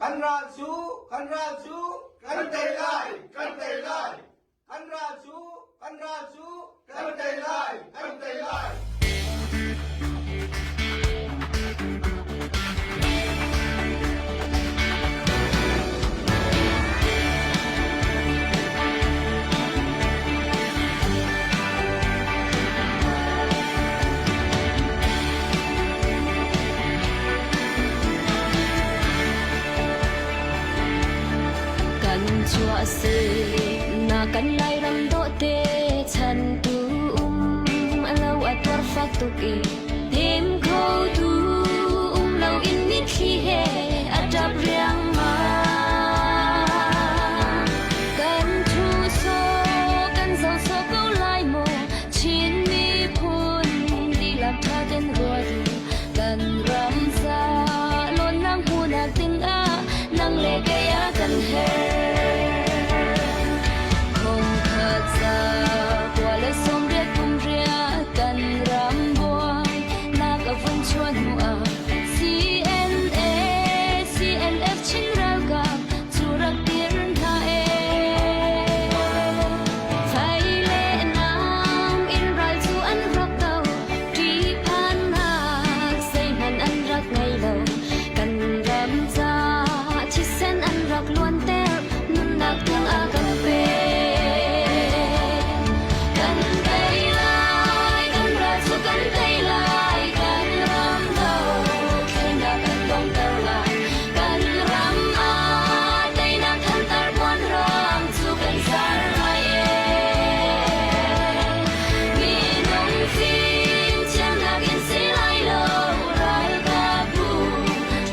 Kan ral cu, kan ral cu, kan tei lai, kan tei lai. Kan ral cu, kan ral cu, kan tei lai, kan tei lai. Kan chuah na kan Lairam dawhte chan tu um lo a tuar fak tuk i hnem kho tu um lo in mitthli he a ṭap riangmang. Kan thu so kan zo so ko lai maw Chin miphun dihlak ṭha ten ruat u kan ram ca lawnnak hmuhnak dingah nang le kei a kan herh. Khongkhat za kua le 80 kum riah kan ram buai nak a vun chuah hnu ah CNA CNF Chin ralkap cu rak dir hna ee. Fai le nam in ral cu an rak do ṭihphannak zeihmanh an rak ngei lo. Kan ram ca thisen an rak luanter nunnak tiang a kan pek. Kan tei lai, kan ral cu kan tei lai, kan ram dothlennak kan donghter lai. Kan ram ah teinak thantar puanrang cu kan zar lai ee. Minung fimthiamnak in si lai lo, ralkapbu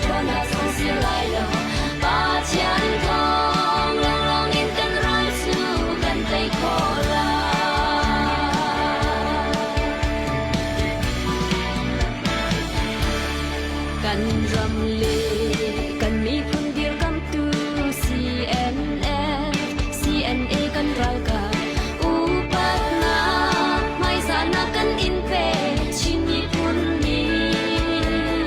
ṭhawnnak zong si lai lo. Pathian thawng lawnglawng in kan ral cu kan tei khawh lai. Kan ram le kan miphun dirkamtu CNF, CNA kan ralkap upatnak hmaizahnak kan in pe Chin miphun nih.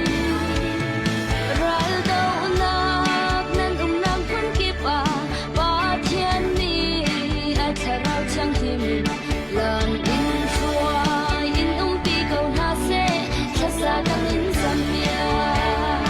Raldohnak nan umnak hmun kip ah Pathian nih a thlarau thianghlim in lam in hruai in umpi ko hna seh thlasa kan in zampiak.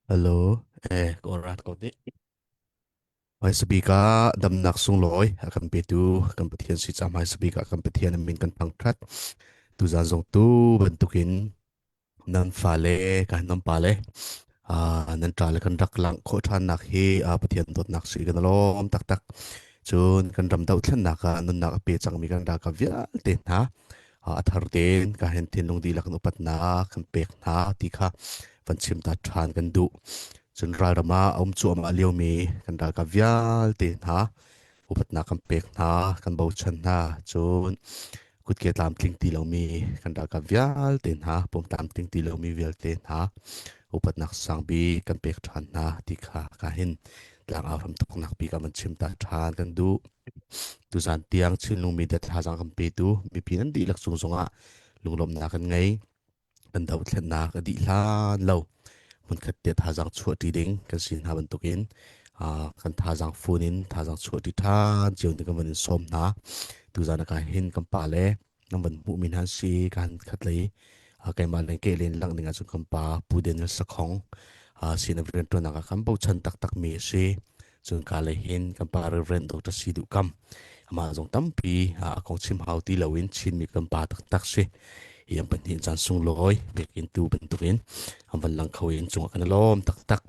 Hello, ka rat ko ti. Hmaisabik ah damnak sunglawi a kan petu kan Pathian si ca hmaisabik ah kan Pathian min kan thangṭhat. Tuzan zong tu bantukin nan fale kan nan pale nan ṭale kan rak langh khawh ṭhannak hi Pathian dawtnak si kan lawm taktak. Cun kan ram dohthlennak ah nunnak a pe cangmi kan ralkap vialte hna a thar tein ka hen thinlung dihlak in upatnak kan pek hna ti kha van chim ta ṭhan kan duh. Cun ralram ah a um cuahmah liomi kan ralkap vialte hna upatnak kan pek hna, kan bochan hna. Cun kutke tlamtling ti lomi kan ralkap vialte hna, pum tlamtling ti lomi vialte hna upatnak sangbik kan pek ṭhan hna ti kha ka hin tlangau ram thawknak bik ah van chim ta ṭhan kan duh. Tuzan tiang Chinlung media thazaang kan petu mipi nan dihlak cung zongah lunglawmhnak kan ngei. Kan dothlennak a dih hlan lo hmunkhat te thazaang chuahṭi ding kan si hna bantukin kan thazaang fun in thazaang chuahṭi ṭhan cio ding kan van in sawm hna. Tuzan ah hin kan pa le nan van hmuhmi hna si kan khat lei keimah le ke len langh ding ahcun kan pa Pu Daniel Sakhong sin rianṭuannak ah kan bochan taktakmi a si. Cun ka lei hin kan pa Reverend Dr. Si Duh Kam amah zong tampi a kong chim hau ti loin Chinmi kan pa taktak si. Hi an pahnih caan sunglawi biakinn tu bantukin an van lang kho in cungah kan i lawm taktak.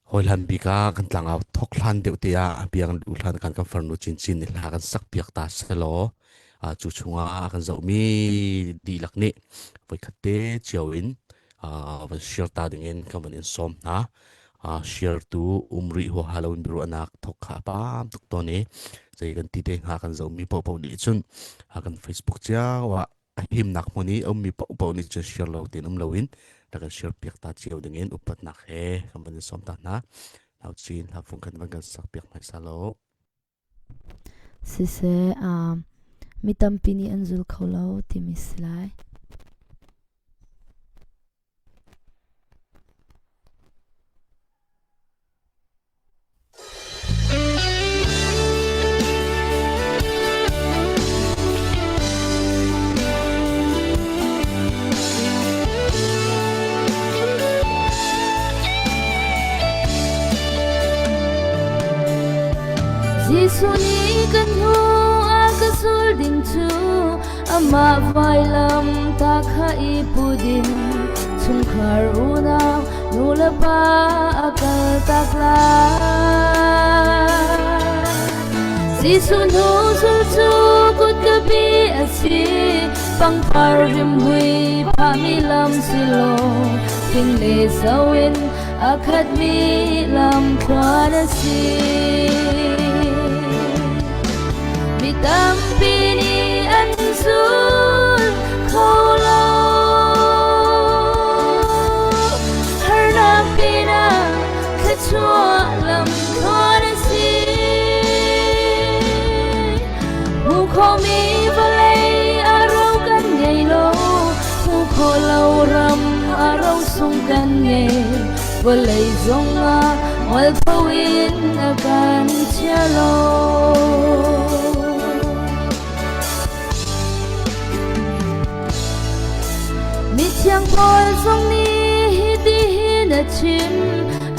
Hawihlan bik ah kan tlangau thok hlan deuh te ah bia kan duh hlan kan kan farnu chinchin nih hla kan sak piak ta selaw cu chungah kan zohmi dihlak nih voikhat te cio in van share ta ding in kan van in sawm hna. Share tu um rih huaha lo in biaruahnak thok kha a pam tuk tawn i zei kan ti te hnga kan zohmi paohpaoh nih cun kan Facebook cio ah a himnak hmun i a ummi paohpaoh nih cun share lo tein um loin rak kan share piak ta cio ding in upatnak he kan van in sawm ta hna. Nau chin hla fung kan van kan sak piak hmaisa lo. Siseh, mi tampi nih an zul kho lo timi si lai. Jesuh nih kan hnu a ka zul ding cu amah vailam ta kha i pu ding chungkhar unau nu le pa a kal tak lai. Jesuh hnu zul cu kutka bi a si pangpar rimhmui phahmi lam si lo thing le zo in a khatmi lam thluan a si. Mi tampi nih an zul kho lo. Harnak pinah thluachuah lam thluan a si. Hmu khomi vawlei a ro kan ngei lo. Hmu kho lo ram a ro sung kan ngei. Vawlei zongah mualpho in a kan chia lo. Mithiang Paul zong nih hitihin a chim,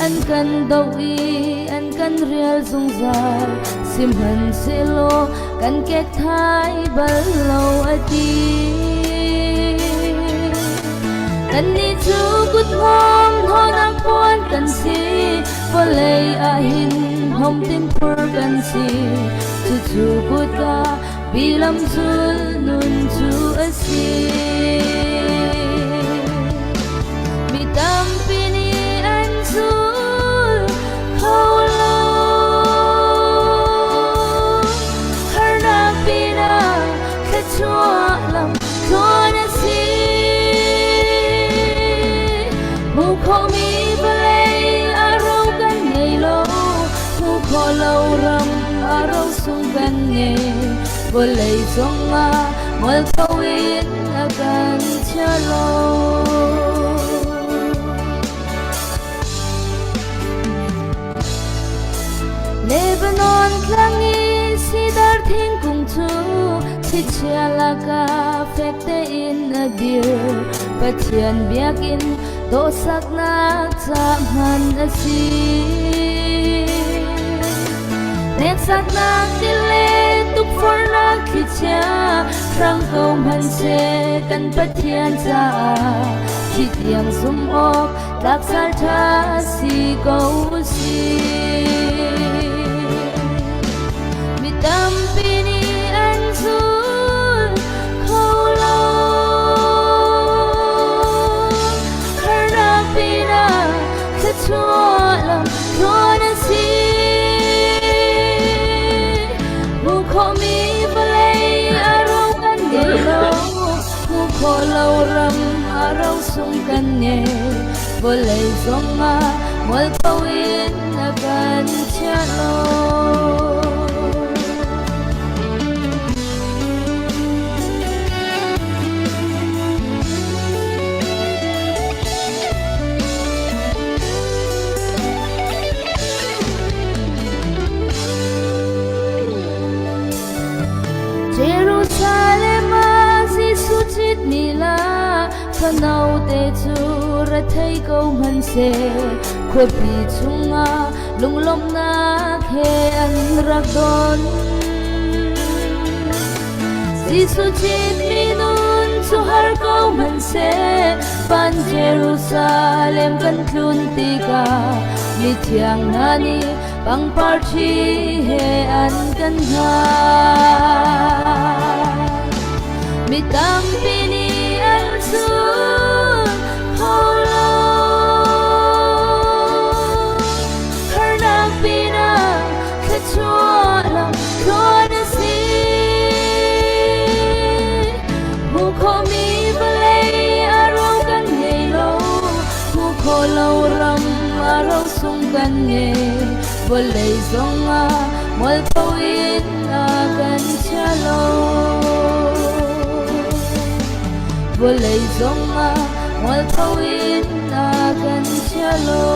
an kan doh i an kan rial zungzal, sihmanhsehlaw kan kek thai bal lo a ti. Kannih cu kuthmawm hnawhnak puan kan si, vawlei ah hin hnawmtin phur kan si. Cucu kutka bilam zul nun cu a si. Mi tampi nih an zul kho lo. Harnak pinah thluachuah lam tluan a si. Hmuh khawhmi vawlei a ro kan ngei lo. Hmuh khawh lo ram a ro sung kan ngei. Vawlei zongah mualpho in a kan chia lo. Lebanon tlang i sidar thingkung cu thlichia lakah fek tein a dir. Pathian biakinn Dawhsaknak ca hman a si. Hneksaknak ti le tukforhnak thlichia hrang ko hmanhseh kan Pathian caah thi tiang zumh awk tlak ṭha si ko si. Mi tampi nih an zul kho lo. Harnak pinah thluachuah lam tluan a si. Hmuh khawhmi vawlei a ro kan ngei lo. Hmuh khawh lo ram a ro sung kan ngei. Vawlei zongah mualpho in a kan chia lo. Jerusalem ah Jesuh citmi la fanote cu rethei ko hmanhseh khuapi chungah lunglawmhnak he an rak don. Jesuh citmi nun cu har ko hmanhseh van Jerusalem kan tlun tikah mithiang hna nih pangpar ṭhi he an kan hngah. Mi tampi nih an zul kho lo. Harnak pinah thluachuah lam tluan a si. Hmuh khawhmi vawlei a ro kan ngei lo. Hmuh khawh lo ram a ro sung kan ngei. Vawlei zongah mualpho in a kan chia lo. Vawlei zongah mualpho in a kan chia lo.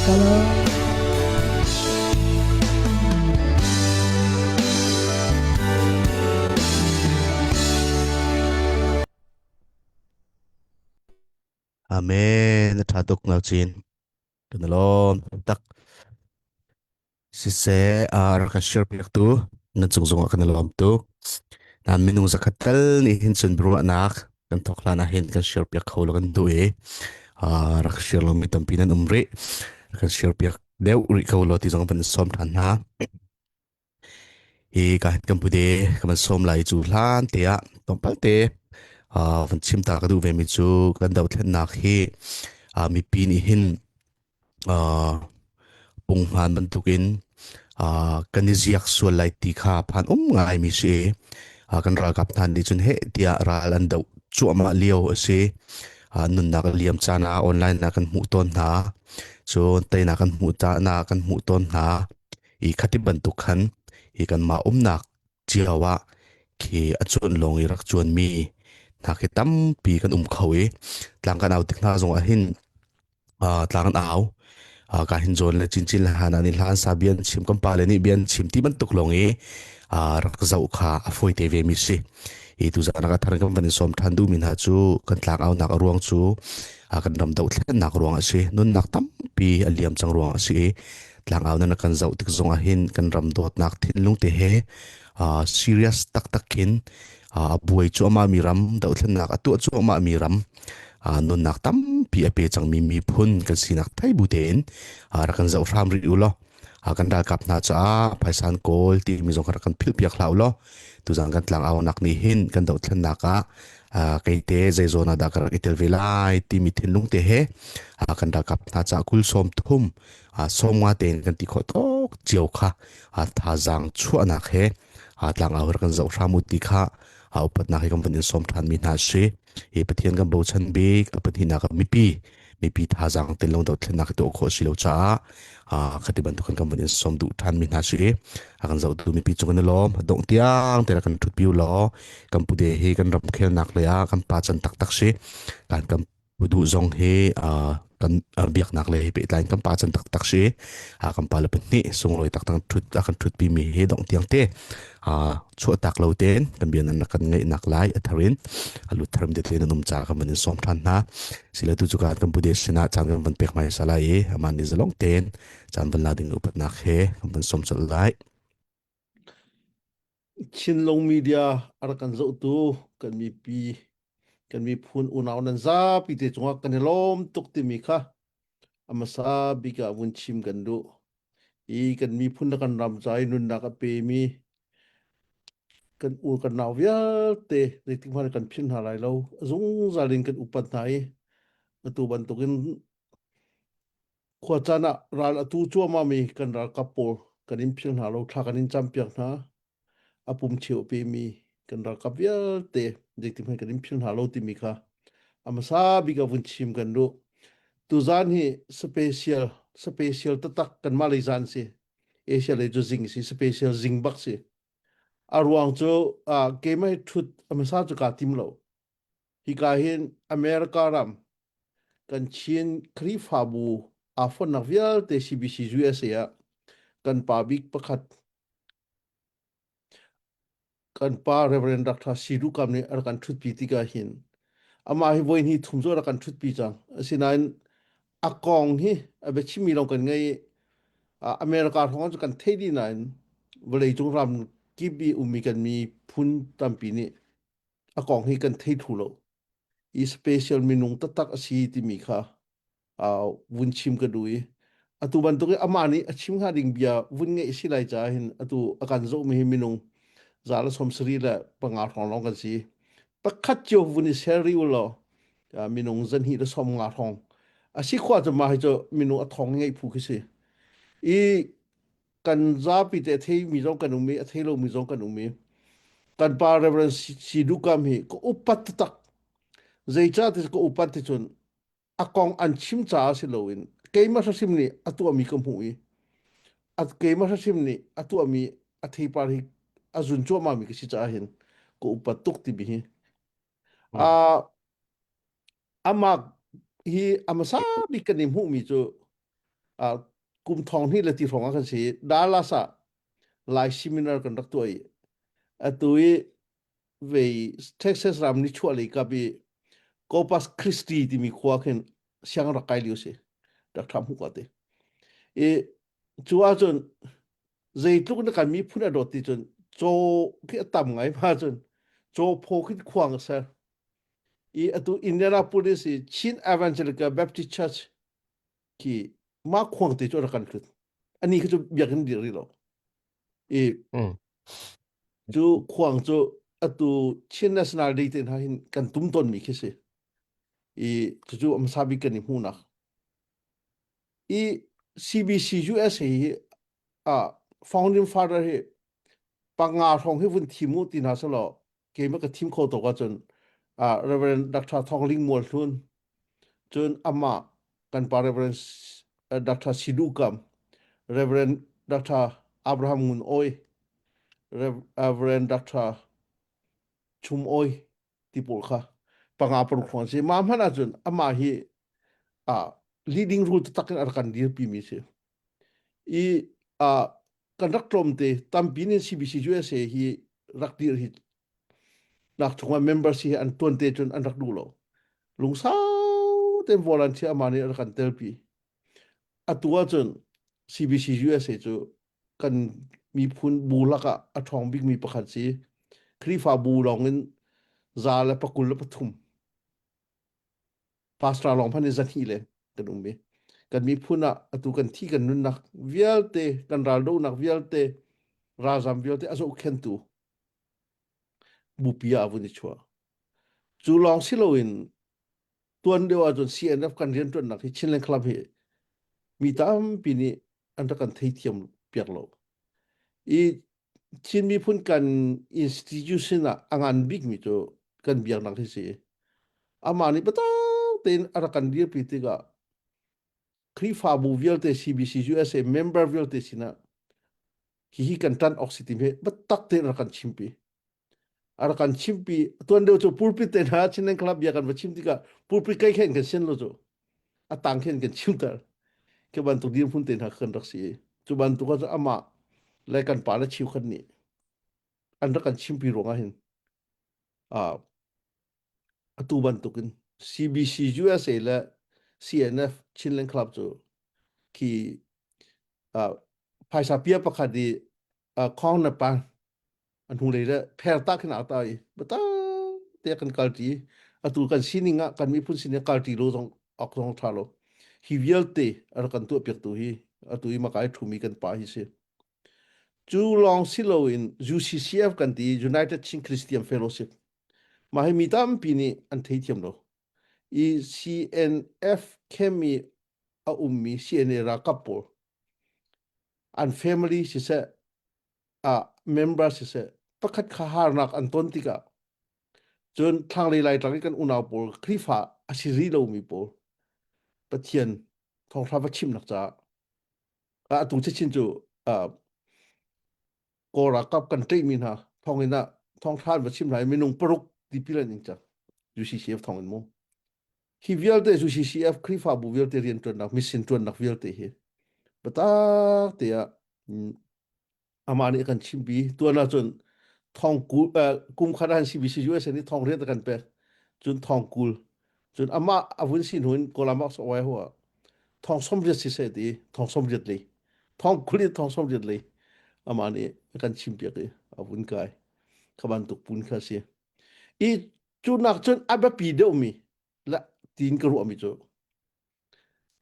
Ka lawm. Amen. Na ṭha tuk ngau chin. Kan lawm tak. Siseh, rak kan share piak tu nan cung zongah kan lawm tuk. Nan minung zakhat tal nih hin cun biaruahnak kan thawk hlan ah hin kan share piak kho lo kan duh i rak share lomi tampi nan um rih. Kan share piak deuh rih ko lo ti zong van sawm ṭhan hna. Hi ka kan pude ka van sawm lai cu hlan te ah tlawmpal te van chim ta ka duh ve mi cu kan dothlennak hi mipi nih hin punghman bantukin kan i ziak sual lai ti kha phan um ngai mi si. Kan ralkap hna nih cun heh tiah ral an doh cuahmah lio a si. Nunnak a liam caan ah online ah kan hmuh tawn hna. Cun teinak kan hmuh caan ah kan hmuh tawn hna. I khati bantuk khan hi kanmah umnak cio ah khi a cuan lawng i rak cuanmi hna khi tampi kan um kho i tlang kan au tik hna zong ah hin tlang an au ka hin zawn le chinchin le hana nih hlan sa bian chim kan pa le nih bian chim ti bantuk lawng i rak zoh kha a fawi te ve mi si. I tu zan ah thar kan van in sawm than duhmi hna cu kan tlang au nak a ruang cu kan ram dohthlennak ruang a si, nunnak tampi a liam cang ruang a si i tlangau nan kan zoh tik zong ah hin kan ram dawtnak thinlung te he serious taktak khin a buai cuahmah mi ram dohthlennak a tuah cuahmah mi ram nunnak tampi a pe cangmi miphun kan sinak thei bu tein rak kan zoh hram rih u law kan ralkap hna caah phaisan kawl ti mi zong rak kan philh piak hlah u law tuzan kan tlangau nak nih hin kan dohthlennak ah keite zeizawn ah dah ka rak i tel ve lai timi thinlung te he kan ralkap hna caah kul sawm thum sawmnga tein kan ti khawh tawk cio kha thazaang chuahnak he tlangau kan zoh hram u ti kha upatnak he kan van in sawm ṭhan mi hna si. Hi Pathian kan bochan bik a pahnihnak ah mipi mipi thazaang tel lo dothlennak tuah khawh si lo caah khati bantuk kan van in sawm duh ṭhan mi hna si. A kan zohtu mipi cung kan i lawm dongh tiang te kan ṭhut piu law kan pude hi kan ramkhelnak lei ah kan pa can taktak si. Kan kan duh zong hi. Kan biaknak le pehtlai kan pa chan taktak si. Kan pa le pahnih sunglawi taktak thut a kan thutpi mi hi dong tiang te chuah tak lo ten kan bian an kan ngeih nak lai a tharin alu tharim te te num cha kan van in som than hna. Sila tu chu kan kan bude sina chan kan van pek mai sala i aman ni zalong ten chan van la ding upatnak he kan van som chal lai. Chinlung media a rak kan zohtu kan mipi kan miphun unau nan zapi te cungah kan i lawm tuk timi kha a hmasa bik ah vun chim kan duh. I kan miphun le kan ram ca i nunnak a pemi kan u kan nau vialte zeitik hmanh kan philh hna lai lo. A zungzal in kan upat hna i atu bantukin Khuacaan ah ral a tu cuahmahmi kan ralkap pawl kan in phil hna lo, thla kan in campiak hna. A pum cheu a pemi kan ralkap vialte zeitik hmanh kan in phil hna lo timi kha a hmasa bik ah vun chim kan duh. Tuzaan hi special special taktak kanmah lei zaan si. Asia lei cu zing si, special zing bak si. A ruang cu uh, keimah hi ṭhut a hmasa cu kaa tim lo. Hika hin America ram kan Chin Khrihfabu aa fonhnak vialte CBC USA ah kan pa bik pakhat kan pa Reverend Dr. Sidu Kam nih a rak kan ṭhutpi tikah hin amah hi voi hnih thum cu a rak kan ṭhutpi cang. Asinain a kong hi a biachimmi lawng kan ngei i America hrawng cu kan theih dih nain vawleicung ram kip i ummi kan miphun tampi nih a kong hi kan thei thlu lo i special minung taktak a si timi kha uh, vun chim ka duh i atu bantuk i amah nih a chim hnga ding bia vun ngeih si lai caah hin atu a kan zohmi hi minung za le som sari le panga hrawng lawng kan si pakhat cio vun i share rih u law minung zanhnih le som nga hrawng a si khua cu mah hi cu minung a thong ngeih phu khi si i kan zapi te a theimi zong kan um i a thei lomi zong kan um i kan pa Reverend Sidukam hi ka upat taktak zeicah ti ka upat ti cun a kong an chim caah si loin keimah hrim nih a tuahmi ka hmuh i a keimah hrim nih a tuahmi a theipar hi a zun cuahmahmi ka si caah hin ka upat tuk timi hi uh, amah hi a hmasa bik kan i hmuhmi cu uh, kum thong hnih le ti hrawng ah kan si Dallas ah Lai seminar kan rak tuah i atu i vei Texas ram ni chuah lei kap i Corpus Christi timi khua khin siang rak kai lio si rak ṭha hmu ka te i cu ahcun zeitluk na kan miphun a dawt ti cun caw khi a tam ngai ma cun caw phaw khi khuang a ser i atu Indianapolis i Chin Evangelical Baptist Church khi mah khuang te cu a rak kan hlut ani khi cu biakinn dir rih lo i cu khuang cu atu Chin National Day te hna hin kan tum tawn mi khi si i cucu hmasa bik kan i hmuhnak i CBC USA hi ah founding father hi panga hrawng hi vun thim u ti hna selaw keimah ka thim kho tuk ahcun uh, Reverend Dr. Thong Ling Mual Hlun cun amah kan pa Reverend Dr. Sidu Kam Reverend Dr. Abraham Ngun Oi Reverend Dr. Chum Oi ti pawl kha panga paruk hrawng si mah hmanh ahcun amah hi uh, leading role taktak in a rak kan dirpi mi si i uh, kan rak tlawm te tampi nin CBC USA hi rak dir hi nak chungah members hi an tuan te cun an rak duh lo lungsau ten volunteer ama nih rak kan telpi atu ahcun CBC USA cu kan miphun bu lakah a ṭhawng bikmi pakhat si Khrihfa bu lawng in za le pakul le pathum pastor lawng hmanh in zahnih le kan um i kan miphun ah atu kan thi kan nunnak vialte kan raldohnak vialte ralzam vialte a zohkhentu bupi ah a vun i chuah cu lawng si loin tuan deuh ahcun CNF kan rianṭuannak hi Chinland Club hi mi tampi nih an rak kan theithiam piak lo i Chin miphun kan institution ah a ngan bikmi cu kan biaknak hi si. Amah nih biatak tein a rak kan dirpi tikah Khrihfabu vialte CBC USA member vialte sinah hihi kan ṭan awk si timi biatak tein a rak kan chimpi. A rak kan chimpi. Tuan deuh cu pulpit te hna Chinland Club bia kan va chim tikah pulpit kai khen kan sian lo cu. A tang khin kan chimter. Khi bantuk dirhmun te hna kan rak si. Cu bantuk ah amah le kan pa le cheukhat nih an rak kan chimpi ruangah hin uh, atu bantukin CBC USA le CNF Chinland Club cu khi uh, phaisa pia pakhat i uh, khong na pa an hnulei le pher ta khin a ta i bata te kan kalti atu kan sining ah kan miphun sining kalti lo zong ok zong tha lo hi vialte a rak kan tuah piak tu hi atu i makai thumi kan pa hi si cu lawng si loin UCCF kan ti United Chin Christian Fellowship mah hi mi tampi nih an theithiam lo i CNF khemi a ummi CNA ralkap pawl an family siseh ah member siseh pakhat kha harnak an ton tikah cun thlanglei laitlang i kan unau pawl Khrihfa a si rih lomi pawl Pathian thawngṭha va chimnak caah atu chin cu Kawl ralkap kan ṭeihmi hna thawnginn ah thawngṭha an va chim hna i minung paruk tipil an ing cang UCCF thawngin mu hi vialte UCCF Khrihfabu vialte rianṭuannak mission ṭuannak vialte hi biatak te ah amah nih a kan chimpi tuan ahcun thong kul kum khat han CBC USA nih thong riat a kan pek cun thong kul cun amah a vun si hnu in Kawlam ah wai hua thong som riat si se ti thong som riat lei thong kul in thong som riat lei amah nih a kan chimpiak i a vun kai kha bantuk pun kha si i cu nak cun a biapi deuhmi la tiin ka ruahmi cu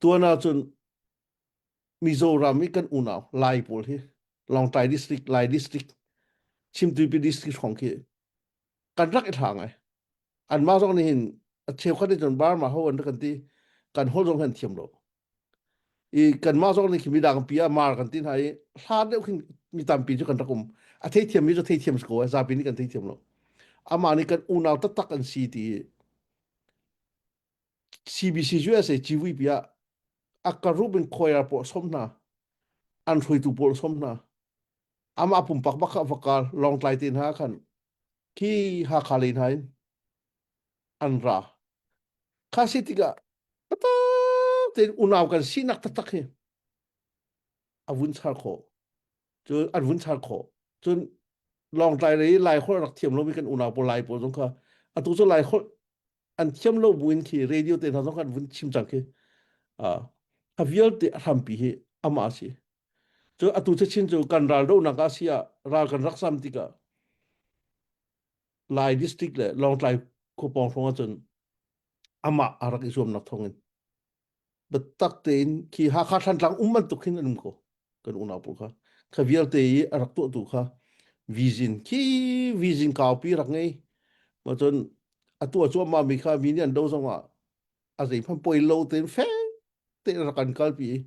tuan ahcun Mizoram i kan unau Lai pawl hi Lawngtlai district, Lai district, Chimtuipi district hrawng khi kan rak i thla ngai. Anmah zong nih hin a cheukhat nih cun Burma ho an rak kan ti kan holh zong han thiam lo. I kanmah zong nih khi midang pi ah mar kan ti hna i hla deuh khin mi tampi cu kan rak um. A theithiam mi cu theithiam si ko ai zapi nih kan theithiam lo. Amah nih kan unau taktak an si ti CBC USA civui ah a karup in choir pawl som hna an hruaitu pawl som hna amah pumpak bak kha vakal lawngtlai te hna khan khi Hakha lei hna in an ra kha si tikah tatak tein unau kan sinak taktak hi a vun char khawh cun an vun char khawh cun lawngtlai lei lai holh rak thiam lomi kan unau pawl lai pawl zong kha atu cu lai holh an thiam lo buin khi radio te hna zong kan vun chim cang khi a vialte a hrampi hi amah si cu atu chin cu kan ral donak ah si ah ral kan rak sam tikah Lai district le Lawngtlai khuapawng hrawng ahcun amah a rak i zuamnak thawngin biatak tein khi Hakha Thlantlang um bantuk khin an um ko kan unau pawl kha kha vialte i a rak tuahtu kha vision khi vision kaupi rak ngei ma cun a tuah cuahmah mi kha mi nih an do zong ah a zeihmanh poi lo tein fek tein rak kan kalpi i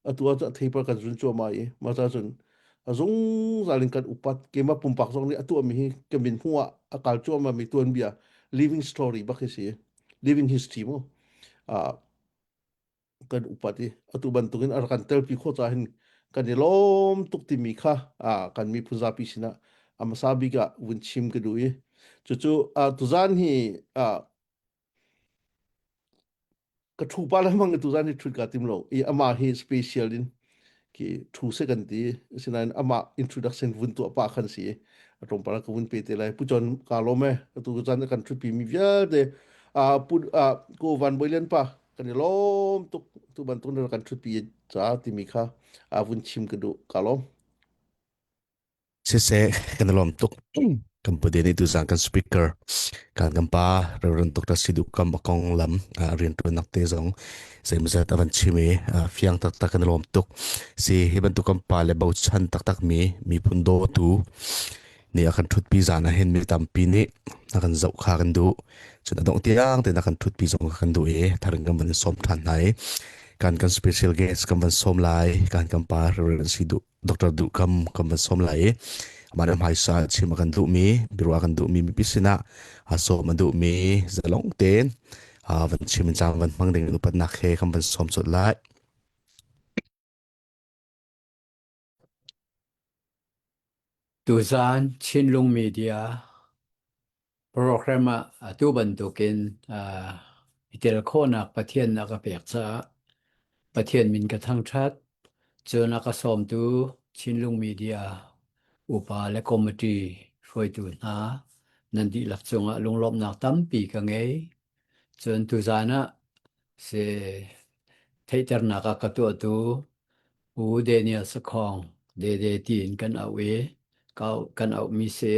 atu ah cun a theipar kan zun cuahmah i mah ca cun a zungzal in kan upat keimah pumpak zong nih a tuahmi hi ka min hmuh ah a kal cuahmah mi tuanbia living story bak hi si living history mu uh, kan upat i atu bantukin a rak kan telpi khawh caah hin kan i lawm tuk timi kha uh, kan miphun zapi sinah a hmasa bik ah vun chim ka duh i cucu uh, tuzan hi uh, Ka ṭhu pa lengmang i tuzan hi ṭhut kaa tim lo i amah hi special in khi ṭhu seh kan ti. Asinain amah introduction vun tuah pah khan si i a tlawmpal ah ka vun pe te lai. Pu John kaa lawm ee. Atu caan a kan ṭhutpi mi vialte ah Pu ah Ko Van Bawi Lian pa kan i lawm tuk. Tu bantuk na kan ṭhutpi ca timi kha a vun chim ka duh. Kaa lawm. Siseh, kan i lawm tuk. Kan pute nih tuzaan kan speaker kan kan pa Reverend Dr. Sidu Kam a konglam rianṭuannak te zong zeimawzat a van chim i fiang taktak kan i lawm tuk. Si hi bantuk kan pa le bochan taktak mi miphun dawtu nih a kan ṭhutpi zaan ah hin mi tampi nih a kan zoh kha kan duh. Cun a dongh tiang tein a kan ṭhutpi zong kha kan duh i tharing kan van i sawm ṭhan hna i kan kan special guest kan van sawm lai kan kan pa Reverend Sidu Dr. Duh Kam kan van sawm lai i amah nih hmaisa chim a kan duhmi biaruah a kan duhmi mipi sinah a sawm a duhmi zalong tein van chim in caan van hmang ding in upatnak he kan van sawm colh lai. Tuzaan Chinlung Media program ah atu bantukin uh, i tel khawhnak Pathian a ka pek caah Pathian min ka thangṭhat. Cun a ka sawmtu Chinlung Media upa le committee hruaitu hna nan dihlak cungah lunglawmhnak tampi ka ngei. Cun tuzaan ah si theihternak a ka tuahtu Pu Daniel Sakhong Dede tiin kan auh i kan auhmi si.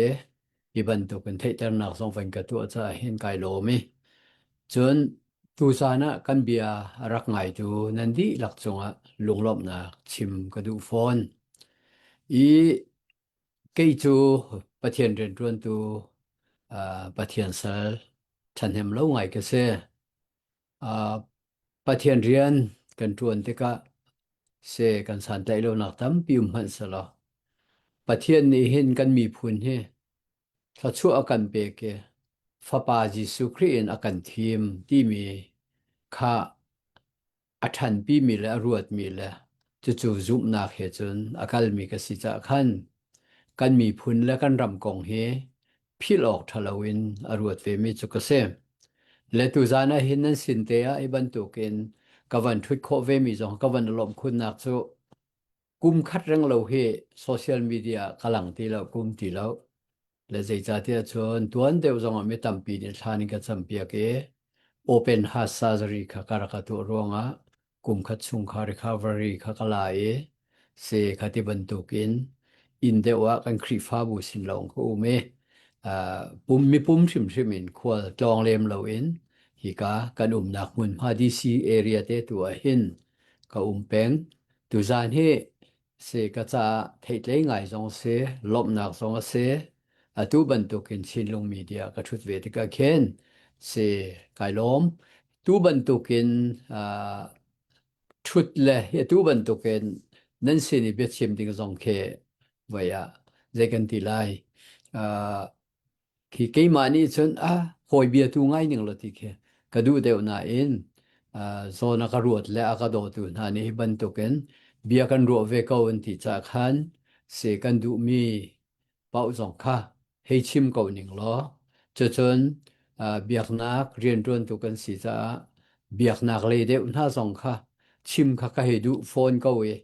Hi bantukin theihternak zong van ka tuah caah hin kai lawm i cun tuzaan ah kan bia a rak ngaitu nan dihlak cungah lunglawmhnak chim ka duh fawn. I kei cu Pathian rianṭuantu uh, Pathian sal ṭhahnem lo ngai ka si. Uh, Pathian rian kan ṭuan tikah seh kan santlaih lonak tampi um hmanh selaw Pathian nih hin kan miphun hi thluachuah a kan pek i Fapa Jesuh Khrih in a kan thim timi kha a ṭhanpimi le a ruatmi le cucu zumhnak he cun a kalmi ka si caah khan kan miphun le kan ram kong hi philh awk ṭha loin a ruat vemi cu ka si. Le tuzaan ah hin nan sin te ah hi bantukin ka van ṭhut khawh vemi zong ka van lawmh khunnak cu kum khat reng lo hi social media ka lang ti lo kum ti lo le zeicahtiah cun tuan deuh zongah mi tampi nih thlan in ka campiak i open heart surgery kha ka rak tuah ruangah kum khat chung kha recovery kha ka la i se kha ti bantukin inn deuh ah kan Khrihfabu sin lawng ka um i pum mipum hrimhrim in khual tlawng lem loin hika kan umnak hmunhma DC area te tu ah hin ka um peng. Tuzaan hi se ka caah theihtlei ngai zong si, lawmhnak zong a si. Atu bantukin Chinlung media ka ṭhut ve tikah khin si kai lawm. Tu bantukin uh, ṭhut le atu bantukin nan sin i biachim ding zong khi voi ah zei kan ti lai. Uh, Khi keimah nih cun ah hawi bia tu ngai ning law ti khi ka duh deuh nain uh, zawn a ka ruat le a ka dawtu hna nih hi bantukin bia kan ruah ve ko an ti caah khan se kan duhmi paoh zong kha hei chim ko ning law cucun uh, biaknak rianṭuantu kan si caah biaknak lei deuh hna zong kha chim kha ka hei duh fawn ko i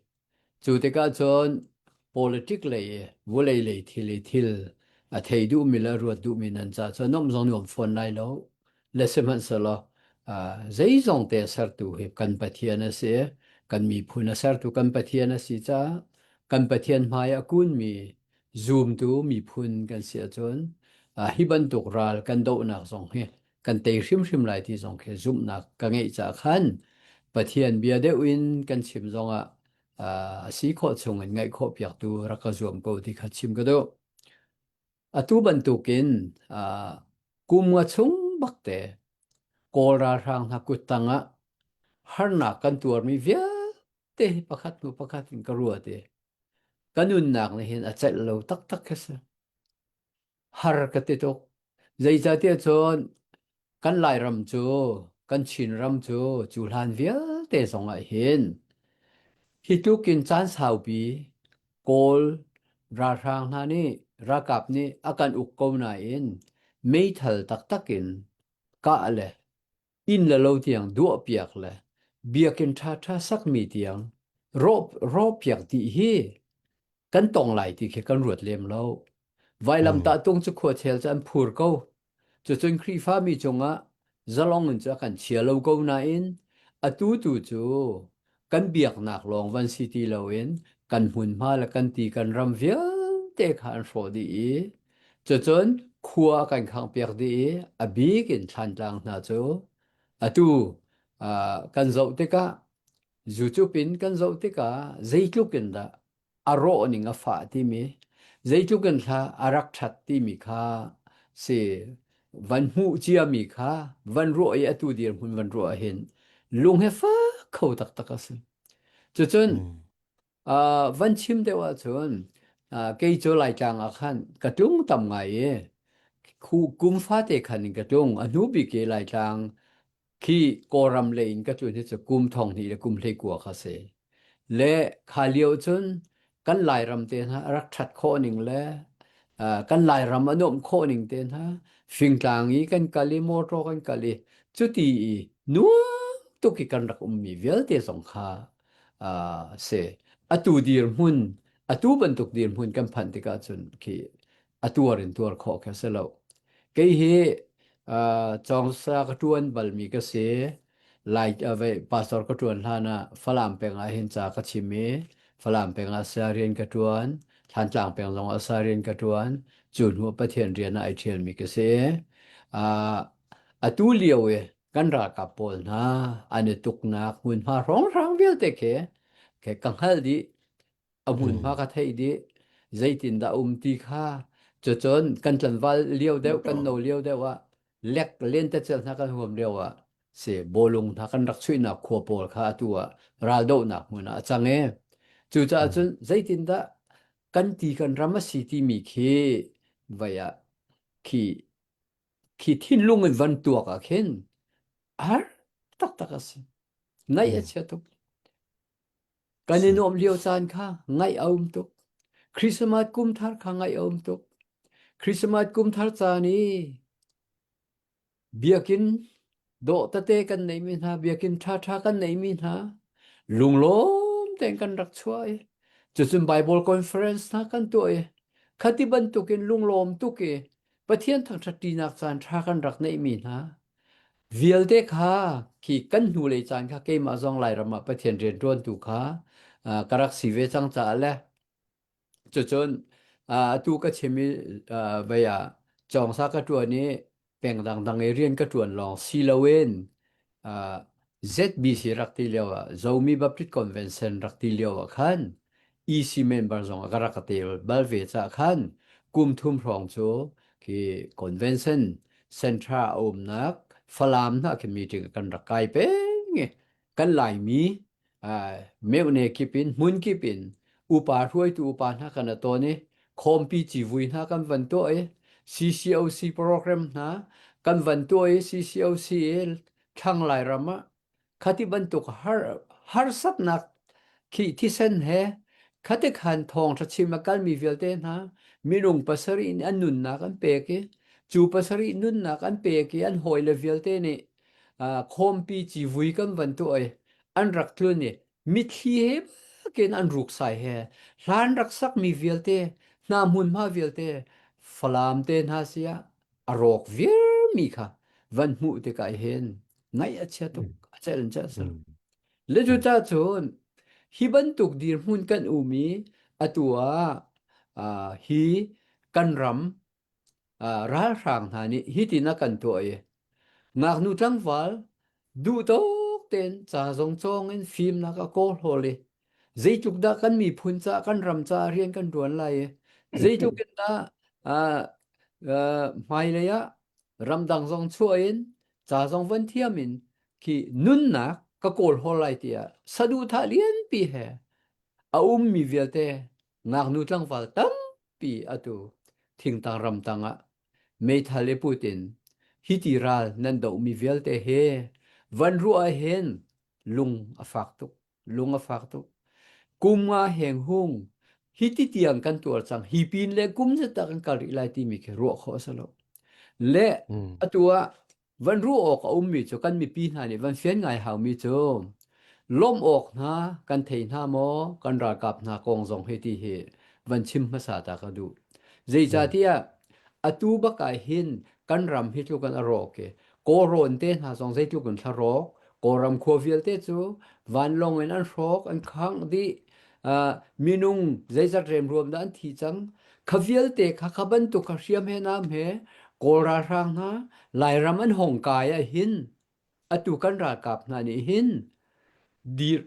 Cu tikah cun politic lei i vawlei lei thil i thil a thei duhmi le a ruat duhmi nan caah cun nuamh zong nuam fawn lai lo. Le sihmanhsehlaw uh, zeizong te a sertu hi kan Pathian a si. Kan miphun a sertu kan Pathian a si caah kan Pathian hmai a kunmi zumtu miphun kan si ahcun uh, hi bantuk ral kan dohnak zong hi kan tei hrimhrim lai ti zong khi zumhnak ka ngeih caah khan Pathian bia deuh in kan chim zongah a si khawh chung in ngaih khawh piaktu rak ka zuam ko ti kha chim ka duh. Atu bantukin kum nga chung bakte Kawl ralhrang hna kut tangah harnak kan tuarmi vialte hi pakhat hnu pakhat in ka ruat i ka nunnak nih hin a celh lo taktak khi si. Har ka ti tuk. Zeicahtiah cun kan Lairam cu, kan Chinram cu, cu hlan vialte zongah hin hi tlukin caan saupi Kawl ralhrang hna nih ralkap nih a kan uk ko nain meithal taktak in kah le inn le lo tiang duahpiak le biakinn ṭhaṭha sakmi tiang rawh rawhpiak dih hi kan tong lai ti khi kan ruat lem lo. Vailamtah tung cu khuachel cu an phur ko. Cucun Khrihfami cungah zalong in cu a kan chia lo ko nain atu tu cu kan biaknak lawng van si ti loin kan hmunhma le kan ti kan ram vialte kha an hrawh dih i cucun khua a kan khangpiak dih i a bik in Thlantlang hna cu atu uh, kan zoh tikah YouTube in kan zoh tikah zeitluk in dah a rawh ning a fah timi zeitluk in thla a rak ṭhat timi kha si van hmuh ciami kha van ruah i atu dirhmun van ruah hin lung he fak kho taktak a si. Cucun uh, van chim deuh ahcun uh, kei cu Laitlang ah khan ka tlung tam ngai i khu kum fate khan in ka tlung a hnu bik i Laitlang khi Kawlram lei in ka tlun hi cu kum thong hnih le kum 19 kha si. Le kha lio cun kan Lairam te hna a rak ṭhat khawh ning le Kan Lairam a nuamh khawh ning te hna fingtlang i kan kal i motor kan kal i cuti i nuam tuk i kan rak ummi vialte zong kha si. Atu dirhmun atu bantuk dirhmun kan phanh tikah cun khi a tuar in tuar khawh kha si lo. Kei hi cawngsa ka ṭuan balmi ka si. Lai uh, pastor ka ṭuan hlan ah Falam peng ah hin ca ka chim i Falam peng ah saya rian ka ṭuan, Thlantlang peng zong ah saya rian ka ṭuan. Cu hnu ah Pathian rian ah ai ṭhialmi ka si. Uh, atu lio i kan ralkap pawl hna an i tuknak hmunhma hrawnghrang vialte khi khi ka hngalh dih a hmunhma ka theih dih zeitindah a um ti kha cucun kan tlanval lio deuh kan no lio deuh ah lek lentecelh hna kan huam lio ah si bawlung hna kan rak chuihnak khua pawl kha atu ah raldohnak hmun ah a cang e cucaah cun zeitindah kan ti kan ram a si timi khi vai ah khi khi thinlung in van tuak ah khin har taktak a si ngaih a chia tuk Kan i nuamh lio caan kha ngaih a um tuk. Christmas kum thar kha ngaih a um tuk. Christmas kum thar caan i biakinn dawh tete kan neihmi hna, biakinn ṭhaṭha kan neihmi hna, lunglawm tein kan rak chuah i cucun Bible conference hna kan tuah i khati bantukin lunglawm tuk i Pathian thangṭhat ṭinak caan ṭha kan rak neihmi hna Vialte kha khi kan hnulei caan kha keimah zong Lairam ah Pathian rianṭuantu kha uh, ka rak si ve cang caah le cucun uh, atu ka chim i uh, vei ah cawngsa ka ṭuan i peng dangdang i rian ka ṭuan lawng si loin uh, ZBC rak ti lio ah Zomi Baptist Convention rak ti lio ah khan EC member zong ah ka rak ka tel bal ve caah khan kum thum hrawng cu khi convention center a umnak Falam hna khi meeting kan rak kai peng i kan Laimi meuhne kip in hmun kip in upa hruaitu upa hna kan tawn i khawmpi civui hna kan van tuah i CCOC program hna kan van tuah i CCOC i thlang Lairam ah Khati bantuk har harsatnak khi thisen he khati khan thawngṭha chim a kalmi vialte hna minung pasarih nih an nunnak an pek i cu pasarih nunnak an pek i an hawile vialte nih uh, khawmpi civui kan van tuah i an rak tlun i mitthli he bakin an ruksai he hlan rak sakmi vialte hna hmunhma vialte Falam te hna siah a rawk viarmi kha van hmuh tikah hin ngaih a chia tuk a cel in cel sal le cu ta cun hi bantuk dirhmun kan um i atu ah hi kan ram ralhrang hna nih hitin a kan tuah i ngaknu tlangval duh tawk tein ca zong cawng in fimnak a kawl hawl i zeitluk dah kan miphun caah kan ram caah rian kan ṭuan lai i zeitluk in dah hmailei ah ramdang zong chuah in ca zong van thiam in khi nunnak ka kawl hawl lai tiah saduhthah lianpi he a ummi vialte ngaknu tlangval tampi atu thingtang ramtang ah meithal i put in hiti ral nan dohmi vialte he van ruah ah hin lung a fak tuk. Lung a fak tuk. Kum nga heng hung hi ti tiang kan tuar cang hi pin le kum zat ah kan kal rih lai timi khi ruah khawh a si lo. Le atu ah van ruah awk a ummi cu kan mipi hna nih van fian ngai haumi cu lawmh awk hna kan thei hna maw kan ralkap hna kong zong hi ti hi van chim hmasa ta ka duh. Zeicahtiah atu bak ah hin kan ram hi tluk an a rawk i Kawlrawn te hna zong zeitluk in thlarawk, Kawlram khua vialte cu vanlawng in an hrawk, an khangh dih. Uh, minung zeizat remruam dah an thi cang. Kha vialte kha kha bantuk kha hriam he nam he Kawl ralhrang hna Lairam an hong kai ah hin atu kan ralkap hna nih hin dir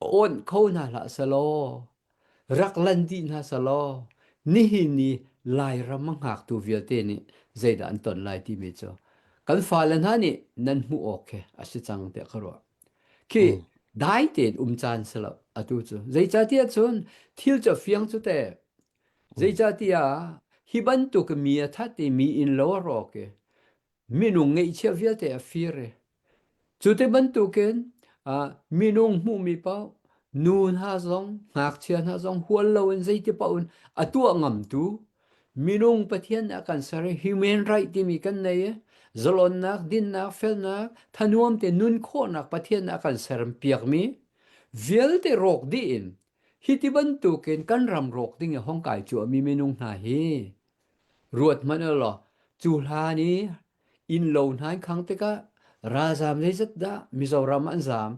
awnh kho hna hlah selaw rak lan dih hna selaw nihin ni Lairam a hngaktu vialte nih zeidah an ton lai timi cu kan fale hna nih nan hmuh awk khi a si cang tiah ka ruah. Khi dai tein um caan si lo atu cu. Zeicahtiah cun thil cu a fiang cu teh. Zeicahtiah hi bantuk mi a that i mi inn lo a rawk i minung ngeihchiah vialte a fir i Cu te bantukin uh, minung hmuhmi paoh nu hna zong ngakchia hna zong hual loin zeiti paoh in a tuah ngamtu Minung Pathian nih a kan ser i human right timi kan nei i zalonnak, dinnak, felnak, thanuam te nun khawhnak Pathian nih a kan serpiakmi vialte rawk dih in hi ti bantukin kan ram rawk ding i hong kai cuahmi minung hna hi ruat hmanh u law cu hlan i innlo hna in khang tikah ralzam zeizat dah Mizoram an zam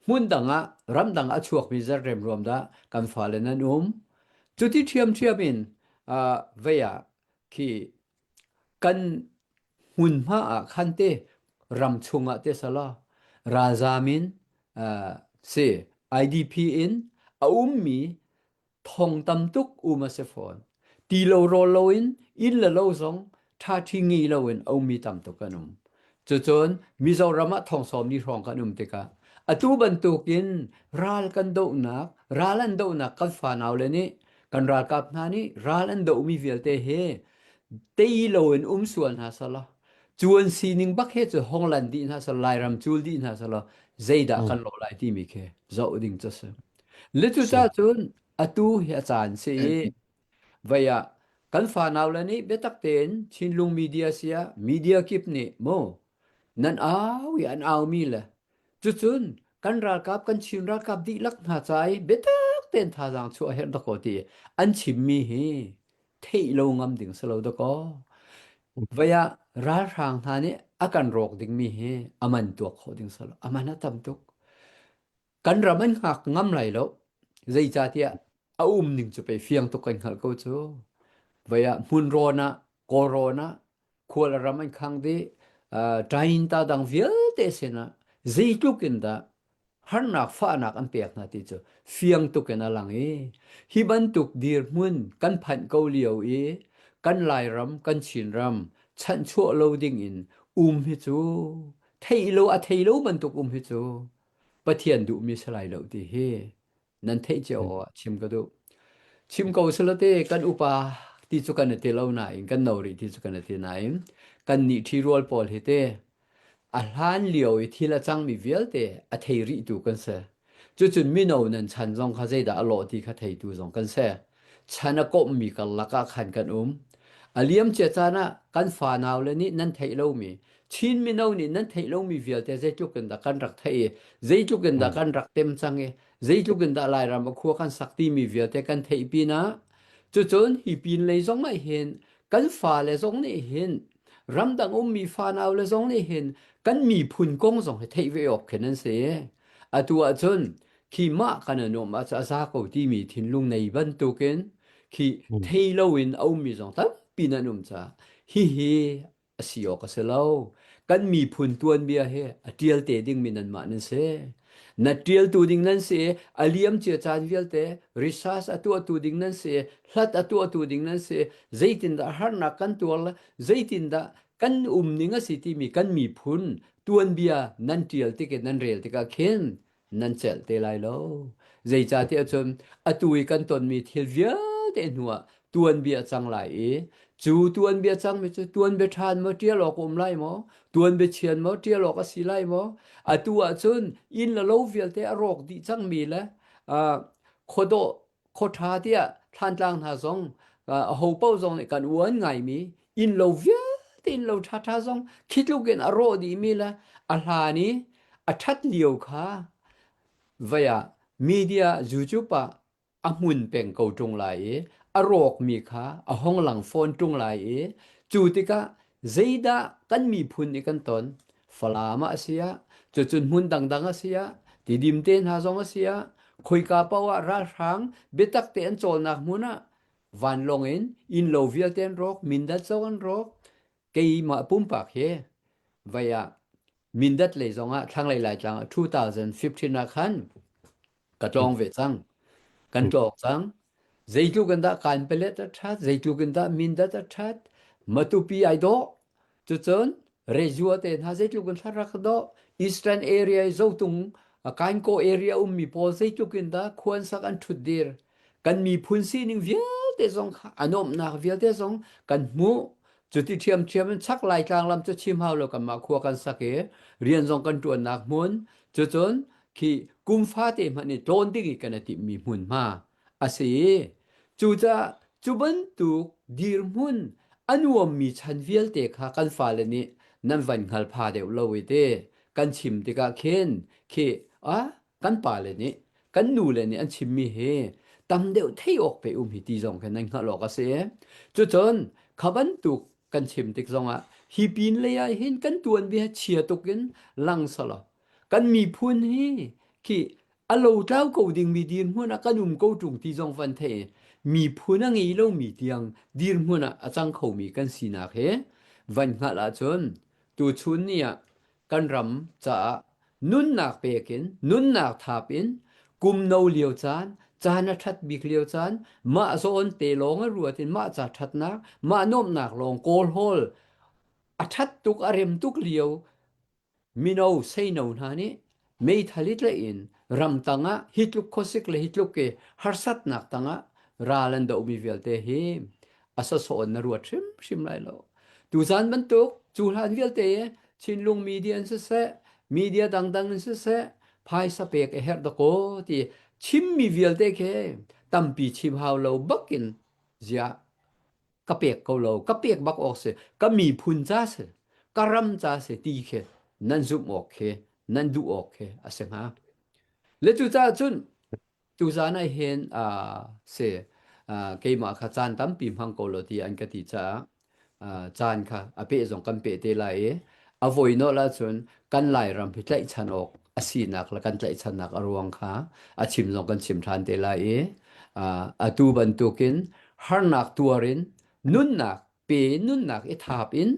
Hmun dang ah ramdang a chuakmi zat remruam dah kan fale nan um. Cuti ṭhiamṭhiam in uh, vei ah khi kan hmunhma ah khan te ram chungah te sala ralzam in uh, si IDP in a ummi thong tam tuk um a si fawn. Ti lo rawl loin inn le lo zong ṭhaṭhi ngei loin a ummi tam tuk kan um. Cucun Mizoram ah thong sawm ni hrawng kan um tikah atu bantukin ral kan dohnak, ral an dohnak kan fanau le nih kan ralkap hna nih ral an dohmi vialte hi tei loin um sual hna sala cu an sining bak he cu hong lan dih hna sala Lairam cul dih hna sala zeidah kan lawh lai timi khi zoh ding cu si. Le cucaah cun atu hi a caan si i vei ah kan fanau le nih biatak tein Chinlung media sia media kip nih mu nan au i an aumi le cucun kan ralkap kan Chin ralkap dihlak hna ca i biatak tein thazaang chuah herh dakaw ti an chimmi hi theih lo ngam ding si lo dakaw. Vei ah ralhrang hna nih a kan rawk dingmi hi a man tuak khawh ding si lo. A man a tam tuk. Kan ram an hngak ngam lai lo. Zeicahtiah a um ning cu pei fiang tuk kan hngalh ko cu. Vei ah hmunrawn ah, kawlrawn ah, khual a ram an khang dih, uh, ṭain ta dang vialte sinah zeitluk in dah harnak fahnak an pek hna ti cu fiang tuk in a lang i hi bantuk dirhmun kan phanh ko lio i kan Lairam, kan Chinram chanhchuah lo ding in um hi cu theih lo a thei lo bantuk um hi cu Pathian duhmi si lai lo ti hi nan theih cio ah chim ka duh. Chim ko salate kan upa ti cu kan i ti lo nain kan no rih ti cu kan i ti nain kan nih ṭhirual pawl hi te a hlan lio i thil a cangmi vialte a thei rihtu kan si. Cucun mino nan chan zong kha zeidah a lawh ti kha theitu zong kan si. Chan a komhmi karlak ah khan kan um. A liamcia caan ah kan fanau le nih nan theih lomi Chin mino nih nan theih lomi vialte zeitluk in dah kan rak theih i zeitluk in dah kan rak tem cang i zeitluk in dah Lairam a khua kan sak timi vialte kan theih pinah cucun hi pin lei zong ah hin kan fale zong nih hin ramdang ummi fanau le zong nih hin kan miphun kong zong hi theih ve awk khin an si. Atu ahcun khi mah kan i nuamh ah a za ko timi thinlung nei bantukin khi thei loin a ummi zong tampi nan um caah hihi a si awk a si lo. Kan miphun tuanbia hi a ṭial te dingmi nanmah nan si. Na ṭialtu ding nan si, a liamcia caan vialte research a tuahtu ding nan si, hlat a tuahtu ding nan si, zeitindah harnak kan tuar le zeitindah kan umning a si timi kan miphun tuanbia nan ṭial tik i nan rel tikah khin nan celh te lai lo. Zeicahtiah cun atu i kan tonmi thil vialte hnuah tuanbia cang lai i cu tuanbia cangmi cu tuanbia ṭhan maw ṭial awk a um lai maw tuanbia chian maw ṭial awk a si lai maw atu ahcun inn le lo vialte a rawk dih cangmi le uh, khuadawh khuaṭha tiah Thlantlang hna zong aho paoh zong nih kan uan ngaimi innlo vialte innlo ṭhaṭha zong khi tluk in a rawh dihmi le a hlan i a ṭhat lio kha vei ah media YouTube ah a hmun peng ko ṭung lai i a rawkmi kha a hong lang fawn ṭung lai i cu tikah zeidah kan miphun nih kan ton Falam ah a si ah, cucun hmun dangdang a si ah, Tidim te hna zong a si ah, khoika paoh ah ralhrang biatak te an cawlnak hmun ah vanlawng in innlo vialte an rawk, Mindat zong an rawk. Keimah pumpak hi vai ah Mindat lei zong ah thlanglei Laitlang ah 2015 ah khan ka tlawng ve cang. Kan tlawng cang. Zeitluk in dah Kanpelet a ṭhat, zeitluk in dah Mindat a ṭhat, Matupi ai dawh. Cucun Rezua te hna zeitluk in thla rak dawh, Eastern area i Zotung, Kainkaw area ummi pawl zeitluk in dah khuan sak an ṭhut dir. Kan miphun sining vialte zong kha a nuamhnak vialte zong kan hmuh. Cuti ṭhiamṭhiam in chak Laitlang lam cu chim hau lo kanmah khua kan sak i rian zong kan ṭuannak hmun. Cucun khi kum fate hmanh i tlawn ding i kan i timhmi hmunhma a si. Cucaah Cu bantuk dirhmun a nuammi chan vialte kha kan fale nih nan van hngal pha deuh lo i te kan chim tikah khin khi ah kan pale nih kan nule nih an chimmi hi tam deuh theih awk pe um hi ti zong khin nan hngalh awk a si. Cucun kha bantuk kan chim tik zongah hi pin lei ah hin kan tuanbia chia tuk in lang selaw kan miphun hi khi a lotlau ko dingmi dirhmun ah kan um ko ṭung ti zong van thei miphun a ngei lomi tiang dirhmun ah a cang khomi kan sinak he van hngalh ahcun tuchun ni ah kan ram caah nunnak pek in nunnak thap in kum no lio caan caan a ṭhat bik lio caan mah zawn te lawng a ruat in mah ca ṭhatnak mah nuamhnak lawng kawl hawl a ṭhat tuk a rem tuk lio Mino seino hna nih meithal i tlaih in ramtang ah hi tluk khuasik le hi tluk i harsatnak tangah ral an dohmi vialte hi a sawsawh in na ruat hrimhrim lai lo. Tuzan bantuk cu hlan vialte i Chinlung media in siseh, media dangdang in siseh, phaisa pek a herh dakaw ti chimmi vialte khi tampi chim hau lo bakin ziah ka pek ko lo ka pek bak awk si ka miphun ca si ka ram ca si ti khi nan zumh awk khi nan duh awk khi a si hnga le cucaah cun tuzan ah hin si keimah kha caan tampi hmang ko lo ti an ka ti caah caan kha a peh zong kan peh te lai i a voi nolh ahcun kan Lairam hi tlaihchan awk a sinak le kan tlaihchannak a ruang kha a chim zong kan chim ṭhan te lai i atu bantukin harnak tuar in nunnak pe in nunnak i thap in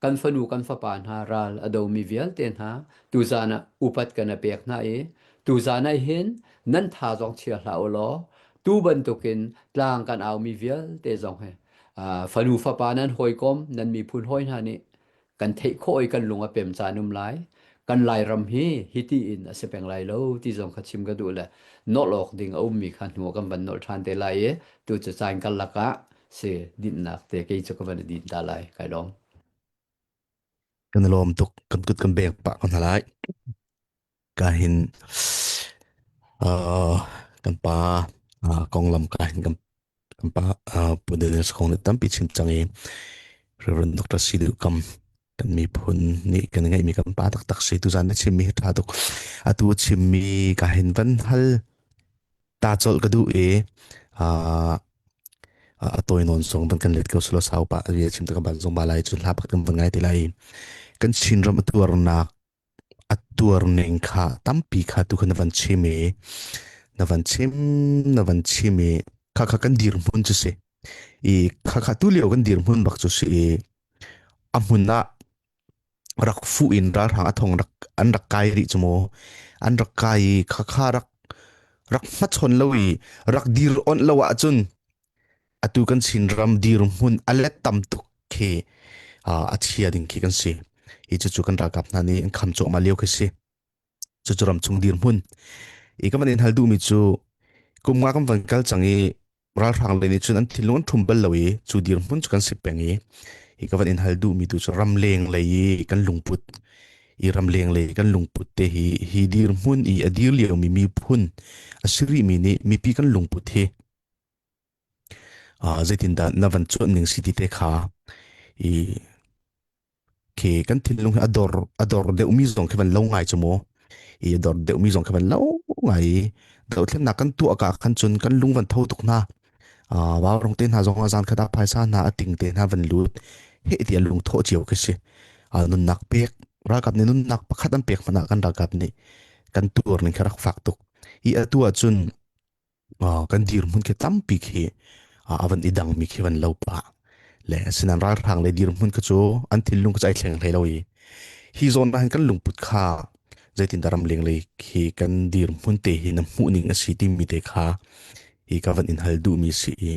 kan fanu kan fapa hna ral a domi vialte hna tuzan ah upat kan a pek hna i tuzan ah hin nan tha zong chia hlah u law tu bantukin tlang kan aumi vialte zong hi fanu fapa nan hawikom nan miphun hawi hna nih kan theih khawh i kan lung a pem caan um lai kan Lairam hi hiti in a si peng lai lo ti zong kha chim ka duh le nolh awk ding a ummi kha hnu kan van nolh ṭhan te lai i tu cu caan karlak ah si dinhnak te kei cu ka van i din ta lai kai lawm. Kan i lawm tuk kan kut kan bek pah ko hna lai. Ka hin uh, kan pa uh, konglam ka hin kan kan pa uh, Pu Daniel Sakhong nih tampi chim cang i Reverend Dr. Sidu Kam kan miphun nih kan ngeihmi kan pa taktak si tuzan na chimmi hi ṭha tuk atu chimmi ka hin van hal ta colh ka duh i uh, a tawi nawn song van kan let ko selo sau pa bia chim ta kan ban zong ba lai cu hla pak kan van ngai te lai kan Chinram a tuarnak A tuarning kha tampi kha tu kha na van chim i na van chim na van chim i khakha kan dirhmun cu si i khakha tu lio kan dirhmun bak cu si i a hmun ah rak fuh in ralhrang a thong rak an rak kai rih cu mu an rak kai i khakha rak rak hmachon lo i rak dir onh lo ahcun Atu kan Chinram dirhmun a let tam tuk khi a chia ding khi kan si. Hi cucu kan ralkap hna nih an kham cuahmah lio khi si. Cucu ramchung dirhmun. I ka van in hal duhmi cu kum nga kan van kal cang i ralhrang lei nih cun an thinlung an ṭhum bal lo i cu dirhmun cu kan si peng i hi ka van in hal duhmi tu cu ramleng lei i kan lungput i ramleng lei kan lungput te hi hi dirhmun i a dir liomi miphun a si rihmi nih mipi kan lungput hi Zeitindah na van cuanh ning si ti te kha i khi kan thinlung hi a dor a dor deuhmi zong khi van lo ngai cu mu. I a dor deuhmi zong khi van lo ngai i dothlennak kan tuah ka khan cun kan lung van tho tuk hna. Vaurawng te hna zong ah zan khat ah phaisa hna a ting te hna van lut heh ti a lung thawh cio khi si. Nunnak pek ralkap nih nunnak pakhat an pek hmanh ah kan ralkap nih kan tuar ning khi rak fak tuk. I atu ahcun kan dirhmun khi tampi khi a van i dangmi khi van lo pah le asinain ralhrang le dirhmun kha cu an thinlung kha cu ai thleng hlei lo i hi zawn ah hin kan lungput kha zeitindah ramleng lei khi kan dirhmun te hi na hmuh ning a si timi te kha hi ka van in hal duhmi si i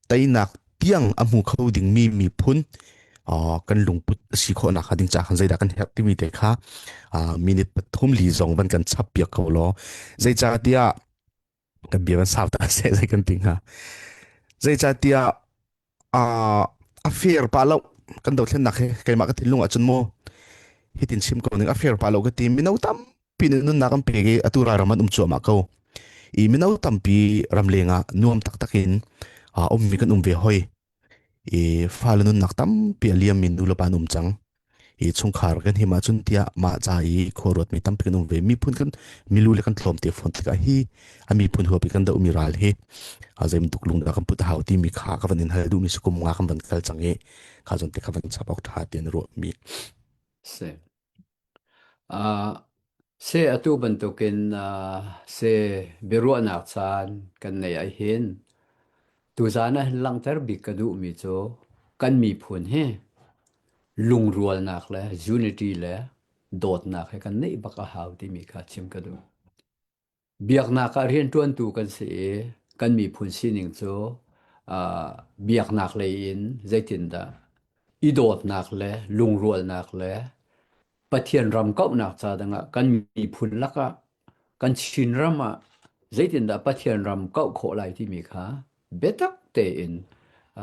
teinak tiang a hmu kho dingmi miphun kan lungput a si khawhnak hnga ding ca khan zeidah kan herh timi te kha minute pathum li zong van kan chap piak ko law zeicahtiah kan bia van sau ta seh zei kan ti hnga zeicahtiah a fair pa lo kan dothlennak hi keimah ka thinlung ahcun mu hitin chim ko ning a fair pa lo ka ti mino tampi nih nunnak an pek i atu ralram an um cuahmah ko i mino tampi ramleng ah nuam taktak in. A ummi kan um ve hoi. I fale nunnak tampi a liammi nu le pa an um cang. I chungkhar kan him ahcun tiah mah ca i khua ruatmi tampi kan um ve. Miphun kan milu le kan tlawm te fawn tikah hi a miphun huap i kan dohmi ral hi a zei bantuk lung dah kan put a hau timi kha ka van in hal duhmi si kum nga kan van kal cang i kha zon te kha van chap awk ṭha tiah na ruahmi. Si. Uh, se atu bantukin uh, se biaruahnak caan kan nei ah hin tuzaan ah hin langhter bik ka duhmi cu kan miphun hi lungrualnak le unity le dawtnak he kan neih bak a hau timi kha chim ka duh. Biaknak ah rianṭuantu kan si i kan miphun sining cu uh, biaknak lei in zeitindah i dawtnak le lungrualnak le Pathian ram kauhnak ca dingah kan miphun lakah kan Chinram ah zeitindah Pathian ram kauh khawh lai timi kha biatak tein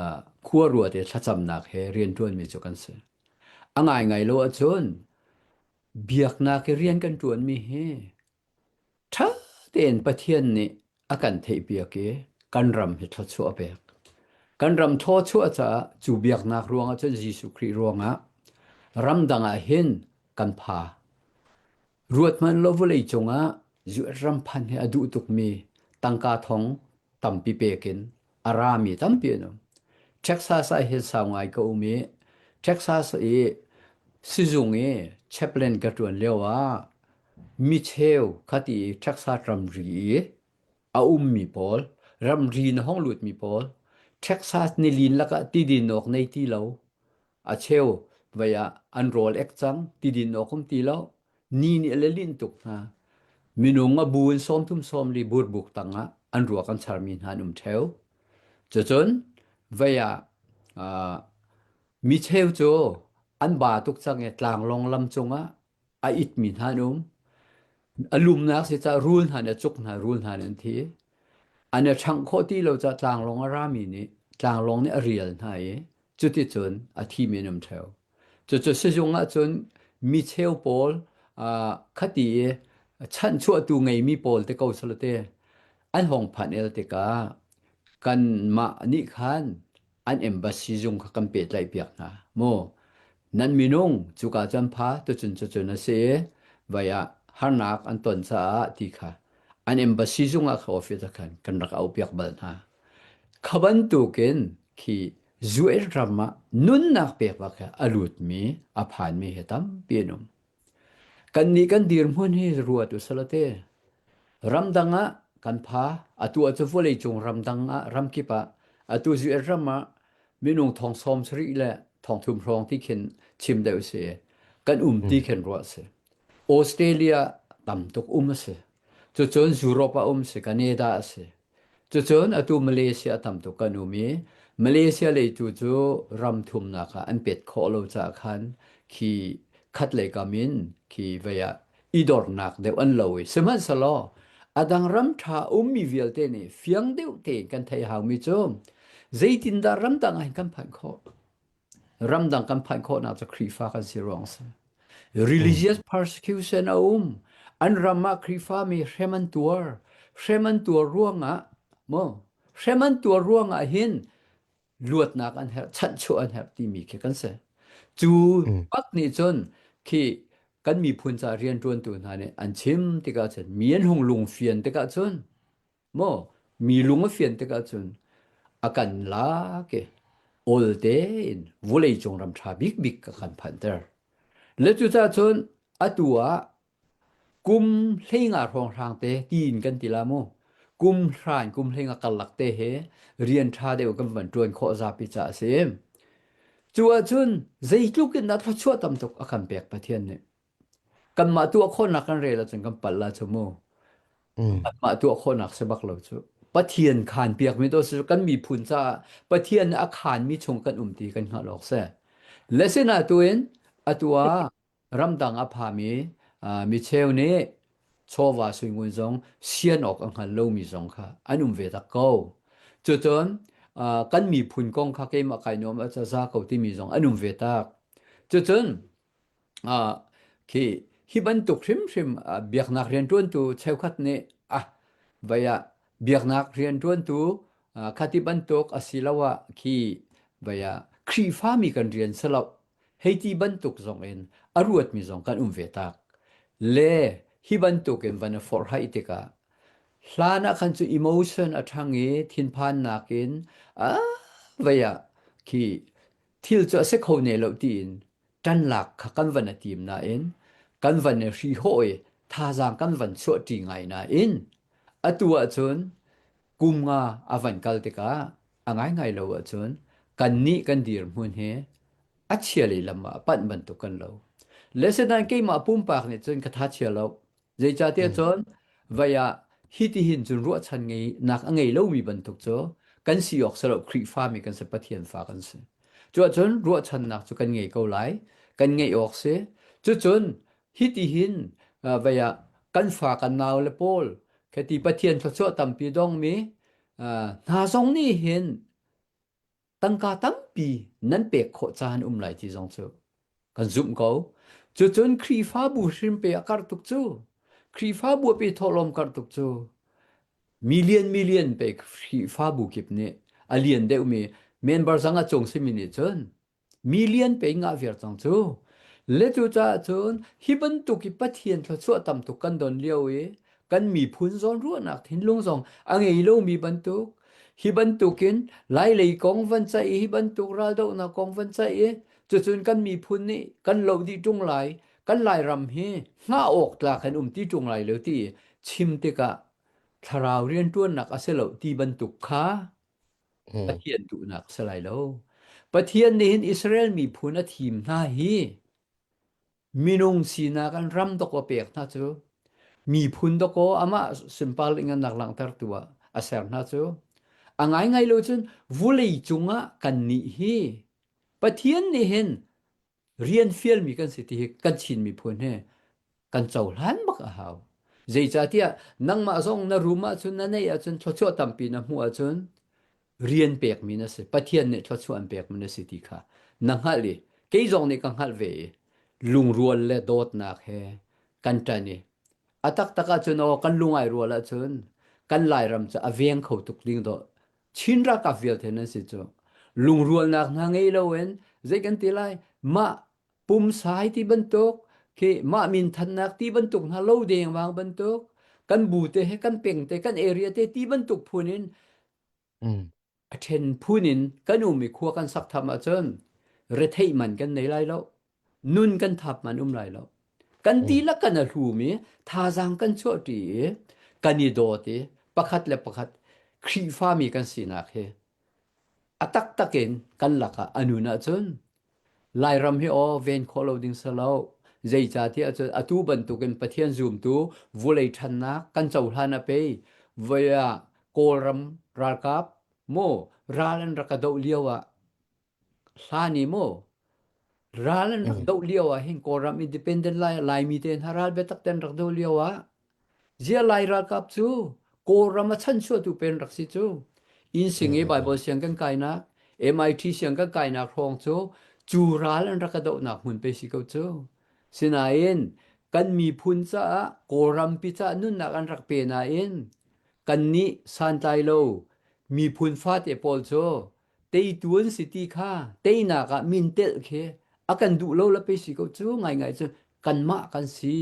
uh, khua ruat i thlacamnak he rianṭuanmi cu kan si. A ngaingai lo ahcun biaknak i rian kan ṭuanmi hi Ṭha tein Pathian nih a kan theihpiak i kan ram hi thluachuah a pek. Kan ram thawchuah caah cu biaknak ruangah cun Jesuh Khrih ruangah ramdang ah hin kan pha. Ruat hmanh law vawlei cungah US ram phan hi a duh tukmi tangka thong tampi pek in a rami tampi an um. Texas ah hin sau ngai ka um i Texas i sizung i chaplain ka ṭuan lio ah micheu khati i Texas ramri i a ummi pawl, ramri na hong lutmi pawl, Texas nilin lakah tidin awk nei ti lo, a cheu vei ah an rawl ek cang, tidin awk um ti lo, ni nih a le linh tuk hna. Minung a bu in sawmthum sawmli burbuk tangah an ruak an charmi hna an um ṭheo. Cucun vei ah uh, micheu cu an ba tuk cang i tlanglawng lam cungah a itmi hna an um. A lumnak si caah rul hna nih a cuk hna, rul hna nih an thi. An i ṭhangh khawh ti lo caah tlanglawng a rami nih tlanglawng nih a rial hna i cuticun a thimi an um ṭheo. Cucu sizung ahcun micheu pawl uh, khati i chanhchuahtu ngeimi pawl te ko salate an hong phanh el tikah kanmah nih khan an embassy zung kha kan pehtlaih piak hna mu nan minung cuka cun pha tucun cucun a si vai ah harnak an ton caah ti kha an embassy zung ah kha office ah khan kan rak auh piak bal hna kha bantukin khi US ram ah nunnak pek bak he a lutmi a phanmi he tampi an um Kannih kan dirhmun hi ruat u salate. Ramdang ah kan pha. Atu ah cu vawleicung ramdang ah ramkip ah atu US ram ah minung thong sawm sarih le thong thum hrawng ti khin chim deuh si. Kan um ti khin ruah si. Australia tam tuk um a si. Cucun Europe ah um si, Canada a si. Cucun atu Malaysia tam tuk kan um i Malaysia lei tu cu ram thumnak ah an pet khawh lo caah khan khi khat lei kam in khi vei ah i dornak deuh an lo i sihmanhsehlaw a dang ram ṭha ummi vialte nih fiang deuh tein kan theih haumi cu zeitindah ramdang ah hin kan phanh khawh? Ramdang kan phanh khawhnak cu Khrihfa kan si ruang a si. Religious persecution a um. An ram ah Khrihfa mi hrem an tuar. Hrem an tuar ruangah maw hrem an tuar ruangah hin luatnak an herh, chanhchuah an herh timi khi kan si. Cu bak nih cun khi kan miphun ca rianṭuantu hna nih an chim tikah cun mi an hung lungfian tikah cun Maw mi lung a fian tikah cun a kan lak i awl tein vawleicung ram ṭha bikbik a kan phanhter. Le cucaah cun atu ah kum hleinga hrawnghrang te tiin kan ti la mu. Kum hra in kum hleinga karlak te he rian ṭha deuh kan van ṭuan khawh zapi caah a si. Cu ahcun zeitluk in dah thluachuah tam tuk a kan pek Pathian nih. Kanmah tuah khawhnak kan rel ahcun kan palh la cu mu. Kanmah tuah khawhnak si bak lo cu. Pathian khaan piakmi to si kan miphun caah Pathian nih a khaanmi chung kan um ti kan hngalh awk si. Le sinah tuin atu ah ramdang a phami mi cheu nih chawva suingun zong sian awk a hngal lomi zong kha an um ve tak ko. Cucun kan miphun kong kha keimah kai nuam a za ko timi zong an um ve tak. Cucun Khi hi bantuk hrimhrim biaknak rianṭuantu cheukhat nih ah vai ah biaknak rianṭuantu Khati bantuk asiloah khi vai ah Khrihfami kan rian si lo hei ti bantuk zong in a ruatmi zong kan um ve tak. Le hi bantuk in van i forhhaih tikah hlan ah khan cu emotion a ṭhang i thinphannak in ah vai ah khi thil cu a si kho ne lo tiin ṭanlak kha kan van i tim nain kan van i hrihhawh i thazaang kan van chuahṭi ngai nain atu ahcun kum nga a van kal tikah a ngaingai lo ahcun kannih kan dirhmun hi a chia lei lam ah a panh bantuk kan lo. Le senain keimah pumpak nih cun ka tha chia lo. Zeicahtiah cun vai ah hitihin cun ruahchan ngei nak a ngei lomi bantuk cu kan si awk si lo Khrihfami kan si Pathian fa kan si. Cuahcun ruahchannak cu kan ngei ko lai, kan ngeih awk si. Cucun hitihin vai ah kan fa kan nau le pawl khati Pathian thluachuah tampi dongmi hna zong nih hin tangka tampi nan pek khawh caan um lai ti zong cu kan zumh ko. Cucun Khrihfabu hrim pe a karh tuk cu. Khrihfabu a pe thawhlawm karh tuk cu. Million million pe Khrihfabu kip nih a lian deuhmi member zang a cung simi nih cun Million pe ngah viar cang cu. Le cu caah cun hi bantuk i Pathian thluachuah tam tuk kan don lio i kan miphun zawn ruahnak thinlung zong a ngei lomi bantuk hi bantukin Lailei kong van ceih i hi bantuk raldohnak kong van ceih i cucun kan miphun nih kan lo dih ṭung lai kan Lairam hi hngah awk tlak kan um ti ṭung lai lo ti chim tikah thlarau rianṭuannak a si lo ti bantuk kha Pathian duhnak si lai lo. Pathian nih hin Israel miphun a thim hna hi minung sinak an ram dawkaw pek hna cu miphun dawkaw amah sunpar ngannak langhtertu ah a ser hna cu a ngaingai lo cun vulei cungah kannih hi Pathian nih hin rian fialmi kan si ti hi kan Chin miphun hi kan cohlan bak a hau. Zeicahtiah nangmah zong na rum ahcun na neih ahcun thluachuah tampi na hmuh ahcun rian pekmi na si. Pathian nih thluachuah an pekmi na si ti kha na hngalh i kei zong nih ka hngalh ve i lungrual le dawtnak he kan ṭan i a taktak ahcun aw kan lung ai rual ahcun kan Lairam cu a veng kho tuk ding dawh Chin ralkap vialte nan si cu lungrualnak hna ngei loin zei kan ti lai mah pumsai ti bantuk khi mah minthannak ti bantuk hna lo dengvang bantuk kan bu te he kan peng te kan area te ti bantuk phun in a then phun in kan um i khua kan sak tham ahcun retheih man kan nei lai lo nun kan thap man um lai lo kan dihlak kan a hlum i thazaang kan chuahṭi i kan i dawt i pakhat le pakhat Khrihfami kan sinak hi a taktak in kan lakah a nun ahcun Lairam hi aw ven khawh lo ding si lo. Zeicahtiah cun atu bantukin Pathian zumtu vulei ṭhannak kan cohlan a pei. Voi ah Kawlram ralkap maw ral an rak ka doh lio ah Hlan i maw ral an rak doh lio ah hin Kawlram independent lai Laimi te hna ral biatak te an rak doh lio ah zia Lai ralkap cu Kawlram a chanchuahtu pen rak si cu inn sing i Bible siang kan kainak MIT siang kan kainak hrawng cu cu ral an rak ka dohnak hmun pe si ko cu sinain kan miphun caah Kawlrampi caah nunnak an rak pe nain kannih santlai lo miphun fate pawl cu teitu an si ti kha teinak ah min telh khi a kan duh lo la pe si ko cu ngaingai cu kanmah kan si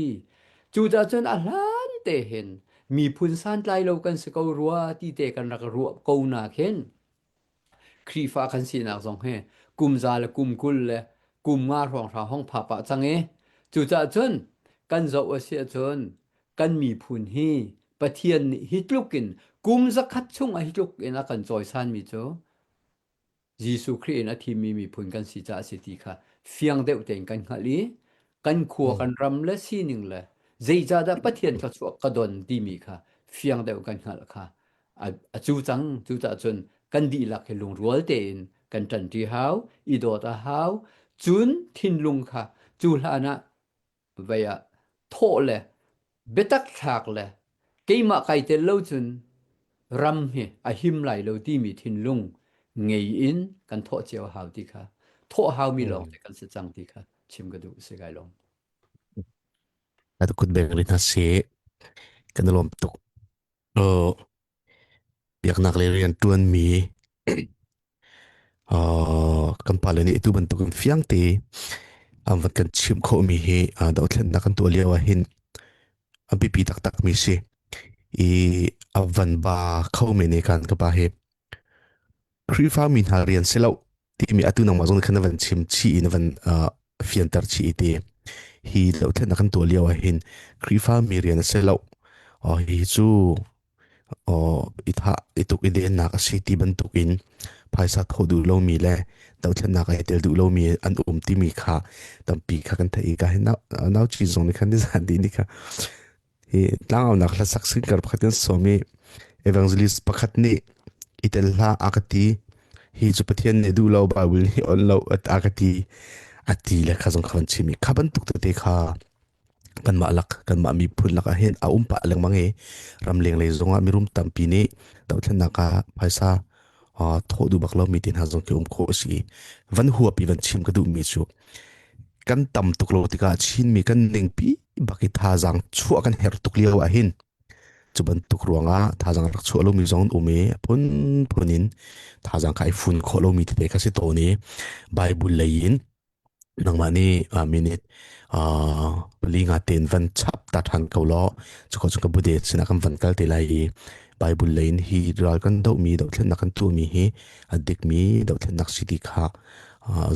cucaah cun a hlan te hin miphun santlai lo kan si ko rua ti te kan rak ruah ko na khin Khrihfa kan sinak zong hi kum za le kum 20 le kum nga hrawng hra hong pha pah cang i cucaah cun kan zoh a si ahcun kan miphun hi Pathian nih hi tluk in kum zakhat chung ah hi tluk in a kan cawisanmi cu Jesuh Khrih in a thimmi miphun kan si caah a si ti kha fiang deuh tein kan hngalh i kan khua kan ram le sining le zeicahdah Pathian thluachuah ka don timi kha fiang deuh kan hngalh kha a cu cang cucaah cun kan dihlak hi lungrual tein kan ṭanṭi hau i dawt a hau cun thinlung kha cu hlan ah vei ah thawh le biatak thlak le keimah kai tel lo cun ram hi a him lai lo timi thinlung ngei in kan thawh cio a hau ti kha thawh haumi lawng te kan si cang ti kha chim ka duh si kai lawm. Atu kut beng rin ha si kan lawm tuk. Oh. Biaknak le rian ṭuanmi kan pale nih atu bantukin fiang te an van kan chimh khawhmi hi dothlennak kan tuah lio ah hin a biapi taktakmi si. I a van ba kho men i kan ka pa hi Khrihfami hna rian si lo timi atu nangmah zong nih khan na van chim chih i na van uh, fianter chih i ti hi dothlennak kan tuah lio ah hin Khrihfami rian a si lo. Oh, hi cu oh, i thah i tuk i dennak a si ti bantukin phaisa thawh duh lomi le dothlennak ah i tel duh lomi an um timi kha tampi kha kan theih i ka hin nau, nau chin zong nih khan nizan dih ni kha Hi tlangaunak hlasak singer pakhat kan sawm i evangelist pakhat nih i tel hlah a ka ti. Hi cu Pathian nih duh lo Bible nih on lo a ka ti. A ti le kha zong kha van chim i kha bantuk tete kha kanmah lak kanmah miphun lak ah hin a um pah lengmang i ramleng lei zongah mirum tampi nih dohthlennak ah phaisa thawh duh bak lomi te hna zong khi um khawh a si. Van huap i van chim ka duhmi cu kan tam tuk lo tikah Chinmi kan ningpi bak i thazaang chuah kan herh tuk lio ah hin cu bantuk ruangah thazaang rak chuah lomi zong an um i a phunphun in thazaang kha ai fun khawh lomi tete kha si tawn i Bible lei in nangmah nih minute pali nga ten van chap ta ṭhan ko law cuka cun ka bude sinah kan van kal te lai i Bible lei in hi ral kan dohmi dohthlennak kan tuahmi hi a dikmi dohthlennak si ti kha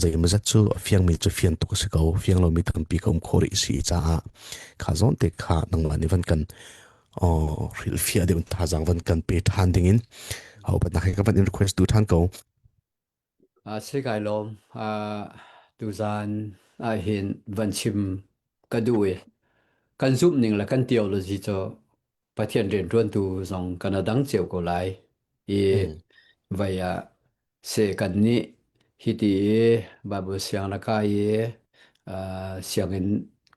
zeimawzat cu a fiangmi cu fian tuk a si ko fiang lomi tampi ka um khawh rih si caah kha zawn te kha nangmah nih van kan hrilhfiah deuh thazaang van kan pe ṭhan dingin upatnak he ka van in request tu ṭhan ko. Si kai lawm. Tuzaan ahhin van chim ka duh i kan zumh ning le kan theology cu Pathian rianṭuantu zong kan a dang cio ko lai i vai ah seh kan nih hiti i Bible siang na kai i sianginn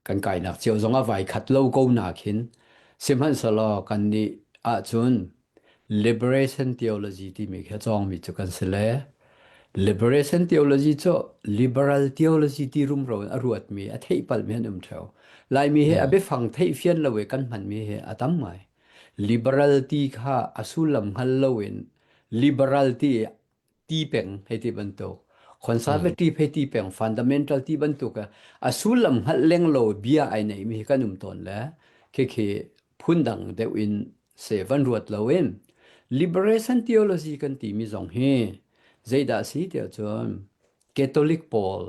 kan kainak cio zong a vai khat lo ko nak hin sihmanhsehlaw kan nih ahcun Liberation theology timi khi a cawngmi cu kan si le Liberation theology cu liberal theology ti rumro in a ruatmi a theihpalhmi an um theo. Laimi hi a biafang theihfian lo i kan hmanmi hi a tam ngai. Liberal ti kha a sullam hngal loin liberal ti ti peng hei ti bantuk conservative hei ti peng fundamental ti bantuk a sullam hngalh leng lo bia ai neimi hi kan um tawn le khikhi phundang deuh in se van ruat loin liberation theology kan timi zong hi zeidah si tiah cun Catholic pawl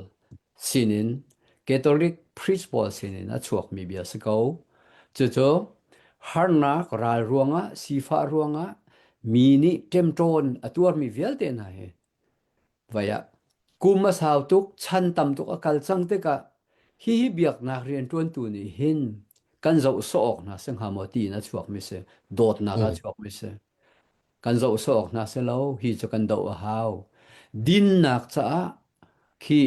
sinin Catholic priest pawl sinin a chuakmi bia si ko. Cucu harnak ral ruangah sifah ruangah mi nih ṭemṭawn a tuarmi vialte hna hi vai ah kum a sau tuk chan tam tuk a kal cang tikah hihi biaknak rianṭuantu nih hin kan zoh sawh awk hna si hnga maw tiin a chuakmi si dawtnak a chuakmi si kan zoh sawh awk hna si lo hi cu kan doh a hau dinnak caah khi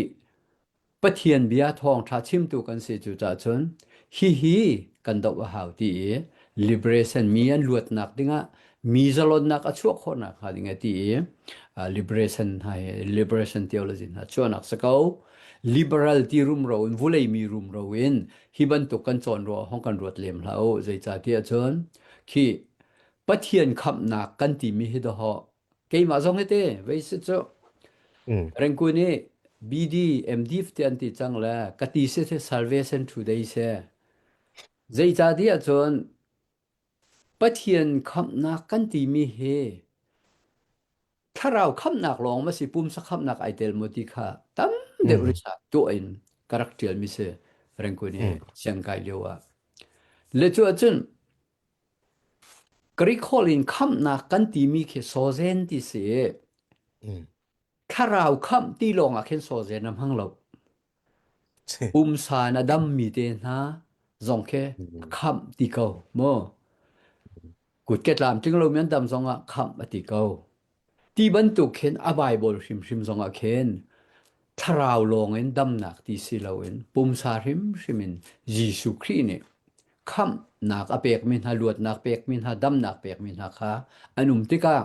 Pathian bia thawngṭha chimtu kan si cu cah cun hihi kan doh a hau ti i liberation mi an luatnak dingah mi zalonnak a chuah khawhnak hnga ding a ti i liberation hna hi liberation theology hna chuahnak si ko liberal ti rumro in vulei mi rumro in hi bantuk kan cawn ruah hong kan ruat lem hlah u zeicahtiah cun khi Pathian khamhnak kan timi hi dawhawh keimah zong hi te vei si cu Rengkun i BD MD te an ti cang le ka ti si the salvation today se zeicahtiah cun Pathian khamhnak kan timi hi thlarau khamhnak lawng ma si pumsa khamhnak ai tel maw ti kha tam deuh research tuah in ka rak ṭial mi si Rengkun i siang kai lio ah le cu ahcun Greek holh in khamhnak kan timi khi sozen ti si i thlarau khamh ti lawng ah khin sozen a hmang lo. Pumsa in a dammi te hna zong khi khamh ti ko mu. Kutke tlamtling lomi an dam zong ah khamh a ti ko. Ti bantuk khin a Bible hrimhrim zong ah khin thlarau lawng in damnak ti si loin pumsa hrimhrim in Jesuh Khrih nih khamhnak a pekmi hna, luatnak pekmi hna, damnak pekmi hna kha an um tikah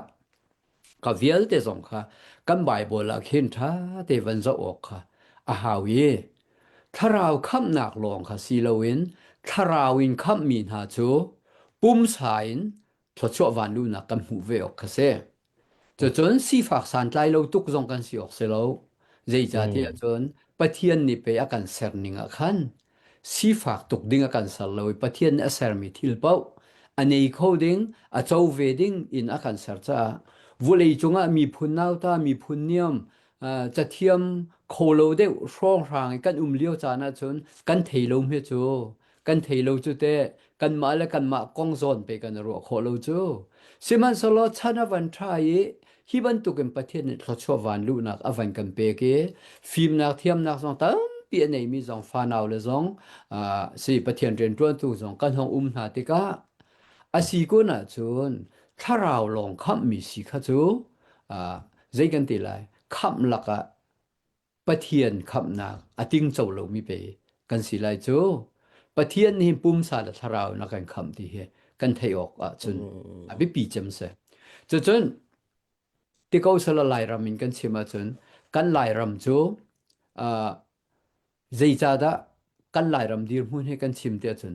ka vialte zong kha kan Bible ah khin ṭha te van zoh awk kha a hau i thlarau khamhnak lawng kha si loin thlarau in khamhmi hna cu pumsa in. thluachuah vanluhnak kan hmuh ve awk kha si. Cucun sifak santlai lo tuk zong kan si awk si lo. Zeicahtiah cun Pathian nih pei a kan ser ning ah khan sifak tuk ding a kan ser lo i Pathian nih a sermi thil paoh a nei kho ding, a co ve ding in a kan ser caah vawlei cungah miphun nauta, miphun niam, cathiam kho lo deuh hrawnghrang i kan um lio caan ahcun kan thei lo hme cu. Kan thei lo cu teh kanmah le kanmah kong zawn pe kan i ruah khawh lo cu. Sihmanhsehlaw chan a van ṭha i hi bantukin Pathian nih thluachuah van luhnak a van kan pek i fimnak thiamnak zong tampi a neimi zong fanau le zong si Pathian rianṭuantu zong kan hong um hna tikah a si kun ahcun thlarau lawng khamhmi si kha cu zei kan ti lai khamh lakah Pathian khamhnak a tingco lomi pe kan si lai cu. Pathian nih pumsa le thlarau in a kan khamh ti hi kan theih awk ahcun a biapi cem si. Cucun tiko sala Lairam in kan chim ahcun kan Lairam cu uh, zeicahdah kan Lairam dirhmun he kan chim ti ahcun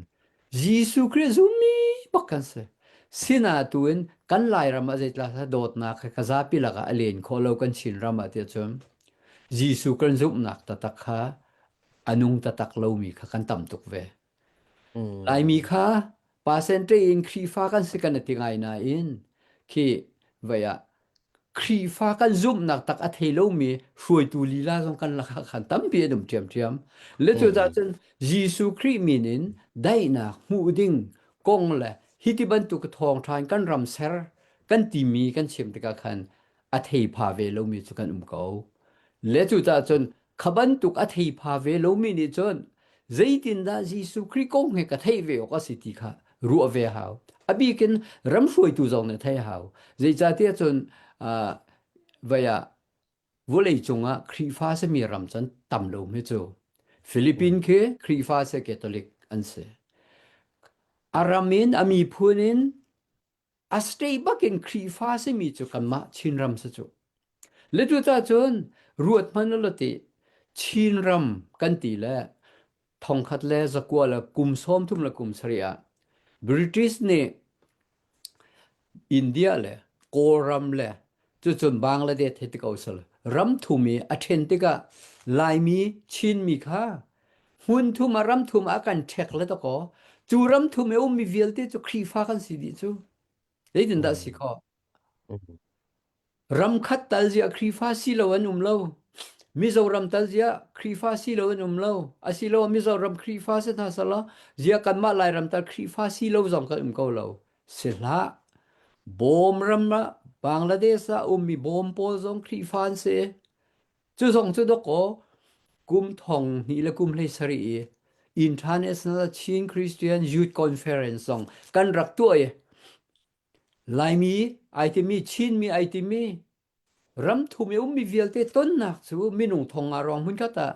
Jesuh Khrih zummi bak kan si. Sina tu in kan Lairam ah zeitla dawtnak he ka zapi lakah a len khawh lo kan Chin ram ah tiah cun Jesuh kan zumhnak taktak kha a nung taktak lomi kha kan tam tuk ve. Laimi kha percentage in Khrihfa kan si kan i ti ngai nain khi vei ah Khrihfa kan zumhnak tak a thei lomi hruaitu lila zong kan lakah khan tampi an um ṭhiamṭhiam. Le cucaah cun Jesuh Khrih min in daihnak hmuh ding kong le hi ti bantuk thawngṭha in kan ram ser kan timi kan chim tikah khan a theipha ve lomi cu kan um ko. Le cucaah cun kha bantuk a theipha ve lomi nih cun zeitindah Jesuh Khrih kong he ka theih ve awk a si ti kha ruah ve hau. A bik in ram hruaitu zong nih theih hau. Zeicahtiah cun uh, vai ah vawlei cungah Khrihfa simi ram cun tam lo mi cu. Philippine khi Khrihfa se Catholic an si. A ram in a miphun in A state bakin Khrihfa simi cu kanmah Chinram si cu. Le cucaah cun ruat hmanh u ti Chinram kan ti le thongkhat le zakua le kum 30 le kum sarih ah British nih India le Kawlram le cucun Bangladesh he ti ko sal ram thum i a ṭhen tikah Laimi Chinmi kha hmun thum ah ram thum ah kan ṭhek le dakaw cu ram thum i ummi vialte cu Khrihfa kan si dih cu zeitindah si khawh ram khat tal ziah Khrihfa si lo an um lo Mizoram tal ziah Khrihfa si lo an um lo asiloah Mizoram Khrihfa si hna sala ziah kanmah Lairam tal Khrihfa si lo zong kan um ko lo si hlah Bawm ram ah Bangladesh ah ummi bawm pawl zong Khrihfa an si Cu zong cu dawkaw kum thong hnih le kum 17 i International Chin Christian Youth Conference zong kan rak tuah i Laimi ai timi Chinmi ai timi ram thum i ummi vialte tonnak cu minung thong nga rong hmunkhat ah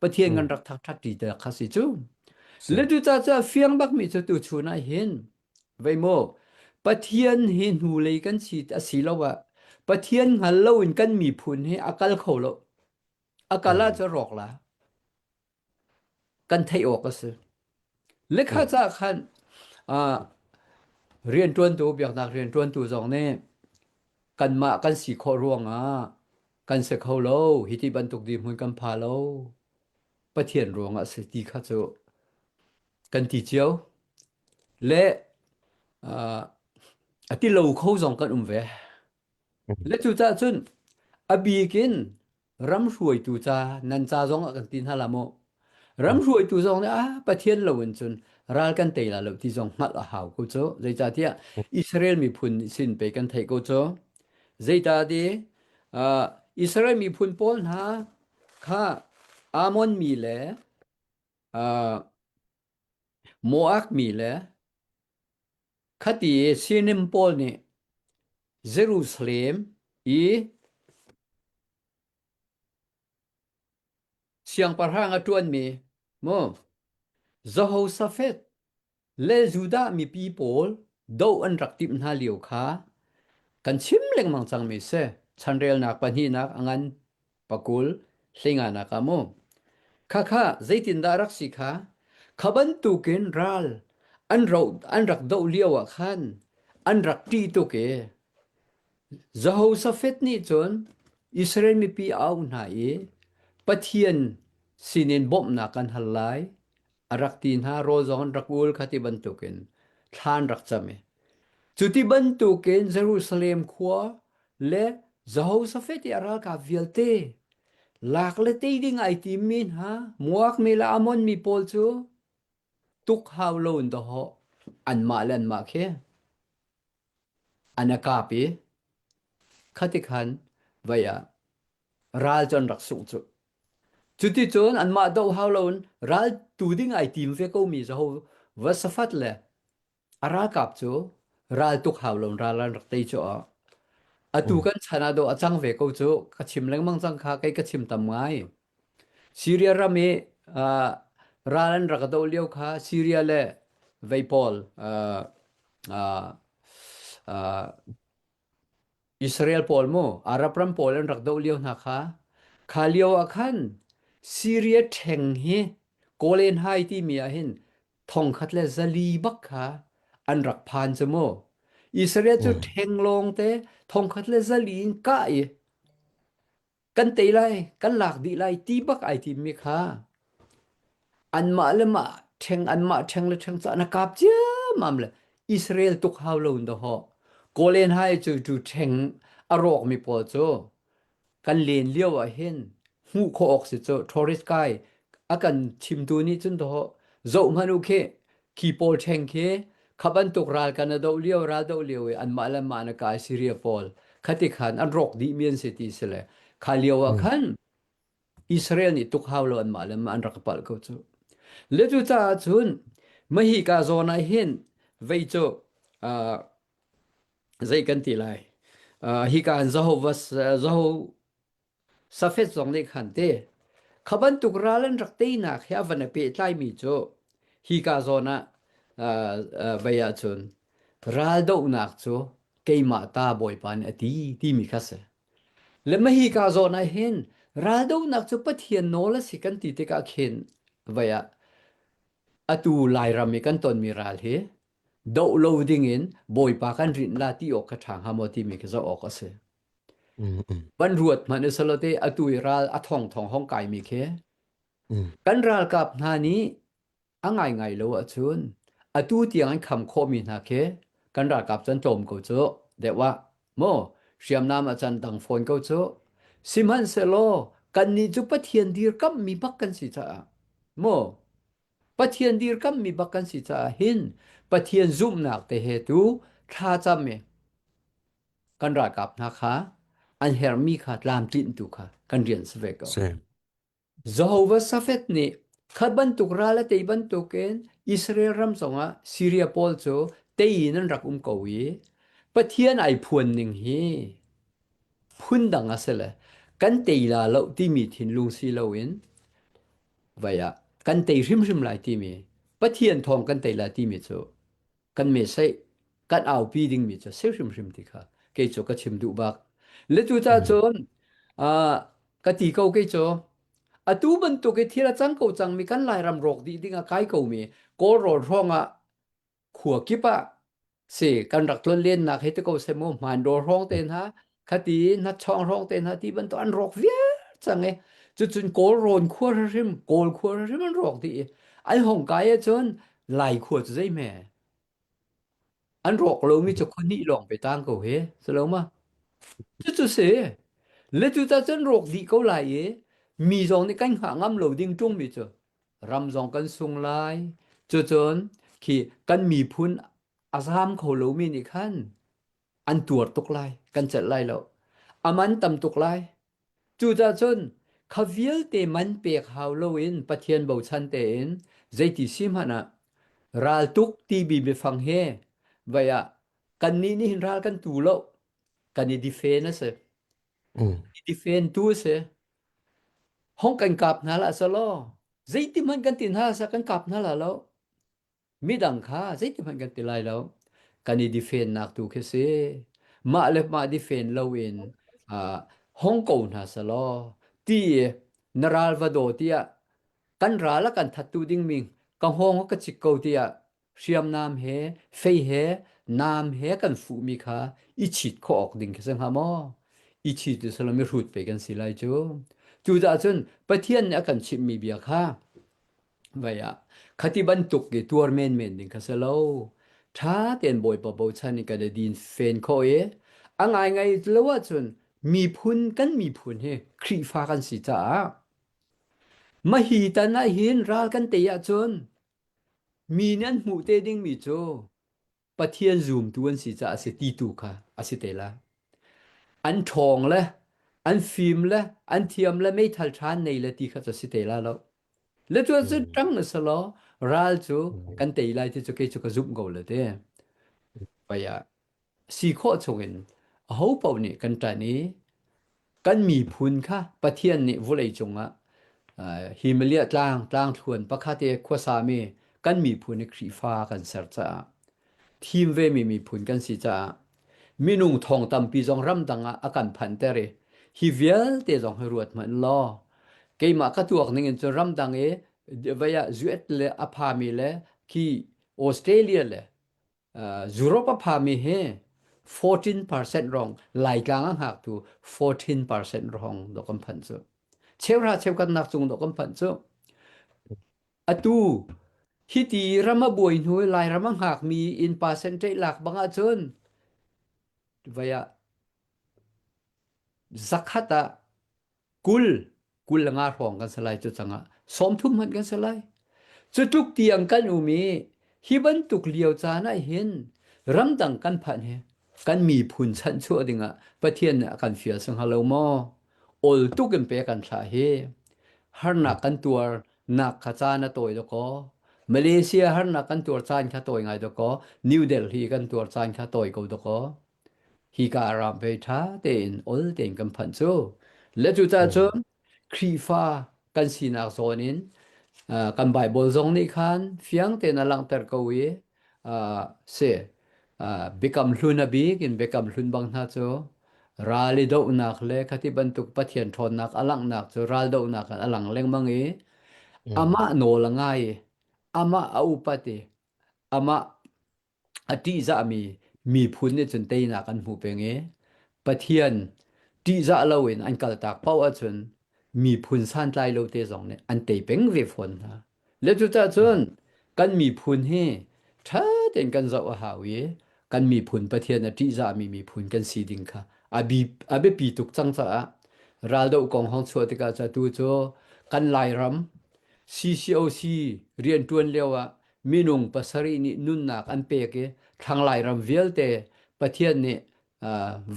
Pathian kan rak thangṭhat ṭi te kha si cu. Le tu ca cu a fiang bakmi cu tu chun ah hin Vei maw, Pathian hi hnulei kan si a si lo ah Pathian hngal loin kan miphun hi a kal kho lo. A kal ahcun rawk la. Kan theih awk a si. Lekha ca khan uh, rianṭuantu, biaknak rianṭuantu zong nih kanmah kan si khawh ruangah kan si kho lo, hi ti bantuk dirhmun kan pha lo. Pathian ruangah a si ti kha cu kan ti cio. Le uh, a ti lo kho zong kan um ve. Le cucaah cun a bik in ram hruaitu ca nan ca zong ah kan ti hna la mu. Ram hruaitu zong nih ah Pathian lo in cun ral kan tei la lo ti zong hngalh a hau ko cu. Zeicahtiah Israel miphun sin pe kan theih ko cu. Zeicahti uh, Israel miphun pawl hna kha Ammon mi le uh, Moab mi le khati i Sinim pawl nih Jerusalem i siangpahrang a ṭuanmi mu Jehoshaphat le Judah mipi pawl doh an rak timh hna lio kha kan chim lengmang cangmi si. Chanrelnak pahnihnak a ngan pakul hleinganak ah mu. Khakha zeitindah rak si kha? Kha bantukin ral an ro an rak doh lio ah khan. An rak ṭih tuk i Jehoshaphat nih cun Israel mipi a auh hna i Pathian sinin bawmhnak kan hal lai a rak ti hna rawl zong an rak ul kha ti bantukin thla an rak cam i cu ti bantukin Jerusalem khua le Jehoshaphat i a ralkap vialte lak le tei ding ai timmi hna Moab mi le Ammon mi pawl cu tuk hau lo in dawhawh anmah le anmah khi an a kap i khati khan vai ah ral cu an rak sungh cu. Cuticun anmah doh hau loin ral tu ding ai tim ve komi Jehoshaphat le a ralkap cu ral tuk hau loin ral an rak tei cu ah. Atu kan chan ah dawh a cang ve ko cu ka chim lengmang cang kha kei ka chim tam ngai. Syria ram i uh, ral an rak doh lio kha Syria le vei pawl uh, uh, uh, Israel pawl mu Arab ram pawl an rak doh lio hna kha kha lio ah khan Syria ṭheng hi Golan Hai timi ah hin thongkhat le zali bak kha an rak phan cu mu. Israel cu ṭheng lawng te thongkhat le zali in kah i kan tei lai kan lak dih lai ti bak ai timmi kha anmah le mah ṭheng anmah ṭheng le ṭheng cu an kap ciammam le Israel tuk hau lo in dawhawh Golan Hai cu cu ṭheng a rawkmi pawl cu kan len lio ah hin hmuh khawh awk si cu tourist guide a kan chimtu nih cun dawhawh zoh hmanh u khi khi pawl ṭheng khi kha bantuk ral kan a doh lio ral doh lio i anmah le mah na kai Syria pawl khati khan an rawk dih mi an si ti si le kha lio ah khan Israel nih tuk hau lo anmah le mah an rak palh ko cu le cu caah cun mahi ka zawn ah hin vei cu uh, zei kan ti lai uh, hi ka an Jehovah Jeho Safet zong nih khan te kha bantuk ral an rak teinak he a van i pehtlaimi cu hika zawn ah vei ahcun raldohnak cu keimah ta Bawipa nih a ti timi kha si. Le mah hika zawn ah hin raldohnak cu Pathian nawl a si kan ti tikah khin vei ah atu Lairam i kan tonmi ral hi doh lo dingin Bawipa kan rinh la ti awk kha ṭha hnga maw timi khi zoh awk a si. Van ruat hmanh i salote atu i ral a thong thong hong kaimi khi kan ralkap hna nih a ngaingai lo ahcun atu tiang an kham khawhmi hna khi kan ralkap cu an tlawm ko cu deuh ah maw hriamnam ah can dang fawn ko cu sihmanhsehlaw kannih cu Pathian dirkamhmi bak kan si caah maw Pathian dirkamhmi bak kan si caah hin Pathian zumhnak te he tu thlacam i kan ralkap hna kha an herhmi kha tlamtlinh tu kha kan rian si ve ko. Jehovah Safet nih khat bantuk ral a tei bantukin Israel ram zongah Syria pawl cu tei in an rak um ko i Pathian ai phuan ning hi phundang a si le kan tei la lo timi thinlung si loin vai ah kan tei hrimhrim lai timi Pathian thawng kan tei la timi cu kan meseih kan aupi dingmi cu si hrimhrim ti kha kei cu ka chim duh bak le cu ca cun ka ti ko kei cu atu bantuk i thil a cang ko cangmi kan Lairam rawk dih ding a kai komi Kawl rawl hrawng ah khua kip ah si kan rak tlon lennak he te ko se mu hmaan dawr hrawng te hna khati na chawng hrawng te hna ti bantuk an rawk viar cang i cucun Kawl rawn khua hrim Kawl khua hrim an rawk dih i an hong kai ahcun Lai khua cu zeihme an rawk lomi cu khua hnih lawng pe tang ko he si lo ma cucu si le cu ta cun rawk dih ko lai i mi zong nih kan hngah ngam lo ding ṭung mi cu ram zong kan sung lai cucun khi kan miphun a zaam kho lomi nih khan an tuar tuk lai kan celh lai lo a man tam tuk lai Cucaah cun kha vialte man pek hau loin Pathian bochan tein zeiti si hmanh ah raltuk timi biafang he vai ah kannih nih hin ral kan tu lo kan i defend a si. I defend tu a si. Hong kan kap hna lah selaw zeiti hmanh kan ti hna sa kan kap hna la lo. Midang kha zeitihmanh kan ti lai lo. Kan i defend-nak tu khi si. Mah le mah defend loin uh, hong ko hna selaw ti na ral va daw tiah kan ral a kan thattu dingmi ka hngawng ka cik ko tiah hriamnam he fei he Naam he kan fuhmi kha i chit khawh awk ding khi si hnga maw? I chit cu silo mihrut pe kan si lai cu. Cucaah cun Pathian nih a kan chimhmi bia kha vai ah khati bantuk i tuar menmen ding kha si lo. Ṭha tein Bawipa bochan in kan i din fen khawh i a ngaingai lo ahcun miphun kan miphun hi Khrihfa kan si caah Mahhi tan ahhin ral kan tei ahcun mi nih an hmuh te dingmi cu Pathian zumtu an si caah a si ti tu kha a si te lai. An ṭhawng le an fim le an thiam le meithal ṭha an nei le ti kha cu a si te lai lo. Le cu cu ṭang na si law ral cu kan tei lai ti cu kei cu ka zumh ko le ti. Pei ah si khawh chungin aho paoh nih kan ṭanh i kan miphun kha Pathian nih vawlei cungah Himalaya tlang tlangthluan pakhat i khuasami kan miphun i Khrihfa kan ser caah thim vemi miphun kan si caah minung thong tampi zong ramdang ah a kan phanter i hi vialte zong hi ruat hmanh law keimah ka tuak ning in cun ramdang i vei ah US le a phami le khi Australia le Europe a phami hi 14% rong Laitlang a hngaktu 14% rong dawh kan phanh cu. Cheuhra cheukhatnak cung dawh kan phanh cu. Atu hiti ram a buai hnu i Lairam a hngakmi in percentage lak bang ahcun vai ah zakhat ah 20 25 hrawng kan si lai cu cangah 30 hmanh kan si lai. Cu tluk tiang kan um i hi bantuk lio caan ah hin ramdang kan phanh hi kan miphun chanhchuah dingah Pathian nih a kan fial si hnga lo maw? Ol tuk in pe kan thlah hi harnak kan tuar nak kha caan a tawi dakaw Malaysia harnak kan tuar caan kha tawi ngai dakaw New Delhi kan tuar caan kha tawi ko dakaw Hika ram ve ṭha tein ol tein kan phanh cu. Le cucaah cun Khrihfa kan sinak zawn in kan Bible zong nih khan fiang tein a langhter ko i si biakam hlun a bik in biakam hlun bang hna cu ral i dohnak le khati bantuk Pathian ṭhawnnak a langhnak cu ral dohnak in a lang lengmang i amah nawl a ngai i amah a upat i amah A ṭihzahmi miphun nih cun teinak an hmuh peng i Pathian ṭihzah loin an kaltak paoh ahcun miphun santlai lo te zong nih an tei peng ve fawn hna. Le cucaah cun kan miphun hi ṭha tein kan zoh a hau i kan miphun Pathian a ṭihzahmi miphun kan si ding kha a bi a biapi tuk cang caah raldoh kong hong chuah tikah cu atu cu kan Lairam CCOC rianṭuan lio ah minung pasarih nih nunnak an pek i thlanglai ram vialte Pathian nih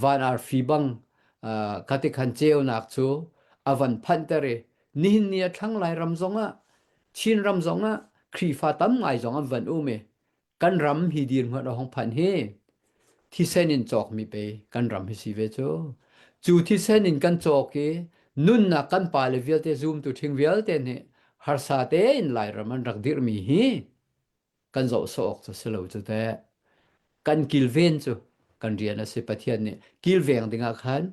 van arfi bang khatikhan ceunak cu a van phanhter i nihin ni a thlanglai ram zongah Chin ram zongah Khrihfa tam ngai zong an van um i kan ram hi dirhmun a hong phanh hi thisen in cawkmi pei kan ram hi si ve cu. Cu thisen in kan cawk i nunnak kan pale vialte zumtu ṭhing vialte nih harsa tein Lairam an rak dirhmi hi kan zoh sawh awk cu si lo cu teh. Kan kilven cu kan rian a si Pathian nih kilveng dingah khan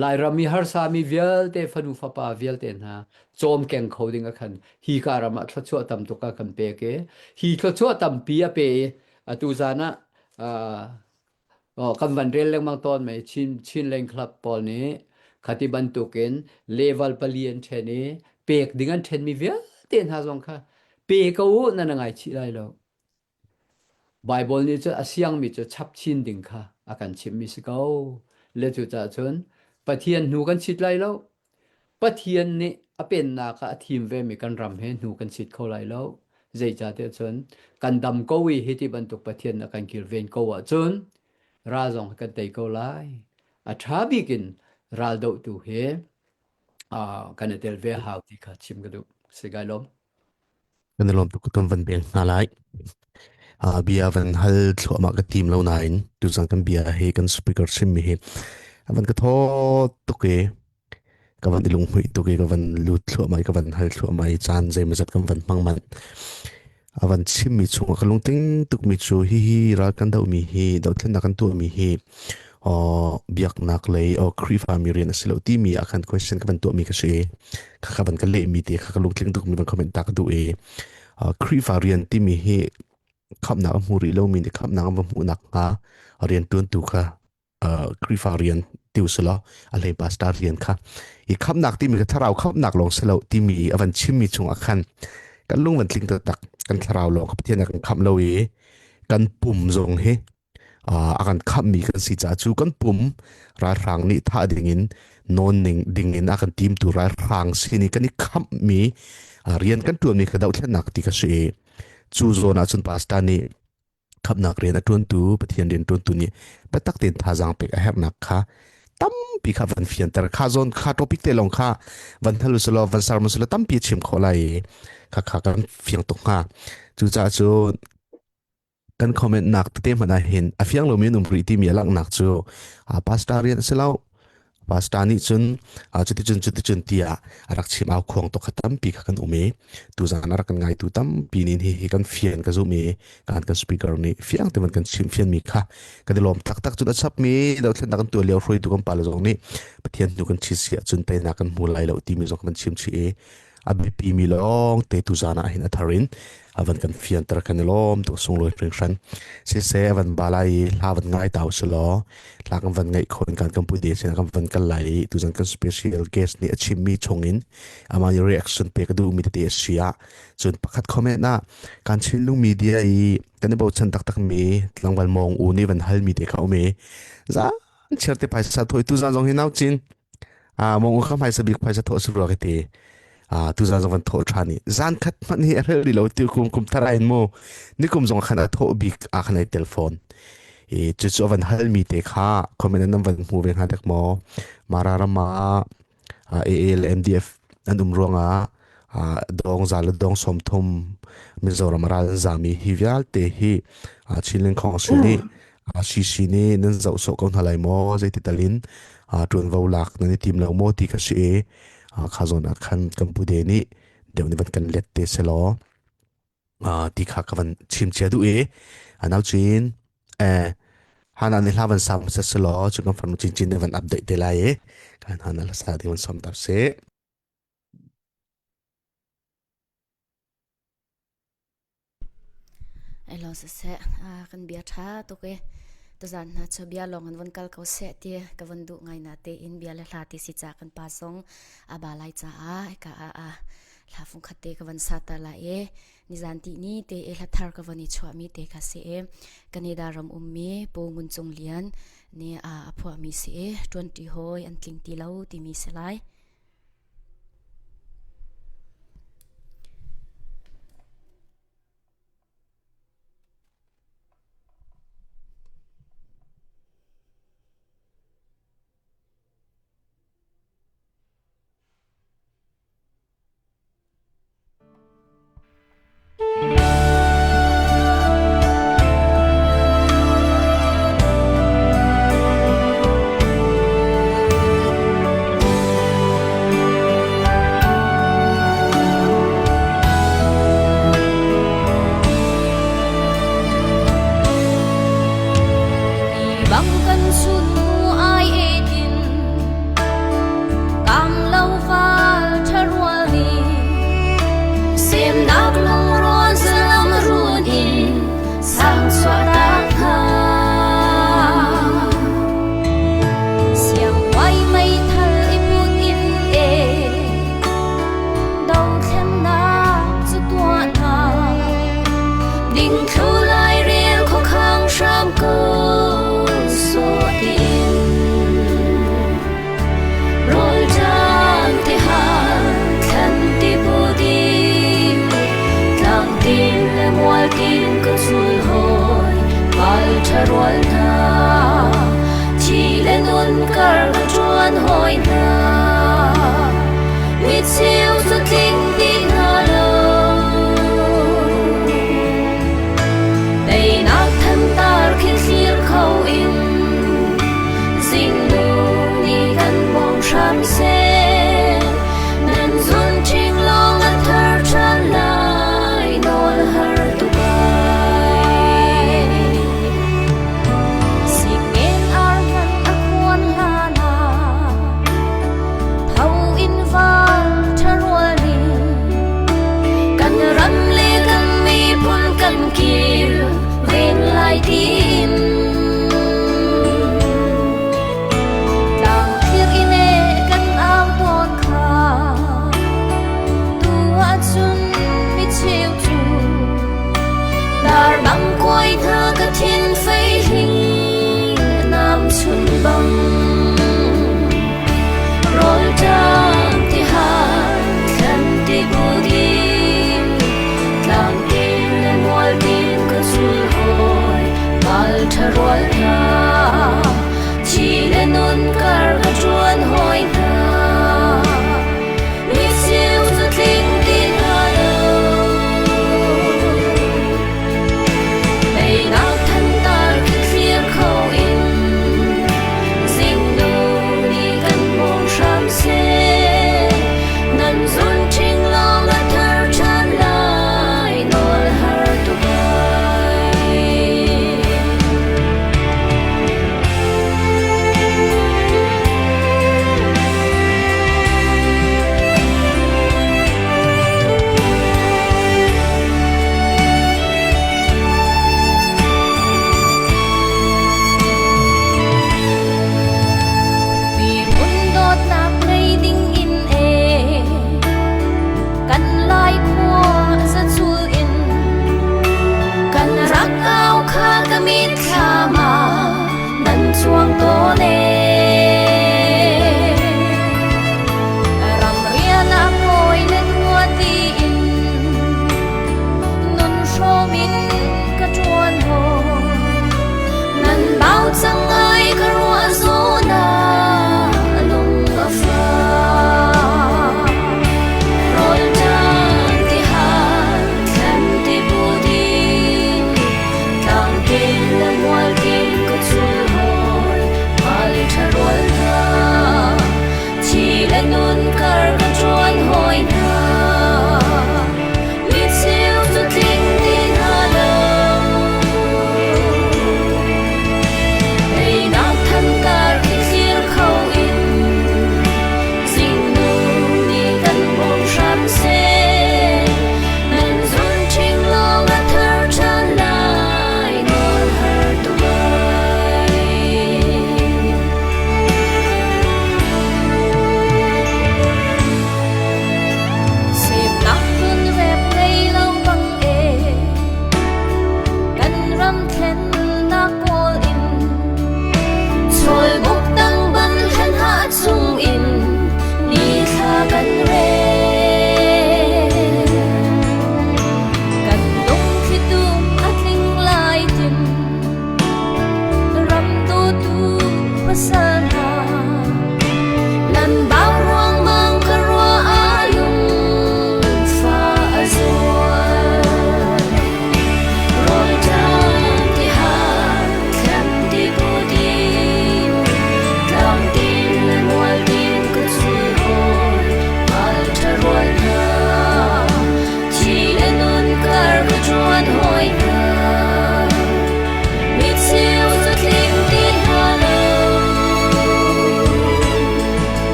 Lairam i harsami vialte fanu fapa vialte hna cawmkeng kho ding ah khan hi ka ram ah thluachuah tam tuk a kan pek i hi thluachuah tampi a pe i atu zan ah kan van rel lengmang tawn mei Chin Chinland Club pawl nih khati bantukin level pali an ṭhen i pek ding an ṭhenmi vialte hna zong kha pe ko u nan ngai chih lai lo. Bible nih cun a siangmi cu chap chin ding kha a kan chimhmi si ko. Le cucaah cun Pathian hnu kan chit lai lo. Pathian nih a pennak ah a thim vemi kan ram he hnu kan chit kho lai lo. Zeicahtiah cun kan dam ko i hiti bantuk Pathian a kan kilven ko ahcun ral zong kan tei ko lai. A ṭha bik in ral dohtu he kan i tel ve hau ti kha chim ka duh. Si kai lawm. Kan i lawm tuk kan van bel hna lai. Bia van hal thluahmah ka tim lo nain tuzan kan bia hi kan speaker chimmi hi a van ka thaw tuk i ka van i lunghmuih tuk i ka van lut thluahmah i ka van hal thluahmah i caan zeimawzat kan van hmang manh. A van chimmi chungah ka lungtling tukmi cu hihi ral kan dohmi hi dohthlennak kan tuahmi hi biaknak lei o Khrihfami rian a si lo timi ah khan question ka van tuahmi ka si i kha ka van ka lehmi te kha ka lungtling tukmi van comment ta ka duh i Khrihfa rian timi hi. khamnak a hmu rih lomi nih khamnak an va hmuh nakhnga rian ṭuantu kha Khrihfa rian ti usulaw a hlei pastor rian kha i khamnak timi kha thlarau khamnak lawng si lo timi a van chimmi chungah khan kan lung van tling taktak kan thlarau lawng kha Pathian a kan khamh lo i kan pum zong hi a kan khamhmi kan si caah cu kan pum ralhrang nih thah dingin nawn ning dingin a kan timtu ralhrang sin i kan i khamhmi rian kan ṭuanmi kha dohthlennak ti kha si i cu zawn ah cun pastor nih khamhnak rian a ṭuantu Pathian rian ṭuantu nih biatak tein thazaang pek a herhnak kha tampi kha van fianter kha zawn kha topic te lawng kha van hal usulaw van sermon usulaw tampi a chim khawh lai i kha kha kan fiang tuk hnga cucaah cu kan comment nak tete hmanh ah hin a fiang lomi an um rih timi a langhnak cu pastor rian a si lo pastor nih cun cuticun cuticun tiah a rak chim au khuang tuk kha tampi kha kan um i tuzan a rak kan ngaitu tampi nih hi hi kan fian ka zum i kan kan speaker nih fiang te man kan chim fian mi kha kan i lawm taktak cun a chapmi dothlennak kan tuah lio hruaitu kan pale zong nih Pathian hnu kan chit si ahcun teinak kan hmu lai lo timi zong kan chim chih i a biapi mi lawng te tuzan ah hin a thar in a van kan fianter kan i lawm tuk sunglawi hringhran siseh a van ba lai i hla van ngai tau si law hla kan van ngaih khon kan kan pu de sin kan van kal lai i tuzan kan special guest nih a chim mi chung in amah nih reaction pe ka duh mi tete a si ah cun pakhat comment ah kan Chinlung media i kan i bochan taktak mi tlangval mong u nih van hal mi te kha um i za chiar te phaisa thoi tu zan zong hi nau cin mong kha hmaisa bik phaisa thawh si rua ka ti. Tuzan zong van thawh ṭhan i zan khat hmanh hi a hrelh rih lo ti kum kum thar in mu nikum zong khan a thawh bik ah khan ai tel fawn. I cucu a van halmi te kha comment an van hmu ve hnga dek maw Mara ram ah AA le MDF an um ruangah dong za le dong 30 Mizoram ral an zami hi vialte hi Chinland Council nih CC nih nan zoh sawh ko hna lai maw zeiti tal in ṭuanvo lak nan i tim lo maw ti kha si i kha zawn ah khan kan pu de nih deuh nih van kan let te selaw ti kha ka van chim chia duh i anau cin eh hana nih hla van sam se selaw cu kan farnu chinchin nih van update te lai i kan hana hla sa ding van som tar se. Ai lo siseh, kan bia ṭha tuk i tuzaan hna cu bia lawng in vun kal ko seh ti ka vun duh ngai na tein bia le hla ti si ca kan pa zong a ba lai caah hika ah a hla fung khat te ka van sa ta lai i nizan ti ni te i hla thar ka van i chuahmi te kha si i Canada ram ummi Pu Ngun Cung Lian nih a phuahmi si i ṭuanṭi hawi an tling ti lo timi si lai.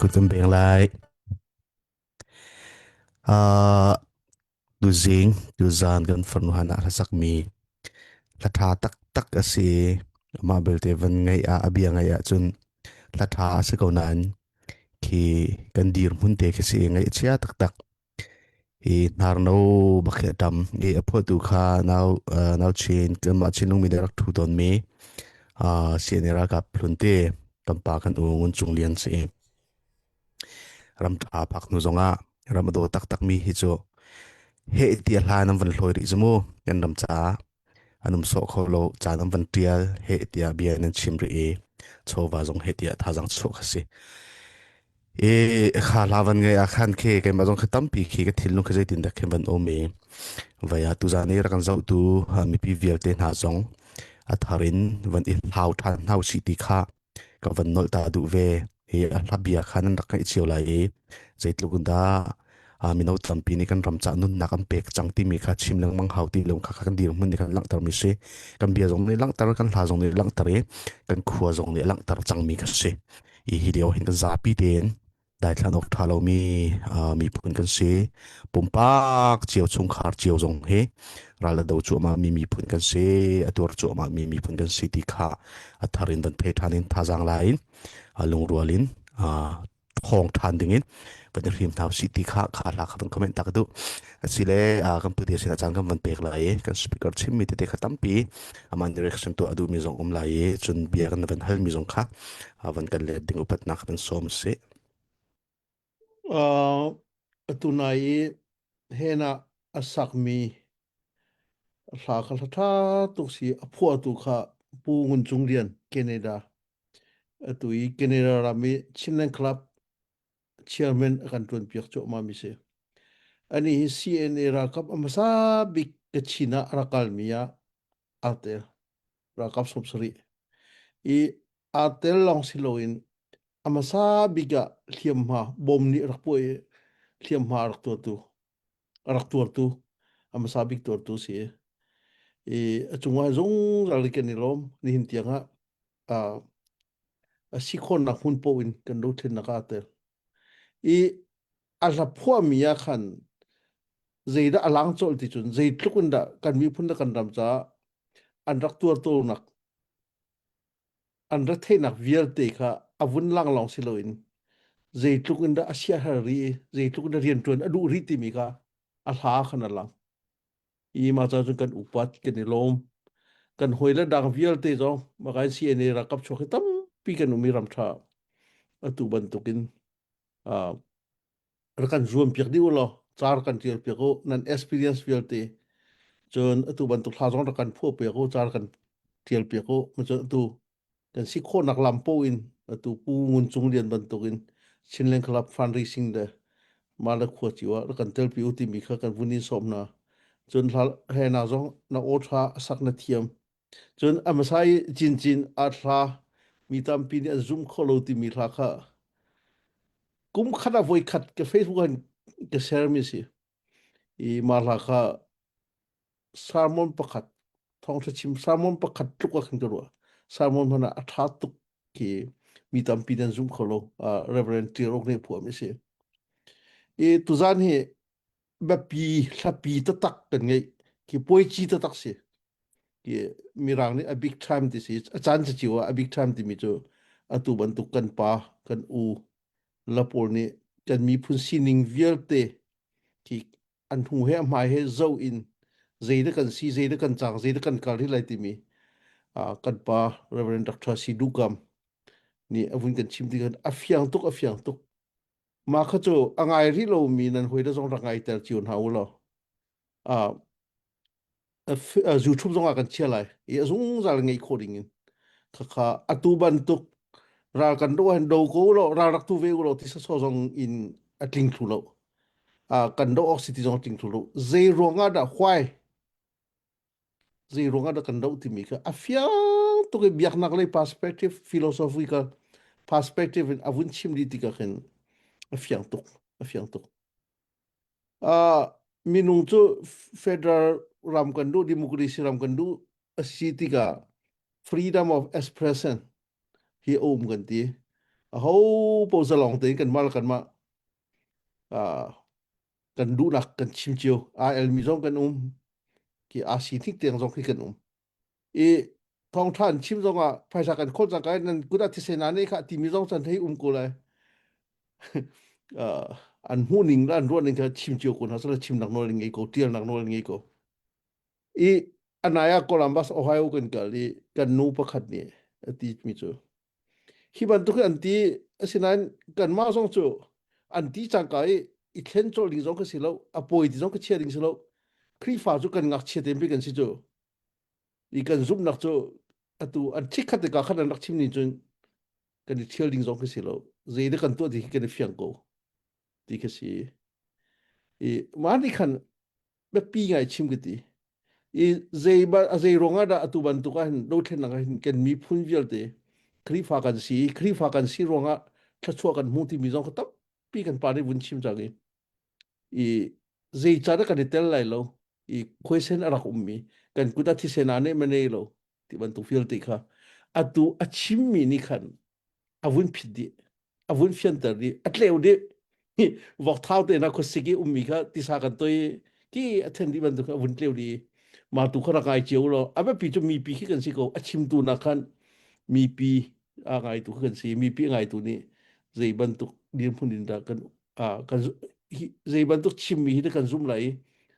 Kan kut kan beng lai. Uh, tuzing, tuzan kan farnu han ah hlasak mi hla tha taktak a si. Amah belte van ngaih ah a bia ngaih ahcun hla tha a si ko nain khi kan dirhmun te khi si ngaih chia taktak. Hi hnarno bak hi a tam. I a phuahtu kha nau uh, nau Chin kanmah Chinlung mi nih rak thu tawn mi uh, CNA ralkap hlun te kan pa kan u Ngun Cung Lian si. Ram ṭha phak hnu zongah ram a daw taktak mi hi cu heh ti a hlan an van hlawi rih cu mu kan ram caah an um sawh kho lo caan an van ṭial heh tiah bia in an chim rih i chawva zong heh tiah thazaang chuah kha si. I kha hla van ngai ah khan khi keimah zong khi tampi khi ka thinlung khi zeitin dah khin van um i vai ah tuzaan i rak kan zohtu mipi vialte hna zong a thar in van i hlau ṭhan hna usih ti kha ka van nolh ta duh ve. Hi a hla bia kha nan rak ngaih cio lai i zeitluk in dah mino tampi nih kan ram ca nunnak an pek cang timi kha chim lengmang hau ti lo kha kan dirhmun nih kan langhtermi si. Kan bia zong nih langhter, kan hla zong nih langhter i kan khua zong nih langhter cangmi kha si. I hi lio hin kan zapi tein daithlan awk ṭha lomi miphun kan si. Pumpak cio chungkhar cio zong hi ral a do cuahmah mi miphun kan si, a tuar cuahmah mi miphun kan si ti kha a thar in van thei ṭhan in thazaang la in lungrual in thawng ṭhan ding in van i hrim hna usih ti kha kha hla kha van comment ta ka duh. Asile kan pute sin ah caan kan van pek lai i kan speaker chimmi tete kha tampi aman direction tuah a duhmi zong um lai i cun bia kan van halmi zong kha van kan let ding upatnak kan sawm si. Uh, atu nai i hena a sakmi hla kha hla ṭha tuk si a phuahtu kha Pu Ngun Cung Lian Canada atu i Canada ram i Chinland Club chairman a kan ṭuan piak cuahmah mi si. Ani hi CNA ralkap a hmasa bik Kachin ah a rak kalmi ah aa tel. Ralkap 70. I aa tel lawng si loin a hmasa bik ah hliamhma bom nih rak puah i hliamhma a rak tuartu a rak tuartu a hmasa bik tuartu si. I a cungah zungzal kan i lawm nihin tiang ah uh, a si khawhnak hmun paoh in kan dothlennak ah tel. I a hla phuahmi ah khan zeidah a lang colh ti cun zeitluk in dah kan miphun le kan ram caah an rak tuartonak an retheihnak vialte kha a vun lang lawng si loin zeitluk in dah a siaherh rih i zeitluk in dah rianṭuan a duh rih timi kha a hla khan a lang. I mah ca cun kan upat kan i lawm. Kan hawi le dang vialte zong makai CNA ralkap chuak hi tampi kan um i ram ṭha atu bantukin uh, rak kan zuam piak dih u law car kan tial piak u nan experience vialte cun atu bantuk hla zong rak kan phuah piak u car kan tial piak u cun atu kan si khawhnak lam po in atu Pu Ngun Cung Lian bantukin Chinland Club fundraising le mah le khua cio ah rak kan telpi u timi kha kan vun in sawm hna. Cun hla he na zong na aw ṭha a sak na thiam. Cun a hmasa i cincin a hla mi tampi nih an zum kho lo timi hla kha kum khat ah voi khat ka Facebook ah ka share mi si. I mah hla kha sermon pakhat thawngṭha chim sermon pakhat tluk ah khan ka ruah sermon hmanh ah a ṭha tuk khi mi tampi nan zum kho lo uh, Reverend Tir Ok nih phuah mi si i tuzan hi biapi hlapi taktak kan ngeih khi puaici taktak si khi mirang nih a big time ti si a caan cacio ah a big time timi cu atu bantuk kan pa kan u la pawl nih kan miphun sining vialte khi an hnu he a hmai he zoh in zeidah kan si zeidah kan cang zeidah kan kal rih lai timi uh, kan pa Reverend Dr. Si Dukam nih a vun kan chim ti kan a fiang tuk a fiang tuk mah kha cu a ngai rih lomi nan hoi le zong rak ngai ter cio hna u law uh, YouTube zong ah kan chia lai i a zungzal ngeih khawh ding in khakha atu bantuk ral kan do han do ko lo ral rak tu ve u lo ti saso zong in a tling thlu lo kan do awk si ti zong tling thlu lo zei ruang ah dah why zei ruang ah dah kan do timi kha a fiang tuk i biaknak lei perspective philosophical perspective in a vun chim dih tikah khin a fiang tuk a fiang tuk Uh, minung cu federal ram kan duh, democracy ram kan duh a si tikah freedom of expression hi a um kan ti. Aho paoh zalong tein kanmah le kanmah ah kan duhnak kan chim cio. Aa elmi zong kan um. Ki aa si hnik tiang zong khi kan um. I thawngṭha an chim zongah phaisa kan khawl cangka in nan kut ah thisen aa neh kha timi zong chan hei um ko lai. Uh, an hmuh ning le an ruah ning kha chim cio ko hna sala chimnak nawl an ngei ko, ṭialnak nawl an ngei ko. I anai ah Columbus, Ohio kan kal i kan nu pakhat nih a ti mi cu hi bantuk hi an ti asinain kanmah zong cu an ti cangka i i thlen colh ding zong ka si lo a pawi ti zong ka chia ding si lo Khrihfa cu kan ngakchia te kan si cu i kan zumhnak cu atu an chikkhat te ka khat an rak chim ning cun kan i thial ding zong ka si lo zei dah kan tuah ti khi kan i fiang ko ti ka si i mah nih khan biapi ngai chim ka ti i zei ba a zei ruangah dah atu bantuk ah hin dothlennak ah hin kan miphun vialte Khrihfa kan si i Khrihfa kan si ruangah thluachuah kan hmu timi zong kha tampi kan pa nih vun chim cang i i zei ca dah kan i tel lai lo i khuaisen a rak ummi kan kut ah thisen aa neh ma nei lo ti bantuk vialte kha atu a chimmi nih khan a vun phit dih a vun fianter dih a tleu dih vok thau te na khuasik i ummi kha tisa kan toi ki a then dih bantuk a vun tleu dih ma tu kha rak ngai cio lo a biapi cu mipi khi kan si ko a chimtu nak khan mipi a ngaitu kha kan si mipi a ngaitu nih zei bantuk dirhmun in dah kan kan zei bantuk chimmi hi kan zum lai i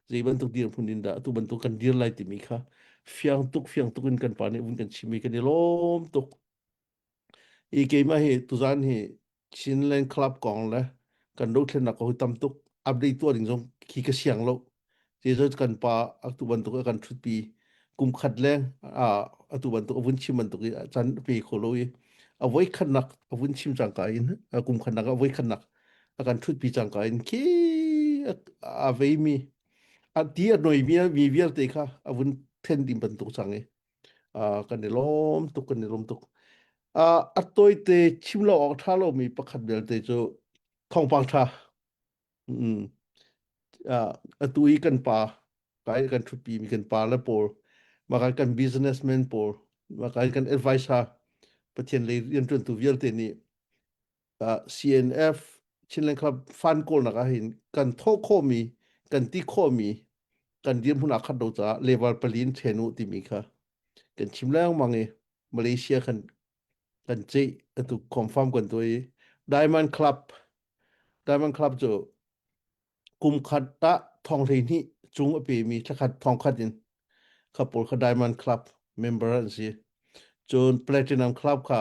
zei bantuk dirhmun in dah atu bantuk kan dir lai timi kha fiang tuk fiang tuk in kan pa nih vun kan chimmi kan i lawm tuk I keimah hi tuzaan hi Chinland Club kong le kan dothlennak ko hi tam tuk update tuah ding zong khi ka siang lo. Zeizat kan pa atu bantuk a kan ṭhutpi kum khat leng atu bantuk a vun chim bantuk i caan a pe kho lo i a voi khatnak a vun chim cangka in kum khatnak a voi khatnak a kan ṭhutpi cangka in khi a veimi a ti a noimi mi vialte kha a vun then ding bantuk cang i kan i lawm tuk kan i lawm tuk a tawite chim lo awk ṭha lomi pakhat belte cu thawngpang ṭha mm. atu i kan pa kai kan ṭhutpi mi kan pa le pawl maka kan businessman pawl maka kan advisor Pathian lei rianṭuantu vialte nih CNF Chinland Club fund kawlnak ah hin kan thawh khawhmi kan ti khawhmi kan dirhmun aa khat lo caah level pali in ṭhen u timi kha kan chim lengmang i Malaysia kan kan ceih atu confirm kan tuah i Diamond Club Diamond Club cu kum khat ah thong 12 cung a pemi thlakhat thong khat in kha pawl kha Diamond Club member an si. Cun Platinum Club kha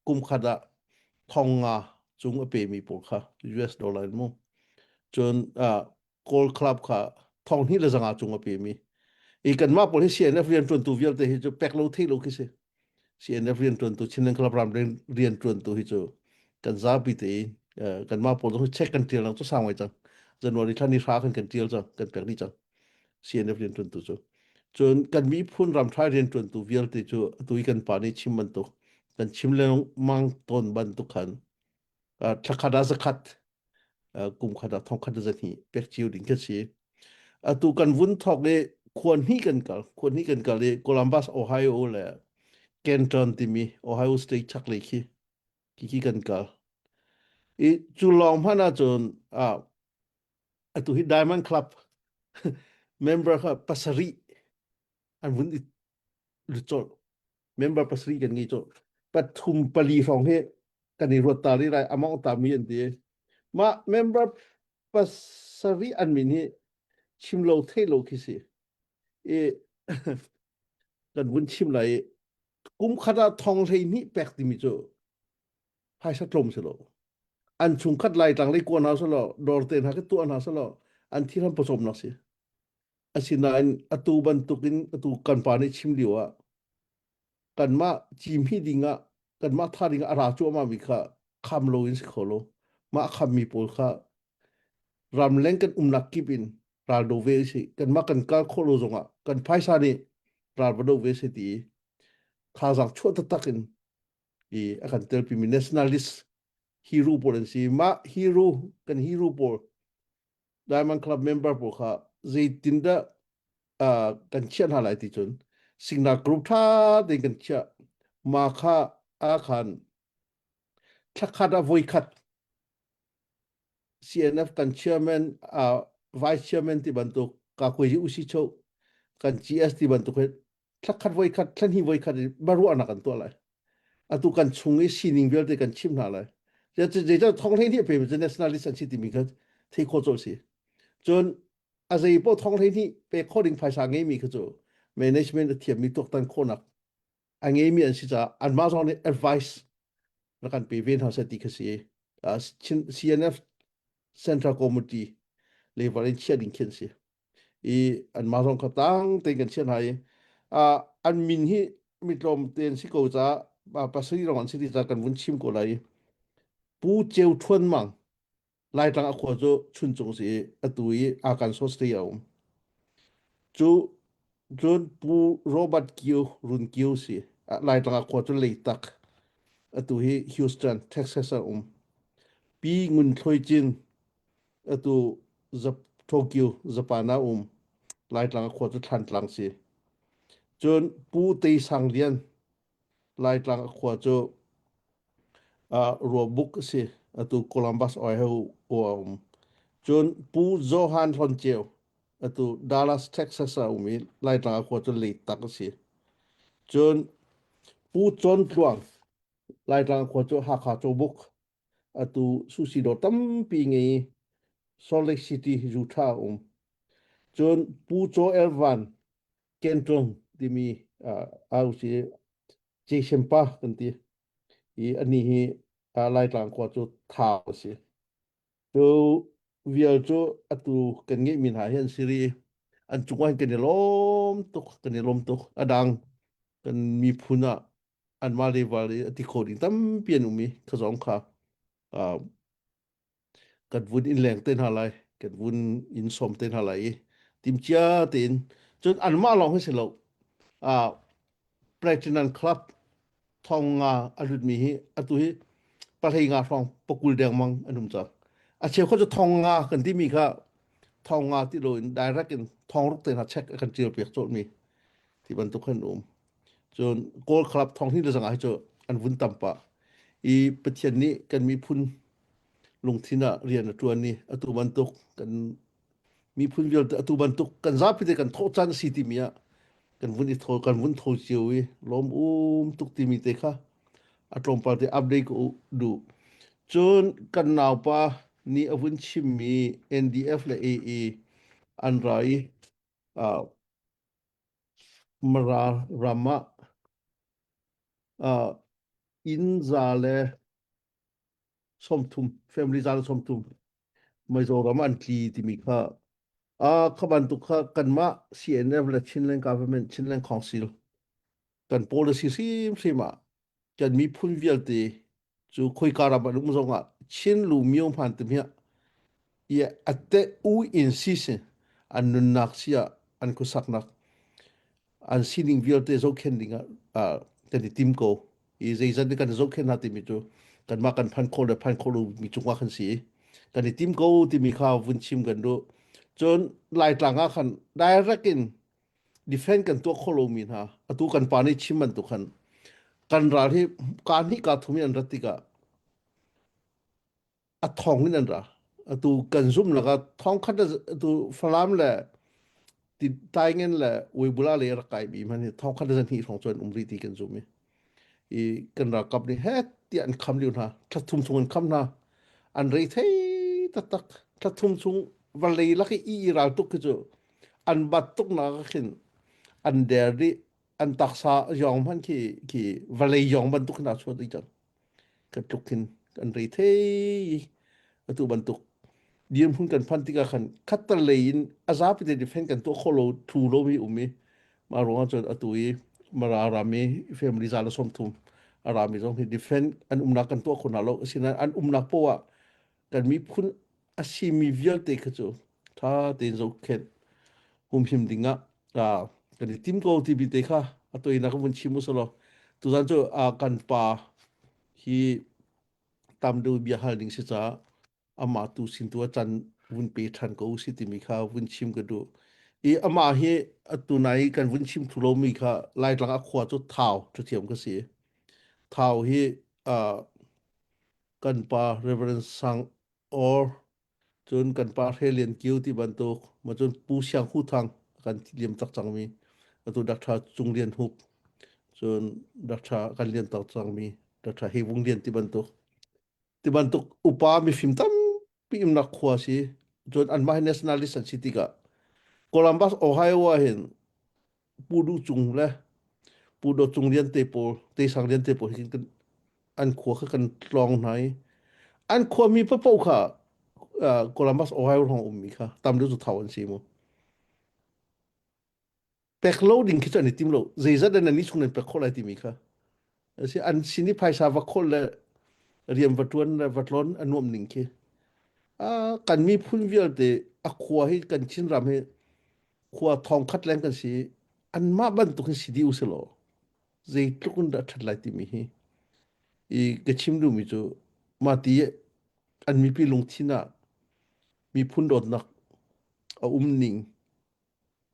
kum khat ah thong nga cung a pemi pawl kha US dollar in mu. Cun uh, Gold Club kha thong hnih le zanga cung a pemi. I kanmah pawl hi CNF rianṭuantu vialte hi cu pek lo theih lo khi si. CNF rianṭuantu Chinland Club ram rianṭuantu hi cu kan zapi te in kanmah pawl zong hi check kan ṭial lang cu sang ngai cang. January thla ni hra khan kan ṭial cang, kan pek dih cang. CNF rianṭuantu cu. Cun kan miphun ramṭha rianṭuantu vialte cu atu i kan pa nih chim bantuk kan chim lengmang tawn bantuk khan thlakhat ah zakhat kum khat ah thong khat zahnih pek cio ding kan si. Atu kan vun thawk i khua hnih kan kal khua hnih kan kal i Columbus Ohio le Canton timi Ohio State chaklei khi khi kan kal. I cu lawng hmanh ahcun atu hi Diamond Club member kha pasarih an vun i lut colh. Member pasarih kan ngei colh. Pathum pali hrawng hi kan i ruat ta rih lai among ta mi an ti. Mah member pasarih an min hi chim lo theih lo khi si. I kan vun chim lai i kum khat ah thong 12 pek timi cu phaisa tlawm si lo an chungkhat laitlang lei kua hna selaw dawr te hna khi tuah hna selaw an thil han pawcawmnak si asinain atu bantukin atu kan pa nih chim lio ah kanmah cimhi ding ah kanmah tha ding ah a ra cuahmah mi kha kham lo in si kho lo mah khammi pawl kha ramleng kan umnak kip in ral do ve si kanmah kan kal khawh lo zongah kan phaisa nih ral va do ve si ti thazaang chuah taktak in i a kan telpimi nationalist hero pawl an si. Mah hero kan hero pawl Diamond Club member pawl kha zeitindah uh, kan chiah hna lai ti cun signal group tha tein kan chiah. Ma kha a khan Thlakhat ah voikhat CNF kan chairman uh, vice chairman ti bantuk ka koi usi cho kan GS ti bantuk he thlakhat voikhat thlan hi voikhat baruahnak kan tuah lai. Atu kan chung i sining vialte kan chim hna lai. Zeicah thong hlei nih pe mi nationalist an si timi kha thei kho cawh si. Cun a zei paoh thong hlei nih pe kho ding phaisa ngeimi kha cu management a thiammi tuaktan khawhnak a ngeimi an si caah anmah zong nih advice rak kan pe ve hna seh ti kha si. CNF Central Committee level in chiah ding khi an si. I anmah zong kha tang tein kan chiah hna i an min hi mitlawm te an si ko caah pasarih lawng an si ti caah kan vun chim ko lai i Pu Ceu Thuan Mang Laitlang a khua cu Chuncung si i atu i Arkansas State a um. Cu cun Pu Robert Kio Run Kio si. Laitlang a khua cu Leitak. Atu hi Houston, Texas a um. Pi Ngun Thloi Cin atu Tokyo, Japan ah um. Laitlang a khua cu Thlantlang si. Cun Pu Tei Sang Lian Laitlang a khua cu Ruabuk a si. Atu Columbus, Ohio a um. Cun Pu Johan Hlawn Ceu atu Dallas, Texas ah a um i Laitlang a khua cu Leitak a si. Cun Pu Con Tluang Laitlang a khua cu Hakha Cawbuk atu sushi dawr tampi ngei i Salt Lake City, Utah a um. Cun Pu Caw Elvan Kentlung timi au si Jason pa kan ti i anih hi Laitlang khua cu Thau a si. Cu vial cu atu kan ngeihmi hna hi an si rih i an cungah hin kan i lawm tuk kan i lawm tuk. A dang kan miphun ah anmah level i a ti kho ding tampi an um i kha zong kha kan vun in leng te hna lai kan vun in sawm te hna lai i timcia tein cun anmah lawng hi si lo uh, Platinum Club thong nga a lutmi hi atu hi pahlei nga hrawng pakul dengmang an um cang a cheu kha cu thong nga kan timi kha thong nga ti lo in direct in thong ruk te hna check a kan tial piak cawlmi ti bantuk khan um cun Kawl Club thong hnih le zanga hi cu an vun tam pah i Pathian nih kan miphun lungthin ah rian a ṭuan i atu bantuk kan miphun vialte atu bantuk kan zapi te kan thawh caan a si timi ah kan vun i tho kan vun tho cio i lawm um tuk timi te kha a tlawmpal te update ka duh cun kan naupa nih a vun chimmi NDF le AA an ra i uh, Mara ram ah uh, inn za le 30 family za le 30 Mizoram an tli timi kha uh, kha bantuk kha kanmah CNF le Chinland government Chinland Council kan policy hrimhrim ah kan miphun vialte cu khoika ram an um zong ah Chin lu myo hman te hmiah i ate u in si si an nunnak si ah an khuasaknak an sining vialte zohkhenh ding ah kan i tim ko i zeizat nih kan zohkhenh hna timi cu kanmah kan phan khawh le phan khawh lo mi cungah kan si kan i tim ko timi kha vun chim kan duh cun Laitlang ah khan direct in defend kan tuah khawh lomi hna atu kan pa nih chim bantuk khan kan ral hi ka hnih ka thum in an rat tikah a thong in an ra atu kan zum laka thong khat atu Falam le ti taingen le Uibula le rak kai bi man hi thong khat zan hi hrawng chuan um ri ti kan zum i i kan ralkap nih het tiah an kham liu hna thla thum chung an kham hna an rei thei taktak thla thum chung vawlei lak i i ral tuk khi cu an bat tuk nak khin an der dih an taksa yong hman khi khi vawlei yong bantuk khin a chuah dih cang kan tluk khin kan rei thei atu bantuk dirhmun kan phan tikah khan khattal lei in a zapi te defend kan tuah kho lo thu lo mi um i mah ruangah cun atu i Mara rami family za le 30 a rami zong hi defend an umnak kan tuah kho hna lo asinain an umnak poah kan miphun a simi vialte kha cu tha tein zohkhenh humhim dingah kan i tim ko timi te kha a toinak vun chim usalaw tuzan cu kan pa hi tam deuh bia hal ding si caah amah tu sin tu a can vun pe ṭhan ko si timi kha vun chim ka duh i amah hi atu nai kan vun chim thlu lomi kha Laitlang a khua cu Thau ṭhathiam ka si Thau hi uh, Kan pa Reverend Sang Or cun kan pa Hre Lian Kio ti bantuk ma cun Pu Siang Hu Thang kan liam tak cangmi atu Dr. Cung Lian Hup cun Dr. kan lian tak cangmi Dr. Hei Vung Lian ti bantuk ti bantuk upa mifim tampi umnak khua si cun anmah hi nationalist an si tikah Columbus Ohio ah hin Pu Duh Cung le Pu Dawt Cung Lian te pawl Te Sang Lian te pawl hi kan an khua kha kan tlawng hna i an khuami paohpaoh kha uh, Columbus Ohio hrawng ummi kha tam deuh cu thau an si mu pek lo ding khi cu an i tim lo zeizat nan ni chung nan pek khawh lai timi kha asi an sin i phaisa va khol le rian va tuan le va tlon a nuam ning khi a kan miphun vialte a khua hi kan Chin ram hi khua thong khat leng kan si anmah bantuk hin si dih u selaw zeitluk in dah ṭhat lai timi hi i ka chim duhmi cu mah ti an mipi lungthin ah miphun dawtnak a um ning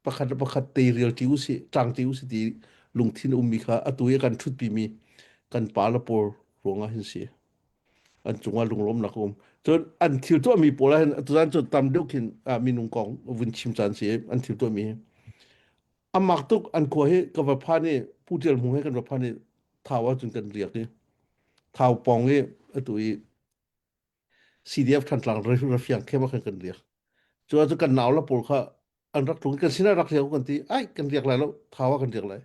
pakhat le pakhat teirial ṭi usih ṭang ṭi usih ti lungthin a ummi kha atu i kan ṭhutpimi kan pa le pawl ruangah hin si an cungah lunglawmnak a um cun an thil tuahmi pawl ah hin tuzan cu tam deuh khin minung kong vun chim caan si an thil tuahmi hi amak tuk an khua hi ka va phan i Pu Tial Hmung he kan va phan i Thau ah cun kan riak i Thau pawng i atu i CDF Thantlang rafiang khem ah khan kan riak cu ah cu kan nau la pawl kha an rak tlung kan sinah rak riak kan ti ai kan riak lai lo Thau ah kan riak lai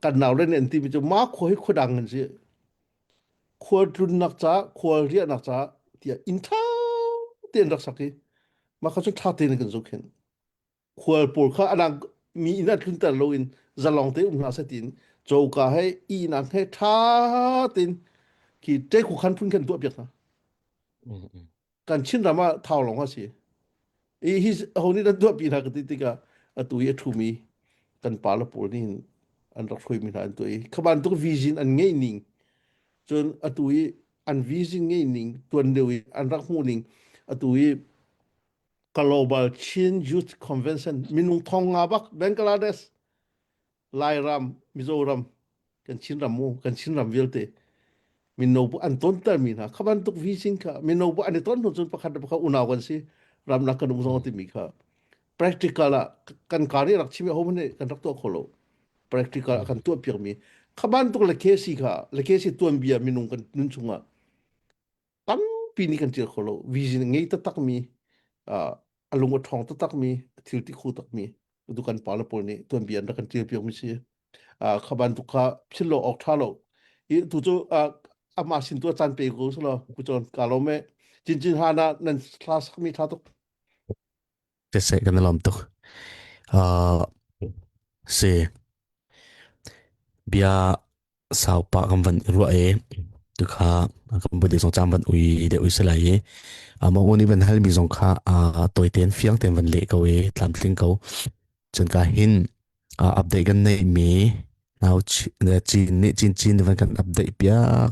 kan nau le nih an ti mi cu ma khua hi khua dang an si khua tlunnak ca khua riahnak ca tiah inn ṭha tein rak sak i mah kha cu ṭha tein kan zohkhenh khual pawl kha a dang mi inn ah tlunter loin zalong te um hna seh tiin coka he ihnak he ṭha tein khi ṭekhu khan phun khan tuah piak hna. Kan Chin ram ah thau lawng a si. I hi ho nih dan tuah pi hna ka ti tikah atu i a ṭhumi kan pa le pawl nih hin an rak hruaimi hna an tuah i kha bantuk vision an ngeih ning cun atu i an vision ngeih ning tuan deuh i an rak hmuh ning atu i Global Chin Youth Convention minung thong nga bak Bangladesh Lairam Mizoram kan Chinram mu kan Chinram vialte mino bu an tonter mi hna kha bantuk vision kha mino bu an i ton hnu cun pakhat le pakhat unau kan si ramlak kan um zong timi kha practical ah kan kar i rak chim ho hmanh kan rak tuah kho lo practical ah kan tuah piak mi kha bantuk le kesi kha le kesi tuanbia minung kan nun chungah tampi nih kan ṭial kho lo vision ngei taktak mi a lung a ṭhawng taktak mi thil ti kho tak mi tu kan pa le pawl nih tuanbia an rak kan ṭial piak mi si kha bantuk kha philh lo awk ṭha lo i tu cu amah sin tu a caan pe ko selaw ku con ka lo me cin cin ha na nan thla sak mi ṭha tuk Siseh kan i lawm tuk. Uh, si bia saupa kan van i ruah i tukha kan budi zong cam van ui deuh ui selai i ama uni van hal mi zong kha a toi ten fiang ten van leh ko i tlamtling ko cun ka hin update kan nei mi nau chin nih chin chin van kan update piak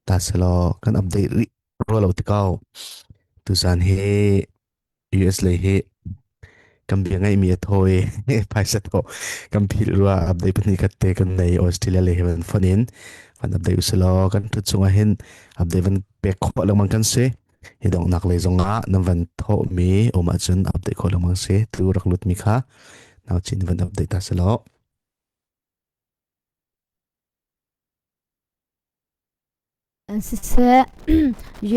ta selo kan update rih rua lo tikau tuzan hi US lei hi kan bia ngaihmi a thaw i phaisa thaw kan philh rua update pahnih khat te kan nei Australia lei he van phone in van update uselaw kan thut chungah hin update van pek khawh lengmang kan si hi donghnak lei zongah nan van thawh mi um ahcun update khawh lengmang si tu rak lut mi kha nau chin van update ta selaw Siseh,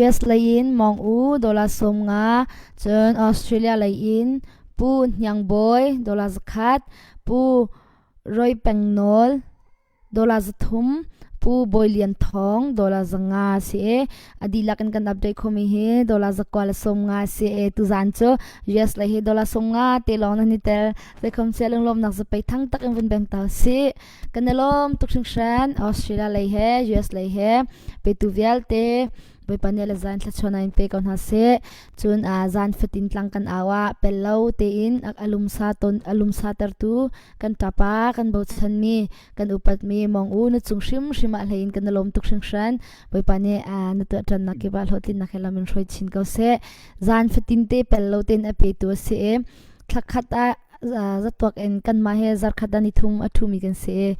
US lei in Mong U dollar 50, cun Australia lei in Pu Hniang Bawi dollar 100, Pu Roy Peng Nawl dollar 300, Pu Bawi Lian Thawng dollar 500 si i a dihlak in kan update khomi hi dollar 190 si i tuzan cu US lei hi dollar 50 te lawng nan i tel. Zeikhom sia lunglawmnak zapei thang tak in vun beng ta si. Kan i lawm tuk hringhran Australia lei he US lei he petu vialte Bawipa nih le zan thluachuah in pe ko hna seh. Cun a zan fatin tlang kan au ah pel lo tein a lumsa ton a lumsa tertu kan ṭapa kan bochan mi kan upat mi mong u na cung hrimhrim ah hlei in kan i lawm tuk hringhran. Bawipa nih na tuah ṭannak kip ah hlawhtlinnak he lam in hruai chin ko seh. Zan fatin te pel lo tein a petu a si i thlakhat ah zatuak in kanmah he zarkhat ah nithum a ṭhumi kan si i.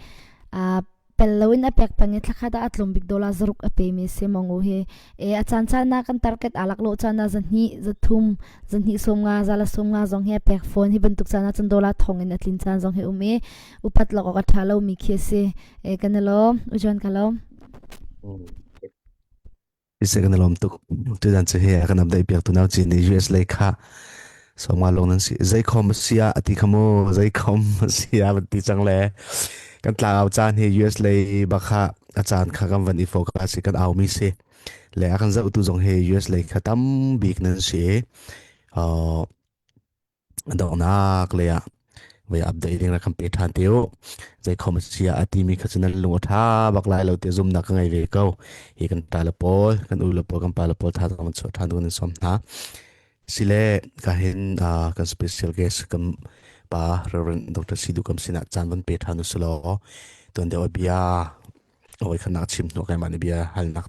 Pel loin a pek peng i thlakhat ah a tlawm bik dollar zaruk a pemi a si Mongo hi. E a caan caan ah kan target aa laklawh caan ah zahnih, zathum, zahnih 50, zala 50 zong hi a pek fawn. Hi bantuk caan ah cun dollar thong in a tlin caan zong hi um i upat lak awk a ṭha lomi khi a si. E kan i lawm. Ujuan ka lawm. Siseh kan i lawm tuk. Tuzan cu hi a kan update piak tu nau cin nih US lei kha sawma lawng nan si. Zeikhom a si ah a ti kha mu. Zeikhom a si ah van ti cang le kan tlangau caan hi US lei bak kha a caan kha kan van i focus i kan au mi si. Le a kan zohtu zong hi US lei kha tam bik nan si. Uh, donghnak lei ah voi update ding rak kan pe ṭhan te u. Zeikhom a si ah a timi kha cu nan lung a ṭha bak lai lo ti zumnak ka ngei ve ko. Hi kan ṭa le pawl, kan u le pawl, kan pa le pawl tha kan chuah ṭhan ding in sawm hna. Sile ka hin uh, kan special guest kan pa Reverend Dr. Sidu kam sinah caan van pe ṭhan u sulaw tuan deuh a bia Oi kha nak chim hnu keimah nih bia halnak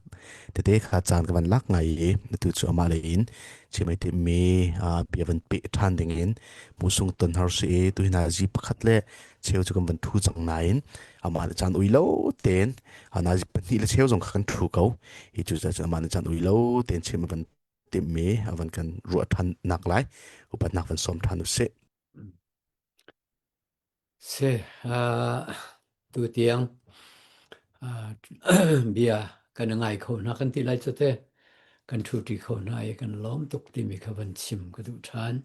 tete kha caan ka van lak ngai i atu cu amah lei in chim ai timmi bia van peh ṭhan ding in musung ton har si i tu hina zi pakhat le cheu cu kan van thu cang nain amah nih caan ui lo tein nazi pahnih le cheu zong kha kan thu ko hi cu cu amah nih caan ui lo tein chim a van timmi a van kan ruah ṭhan nak lai upatnak van sawm ṭhan usih. Si, uh, tutiang uh, bia kan ngai kho hna kan ti lai cu te kan ṭhuṭi kho hna i kan lawm tuk timi kha van chim ka duh ṭhan.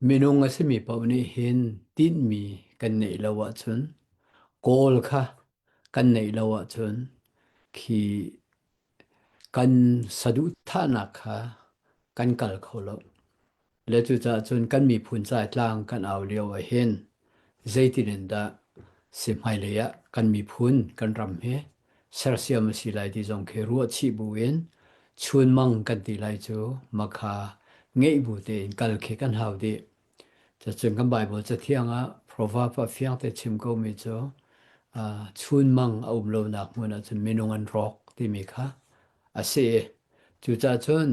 Minung a simi paoh nih hin tinhmi kan neih lo ahcun kawl kha kan neih lo ahcun khi kan saduhthahnak kha kan kal kho lo. Le cucaah cun kan miphun ca tlang kan au lio ahhin zeitin in dah si hmailei ah kan miphun kan ram hi sersiam a si lai ti zong khi ruahchih bu in chunmang kan ti lai cu makha ngeih bu tein kal khi kan hau dih. Cacun kan Baibal cathiang ah proverb ah fiang te chim ko mi cu chunmang a um lonak hmun ahcun minung an rawk timi kha a si. Cucaah cun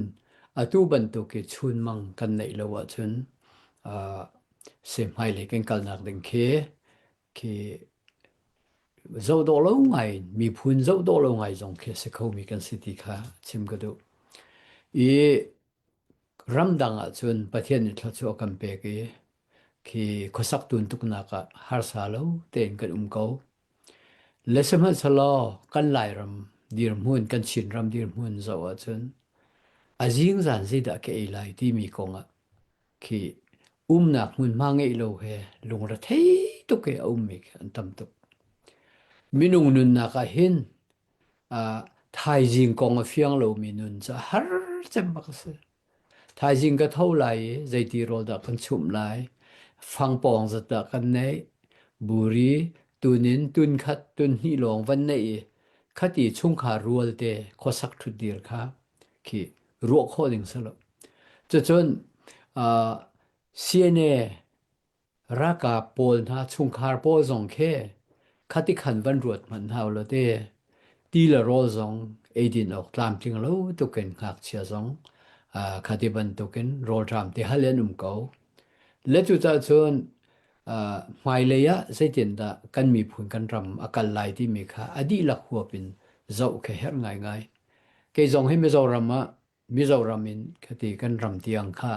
atu bantuk i chunmang kan neih lo ahcun si hmailei kan kalnak ding khi khi zoh dawh lo ngai miphun zoh dawh lo ngai zong khi a si khomi kan si ti kha chim ka duh. I ramdang ahcun Pathian nih thluachuah a kan pek i khi khuasak tuntuknak ah harsa lo tein kan um ko. Le sihmanhsehlaw kan Lairam dirhmun, kan Chinram dirhmun zoh ahcun a zingzan zeidah ka ei lai timi kong ah khi umnak hmunhma ngeih lo he lungrethei tuk i a ummi khi an tam tuk. Minung nunnak ah hin uh, thaizing kong a fiang lomi nun cu a har cem bak a si. Thaizing ka tho lai i zeiti rawl dah kan chumh lai, fangpawng zat dah kan neih, buri tun in tun khat tun hnih lawng van neih i khati chungkhar rual te khuasak ṭhutdir kha khi ruah khawh ding si lo. Cucun uh, CNA Ralkap pawl hna chungkhar pawl zong khi khati khan van ruat hmanh hna ulaw te ti le rawl zong eidin awk tlamtling lo tukin ngakchia zong uh, khati bantukin rawlṭam ti hal an um ko. Le cucaah cun uh, hmailei ah zeitindah kan miphun kan ram a kal lai timi kha a dihlak huap in zoh khi herh ngaingai. Kei zong hi Mizoram ah Mizoram in khati kan ram tiang kha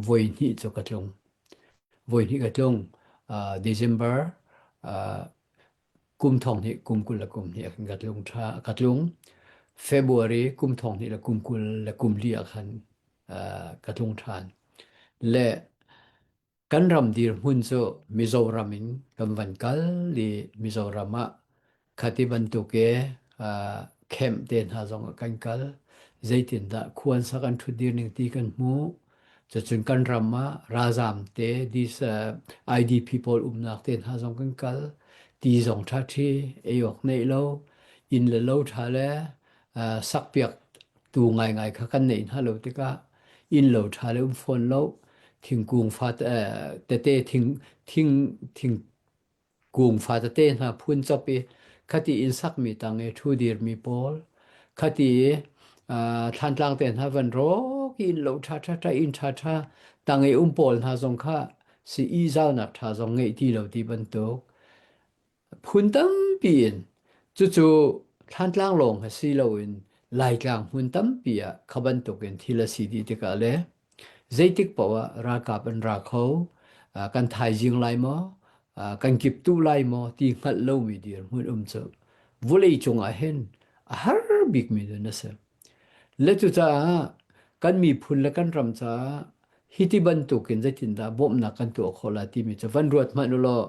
voi hnih cu ka tlung. Voi hnih ka tlung. Uh, December uh, kum thong hnih kum 20 le kum hnih ah khan ka tlung tha ka tlung. February kum thong hnih le kum 20 le kum li ah khan uh, ka tlung than. Le Kan ram dirhmun cu Mizoram in kan van kal i Mizoram ah khati bantuk i uh, camp te hna zong ah kan kal. Zeitindah khuansak an ṭhutdir ning ti kan hmuh. Cucun kan ram ah ralzaam te, this uh, IDP pawl umnak te hna zong kan kal. Ti zong ṭhaṭhi, ei awk neih lo, inn le lo ṭha le uh, sakpiak tu ngaingai kha kan neih hna lo tikah innlo ṭha le um fawn lo thingkung fa tete thing thing thingkung fa tete hna phun chop i khati inn sakmi tang i ṭhu dirmi pawl khati i thlantlang te hna van rawk i innlo ṭha ṭha ṭha inn ṭha ṭha tang i um pawl hna zong kha si i zaunak ṭha zong ngeih ti lo ti bantuk. Phun tampi in cucu Thlantlang lawng he si loin Laitlang hmun tampi ah kha bantukin thil a si dih tikah le zeitik paoh ah ralkap an ra kho, kan thaizing lai maw, kan kiptuh lai maw ti hngalh lomi dirhmun um cu vawlei cungah hin a har bikmi nun a si. Le cucaah kan miphun le kan ram caah hiti bantukin zeitindah bawmhnak kan tuah khawh lai timi cu van ruat hmanh u law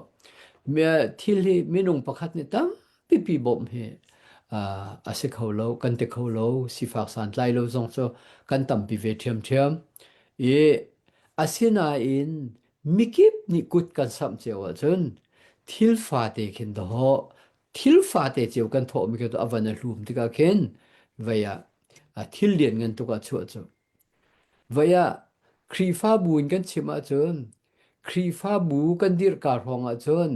thil hi minung pakhat nih tampipi bawmh hi a si kho lo kan ti kho lo sifak santlai lo zong cu kan tampi ve ṭhiamṭhiam i asinain mikip nih kut kan samh cio ahcun thil fate khin dawh thil fate cio kan thawhmi khi a van a hlum tikah khin vei ah thil lian ngan tuk ah chuah cu Vei ah Khrihfabu in kan chim ahcun Khrihfabu kan dirhka hrawng ahcun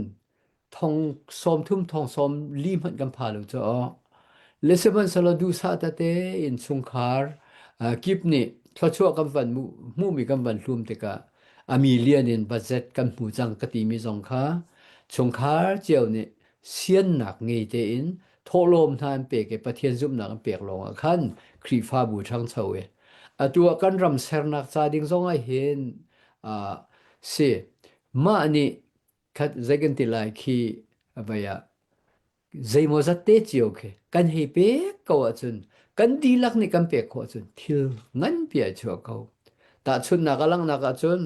thong 30 thong 40 hmanh kan pha lo cu aw. Le sihmanhsehlaw duhsah tete in chungkhar kip nih thluachuah kan van hmuhmi kan van hlum tikah a million in budget kan hmu cang ka timi zong kha chungkhar cio nih siannak ngei tein thawhlawm hna an pek i Pathian zumhnak an pek lawngah khan Khrihfabu ṭhangcho i atu ah kan ram sernak ca ding zong ah hin uh, si mah nih khat zei kan ti lai khi vai ah zeimaw zat te cio khi kan hei pek ko ahcun kan dihlak nih kan pek khawh ahcun thil nganpi ai chuah ko tahchunhnak a langhnak ahcun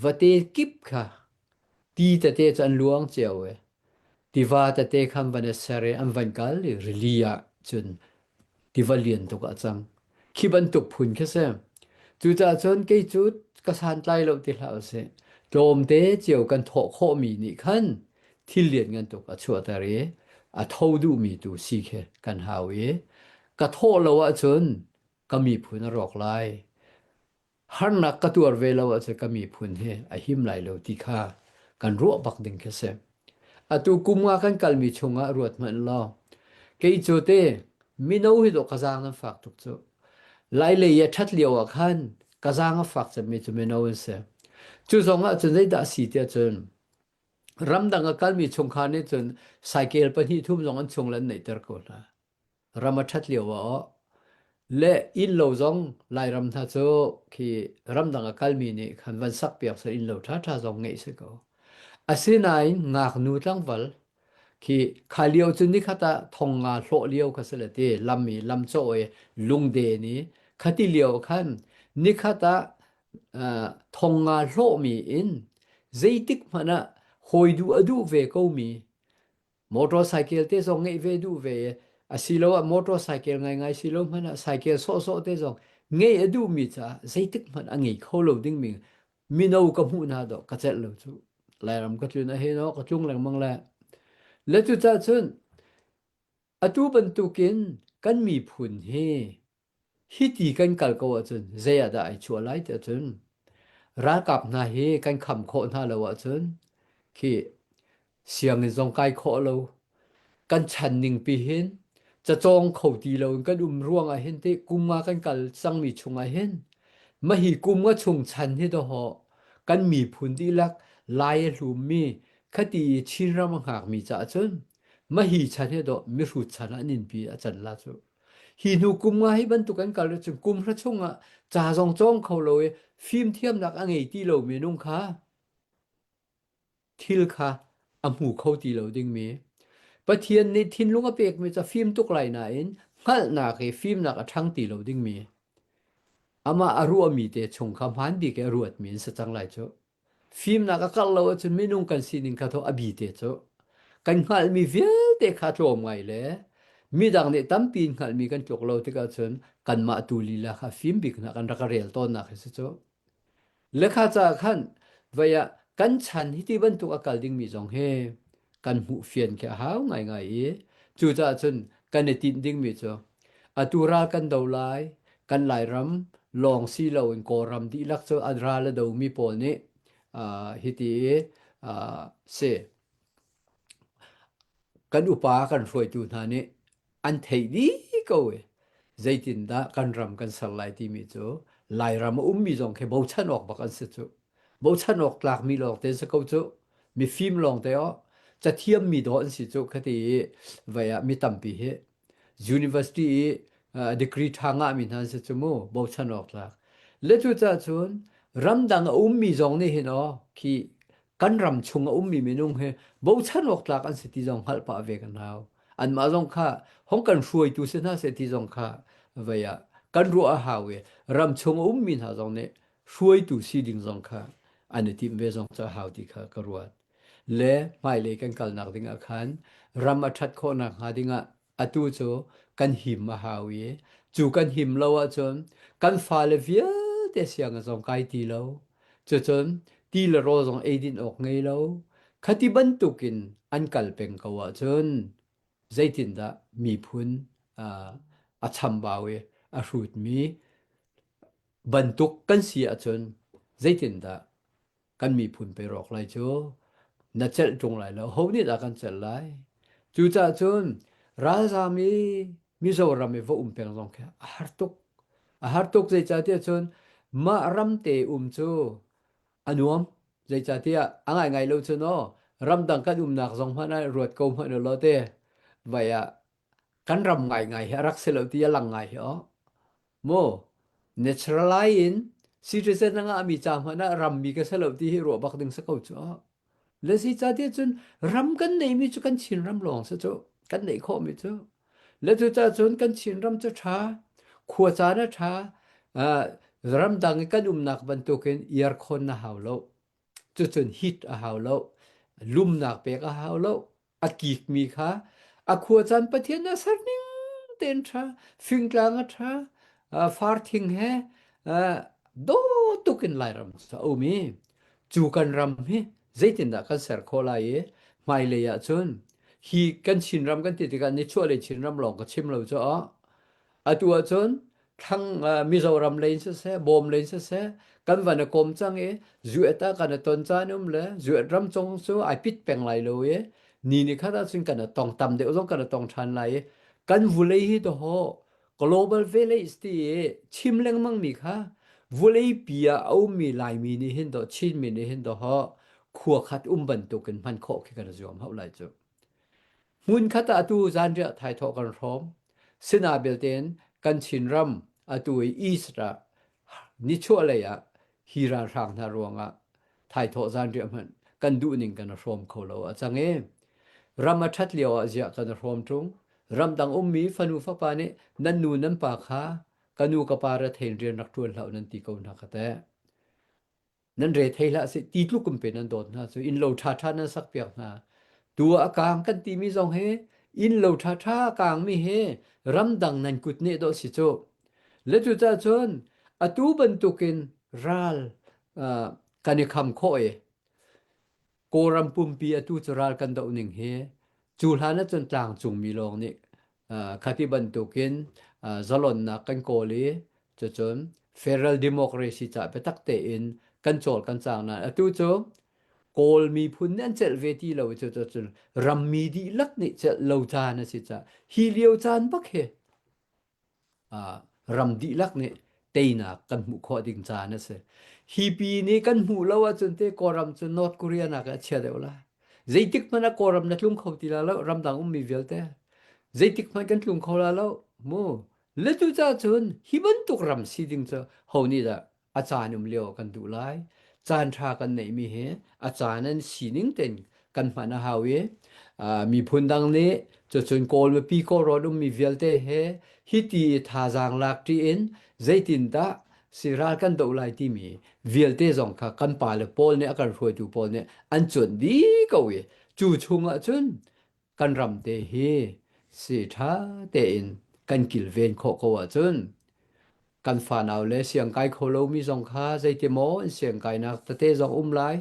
vate kip kha ti tete cu an luang cio i Tiva tete kha an van i ser i an van kal i rili ah cun tiva lian tuk ah a cang. Khi bantuk phun khi si. Cucaah cun kei cu ka santlai lo ti hlah usih. Tlawmte cio kan thawh khawhmi nih khan thil lianngan tuk a chuahter i a tho duhmi tu si khi kan hau i ka thawh lo ahcun ka miphun a rawk lai. Harnak ka tuar ve lo ahcun ka miphun hi a him lai lo ti kha kan ruah bak ding khi si. Atu kum nga kan kalmi chungah ruat hmanh law, kei cu te mino hi dawh ka zaang nan fak tuk cu. Lailei i a ṭhat lio ah khan ka zaang a fak cemmi cu mino an si. Cu zong ah cun zeidah a si tiah cun ramdang a kalmi chungkhar nih cun saikel pahnih thum zong an chung le an neihter ko hna. Ram a ṭhat lio ah le innlo zong Lairam hna cu khi ramdang a kalmi nih khan van sakpiak seh innlo ṭhaṭha zong ngeih si ko. Asinain ngaknu tlangval khi kha lio cu nikhat ah thong nga hlawh lio kha si le ti lam i lam cawh i lungden i khati lio khan nikhat ah thong nga hlawhmi in zeitik hmanh ah hawi duh a duh ve komi Motorcycle te zong ngeih ve duh ve i asiloah motorcycle ngaingai si lo hmanh ah cycle sawhsawh te zong ngeih a duhmi caah zeitik hmanh a ngei kho lo dingmi mino ka hmuh hna dawh ka celh lo cu. Lairam ka tlun ah hin aw ka tlung lengmang le. Le cucaah cun atu bantukin kan miphun hi Hiti kan kal ko ahcun zei ah dah ai chuah lai ti ahcun ralkap hna hi kan kham khawh hna lo ahcun khi sianginn zong kai khawh lo kan chan ning pi hin cacawng kho ti lo in kan um ruang ah hin teh kum nga kan kal cangmi chung ah hin mahi kum nga chung chan hi dawhawh kan miphun dihlak lai a hlummi khati i Chinram a hngakmi caah cun mahi chan hi dawh mihrut chan ah an pi a can la cu Hi hnu kum nga hi bantuk an kal cun kum hra chungah ca zong cawng kho lo i fimthiamnak a ngei ti lo minung kha thil kha a hmu kho ti lo dingmi Pathian nih thinlung a pekmi cu a fim tuk lai nain hngalhnak i fimnak a ṭhang ti lo dingmi amah a ruahmi te chung kha hmaan bik i a ruatmi an si cang lai cu. Fimnak a karh lo ahcun minung kan sining kha thaw a bi te cu kan hngalhmi vialte kha tlawm ngai le midang nih tampi in hngalhmi kan tluk lo tikah cun kanmah tu lila kha fim bik hna kan rak rel tawnnak hi si cu. Lekha caah khan vei ah kan chan hi ti bantuk a kal dingmi zong hi kan hmuh fian khi a hau ngaingai i cucaah cun kan i tinh dingmi cu atu ral kan do lai kan Lairam lawng si loin Kawlram dihlak cu a ral a domi pawl nih uh, hiti i uh, si kan upa kan hruaitu hna nih an theih dih ko i zeitindah kan ram kan ser lai timi cu Lairam a ummi zong khi bochan awk bak an si cu. Bochan awk tlakmi lawng te si ko cu. Mifim lawng te aw. Cathiam mi dawh an si cu ka ti i vai ah mi tampi hi university i degree ṭha ngahmi hna an si cu mu bochan awk tlak. Le cucaah cun ramdang a ummi zong nih hin aw khi kan ram chung a ummi minung hi bochan awk tlak an si ti zong hngalh pah ve kan hau. Anmah zong kha hong kan hruaitu si hna seh ti zong kha vei ah kan ruah a hau i ram chung a ummi hna zong nih hruaitu si ding zong kha an i timh ve zong cu a hau ti kha ka ruat. Le hmailei kan kalnak ding ah khan ram a ṭhat khawhnak hnga ding ah atu cu kan him a hau i cu kan him lo ahcun kan fale vialte sianginn zong kai ti lo. Cucun ti le rawl zong eidin awk ngei lo. Khati bantukin an kal peng ko ahcun zeitindah miphun a chambau i a hrutmi bantuk kan si ahcun zeitindah kan miphun pe rawk lai cu na celh ṭung lai lo ho nih dah kan celh lai cucaah cun ralzaam i Mizoram i va um peng zong khi a har tuk a har tuk zeicahtiah cun mah ram te um cu a nuam zeicahtiah a ngaingai lo cun aw ramdang kan umnak zong hmanh ah ruat ko hmanh u law te vai ah kan ram ngaingai hi a rak si lo ti a lang ngai hi aw Maw naturalize in citizen a ngahmi ca hmanh ah rammi ka si lo ti hi ruah bak ding si ko cu. Le si ca ti cun ram kan neihmi cu kan Chin ram lawng si cu kan neih khawhmi cu. Le cu ca cun kan Chin ram cu ṭha, khua caan a ṭha, ramdang i kan umnak bantukin aircon na hau lo. Cucun heat a hau lo, lumnak pek a hau lo, a kikmi kha a khua caan Pathian a ser ning tein ṭha fingtlang a ṭha farthing he dawh tuk in Lairam cu a um i cu kan ram hi zeitindah kan ser khawh lai i hmailei ah cun hi kan Chinram kan ti tikah nichuahlei Chinram lawng ka chim lo cu atu ahcun thlang Mizoram lei in siseh, Bawm lei in siseh, kan van i kom cang i zuet ah kan i ton caan um le zuet ram cung cu ai pit peng lai lo i ni ni khat ahcun kan i tong tam deuh zong kan i tong ṭhan lai i kan vulei hi dawh global village ti i chim lengmang mi kha vulei pi ah a ummi Laimi nih hin dawh Chinmi nih hin dawh khua khat um bantukin hman khawh khi kan i zuam hau lai cu. Hmunkhat ah atu zanriah thaithawh kan hrawm. Sina belte in kan Chinram atu i East ah nichuahlei ah hi ralhrang hna ruangah thaithawh zanriah hmanh kan duhning kan i hrawm kho lo a cang i ram a ṭhat lio ah ziah kan i hrawm ṭung. Ramdang ummi fanu fapa nih nan nu nan pa kha ka nu ka pa rethein rian rak ṭuan hlah u nan ti ko hna kha teh. Nan re thei hlah sih ti tluk in pe nan dawt hna cu innlo ṭhaṭha nan sak piak hna. Tu ah a kaang kan timi zong hi innlo ṭhaṭha a kaangmi hi ramdang nan kut nih dawh si cu. Le cucaah cun atu bantukin ral uh, kan i kham khawh i Kawlram pumpi atu cu ral kan doh ning hi cu hlan ahcun tlangcungmi lawng nih khati bantukin zalonnak kan kawl i cucun federal democracy ca biatak tein kan cawl kan cang nain atu cu Kawl miphun nih an celh ve ti lo cu cun rammi dihlak nih celh lo caan a si caah hi lio caan bak hi ram dihlak nih teinak kan hmuh khawh ding caan a si. Hi pi nih kan hmuh lo ahcun te Kawlram cu North Korea nak a chia deuh lai. Zeitik hmanh ah Kawlram na tlung kho ti la lo, ramdang ummi vialte. Zeitik hmanh kan tlung kho la lo. Mu. Le cu ca cun hi bantuk ram si ding cu ho nih dah a caan um lio kan duh lai. Caan ṭha kan neihmi hi a caan an sining tein kan hman a hau i miphun dang nih cucun Kawl mipi Kawlrawn ummi vialte he hiti i thazaang lak ṭi in zeitindah si ral kan doh lai timi vialte zong kha kan pale pawl nih a kan hruaitu pawl nih an cuanh dih ko i cu chungah cun kan ram te hi si ṭha tein kan kilven khawh ko ahcun kan fanau le siangkai kho lomi zong kha zeiti maw an siangkainak tete zong um lai.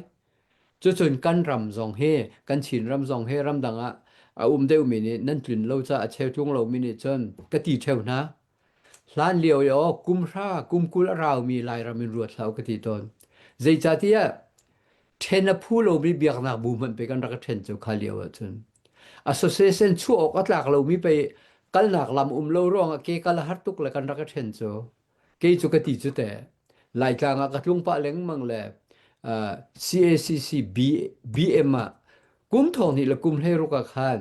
Cucun kan ram zong hi kan Chin ram zong hi ramdang ah a um deuhmi nih nan tlun lo caah a cheu tlung lomi nih cun ka ti ṭheo hna. Hlan lio i aw kum hra kum 20 a raumi Lairam in ruat hlah u ka ti tawn. Zeicahtiah ṭhen a phu lomi biaknak bu hmanh pei kan rak i ṭhen cu kha lio ahcun. Association chuah awk a tlak lomi pei kalnak lam um lo ruangah ke kal a har tuk le kan rak i ṭhen cu. Kei cu ka ti cu teh. Laitlang ah ka tlung pah lengmang le uh, CACC B, BM ah. Kum thong hnih le kum 16 ah khan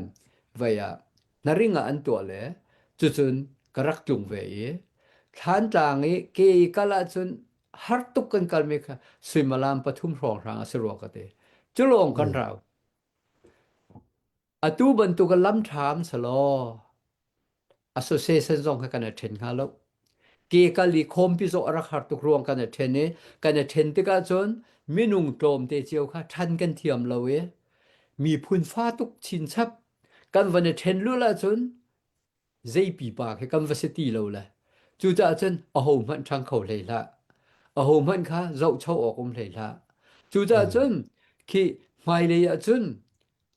vei ah hnaring ah an tuah le cucun ka rak tlung ve i Thlantlang i ke i kal ahcun har tuk kan kalmi kha suimilam pathum hrawnghrang a si rua ka ti. Cu lawng kan rau. Atu bantuk a lam ṭham selaw association zong kha kan i ṭhen hnga lo. Ke kal i khawmpi zong a rak har tuk ruang kan i ṭhen i kan i ṭhen tikah cun minung tlawmte cio kha ṭhan kan thiam lo i miphun fa tuk chinchap kan van i ṭhen lul ahcun zei pipa khi kan va si ti lo le cucaah cun ahohmanh ṭhang kho hlei hlah ahohmanh kha zohcho awk um hlei hlah cucaah cun khi hmailei ah cun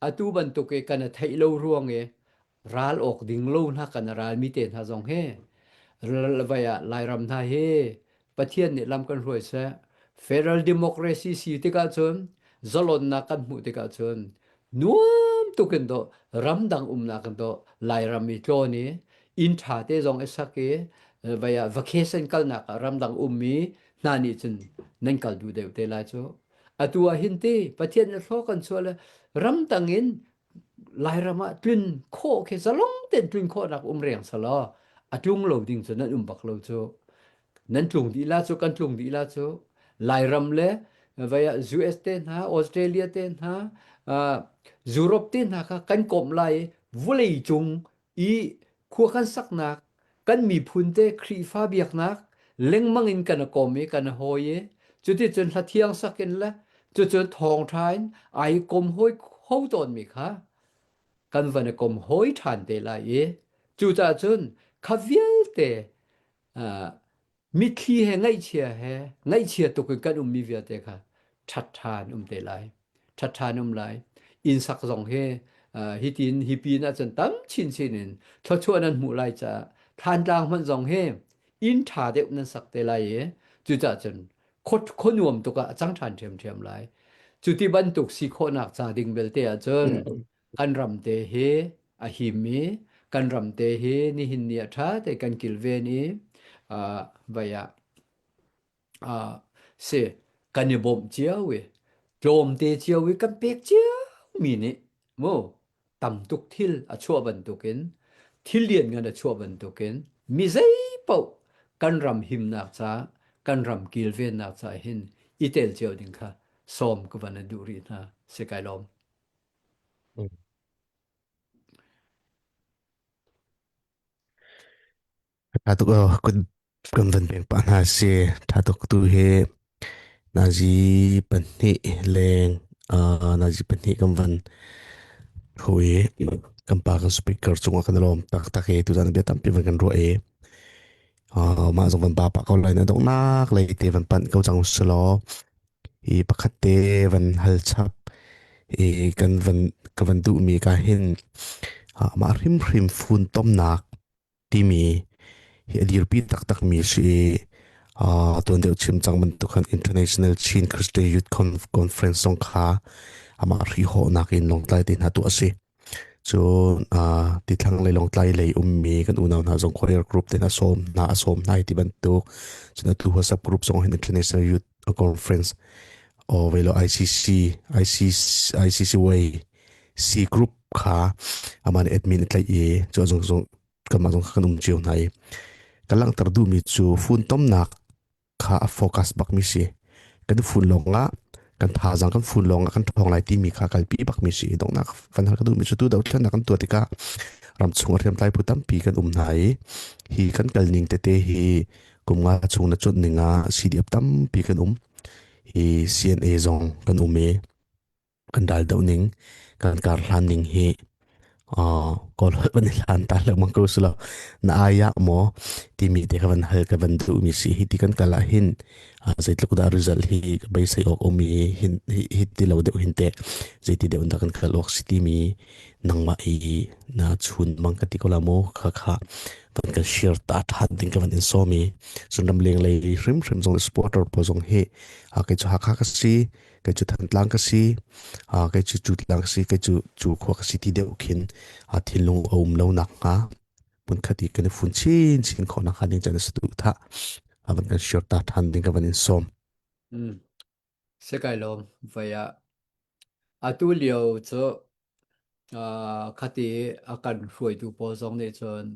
atu bantuk i kan i theih lo ruang i ral awk ding lo hna kan ral mi te hna zong hi vai ah Lairam hna hi Pathian nih lam kan hruai seh federal democracy si tikah cun zalonnak kan hmuh tikah cun nuam tuk in dawh ramdang umnak in dawh Lairam i tlawn i inn ṭha te zong i sak i vai ah vacation kalnak ah ramdang ummi hna nih cun nan kal duh deuh te lai cu atu ah hin ti Pathian nih thlaw kan chuah le ramdang in Lairam ah tlun khawh khi zalong tein tlun khawhnak um reng selaw a tlung lo ding cu nan um bak lo cu nan tlung dih la cu kan tlung dih la cu Lairam le vai ah US te hna Australia te hna uh, Europe te hna kha kan komh lai i vulei cung i khua kan saknak kan miphun te Khrihfa biaknak lengmang in kan kom i kan hawi i cuticun hla thiang sak in le cucun thawngṭha in ai kom hawi ho tawnmi kha kan van i kom hawi ṭhan te lai i cucaah cun kha vialte uh, mitthli he ngaihchia he ngaihchia tuk in kan ummi vialte kha ṭhat ṭhan um te lai ṭhat ṭhan um lai inn sak zong hi uh, hitin hi pin ahcun tam chinchin in thluachuah nan hmuh lai caah Thantlang hmanh zong hi inn ṭha deuh nan sak te lai i cucaah cun khua nuam tuk ah a cang ṭhan ṭhiamṭhiam lai cu ti bantuk si khawhnak ca ding belte ahcun kan ram te hi a him i kan ram te hi nihin ni ah ṭha te kan kilven i uh, vai ah uh, si kan i bawmh cio i tlawmte cio i kan pek cio mi nih mu tam tuk thil a chuah bantukin thil lianngan a chuah bantukin mi zei paoh kan ram himnak ca kan ram kilvennak ca hin i tel cio ding kha sawm ka van duh rih hna si kai lawm. Tha tuk aw kun kan van peng pah hna si tha tuk tu hi nazi pahnih leng uh, nazi pahnih kan van hui kan pa kan speaker cungah kan lawm tak tak e tu zan bia tampi van kan ruah e uh, mah zong van pa pa ko lai na donghnak lei te van panh ko cang selaw hi pakhat te van hal chap i kan van ka van duhmi ka hin uh, mah hrimhrim fun tomnak timi hi a dirpi taktakmi a si i uh, tuan deuh chim cang bantuk khan International Chin Christian Youth Conference zong kha amah hrihhawhnak in Lawngtlai te hna tuah a si. Cun uh, tithlang lei Lawngtlai lei ummi kan unau hna zong choir group te hna sawm hna a sawm hna ti bantuk cun atu WhatsApp group zong hin International Youth Conference o velo ICC ICC ICC way C group kha aman admin a tlaih i cu zong zong kanmah zong kha kan um cio hna i ka langhter duhmi cu funtomnak kha a focus bakmi si kan fun lawng ah kan thazaang kan fun lawng ah kan ṭhawng lai timi kha kalpi bakmi si donghnak van hal ka duhmi cu tu dothlennak kan tuah tikah ramchung a hriamtlai phu tampi kan um hna i hi kan kal ning tete hi kum nga chung na cuanh ning ah CDF tampi kan um hi CNA zong kan um i kan dal doh ning kan kar hlan ning hi uh, kawl holh van i hlan ta lengmang ko silo na aya maw timi te ka van hal ka van duh mi si hi ti kan kal ah hin uh, zeitluk dah result hi ka beisei awk um i hin hi, hi ti lo deuh hin te zeiti deuh dah kan kal awk si timi nangmah i na chun mang ka ti ko la mu kha kha van kan share ta than ding ka van in sawm i cun ramleng lei hrim hrim zong supporter pawl zong hi a kei cu Hakha ka si kei cu Thantlang ka si uh, kei cu Cutlang ka si kei cu cu khua ka si ti deuh khin uh, thinlung a um lo nak hnga hmunkhat i kan i fun chin chin khawh nak hnga ding chan a duh tha avan kan share ta than ding ka van in som Mm. Se kai lawm vai ah. Atu lio cu uh, khati a kan hruaitu pawl zong nih cun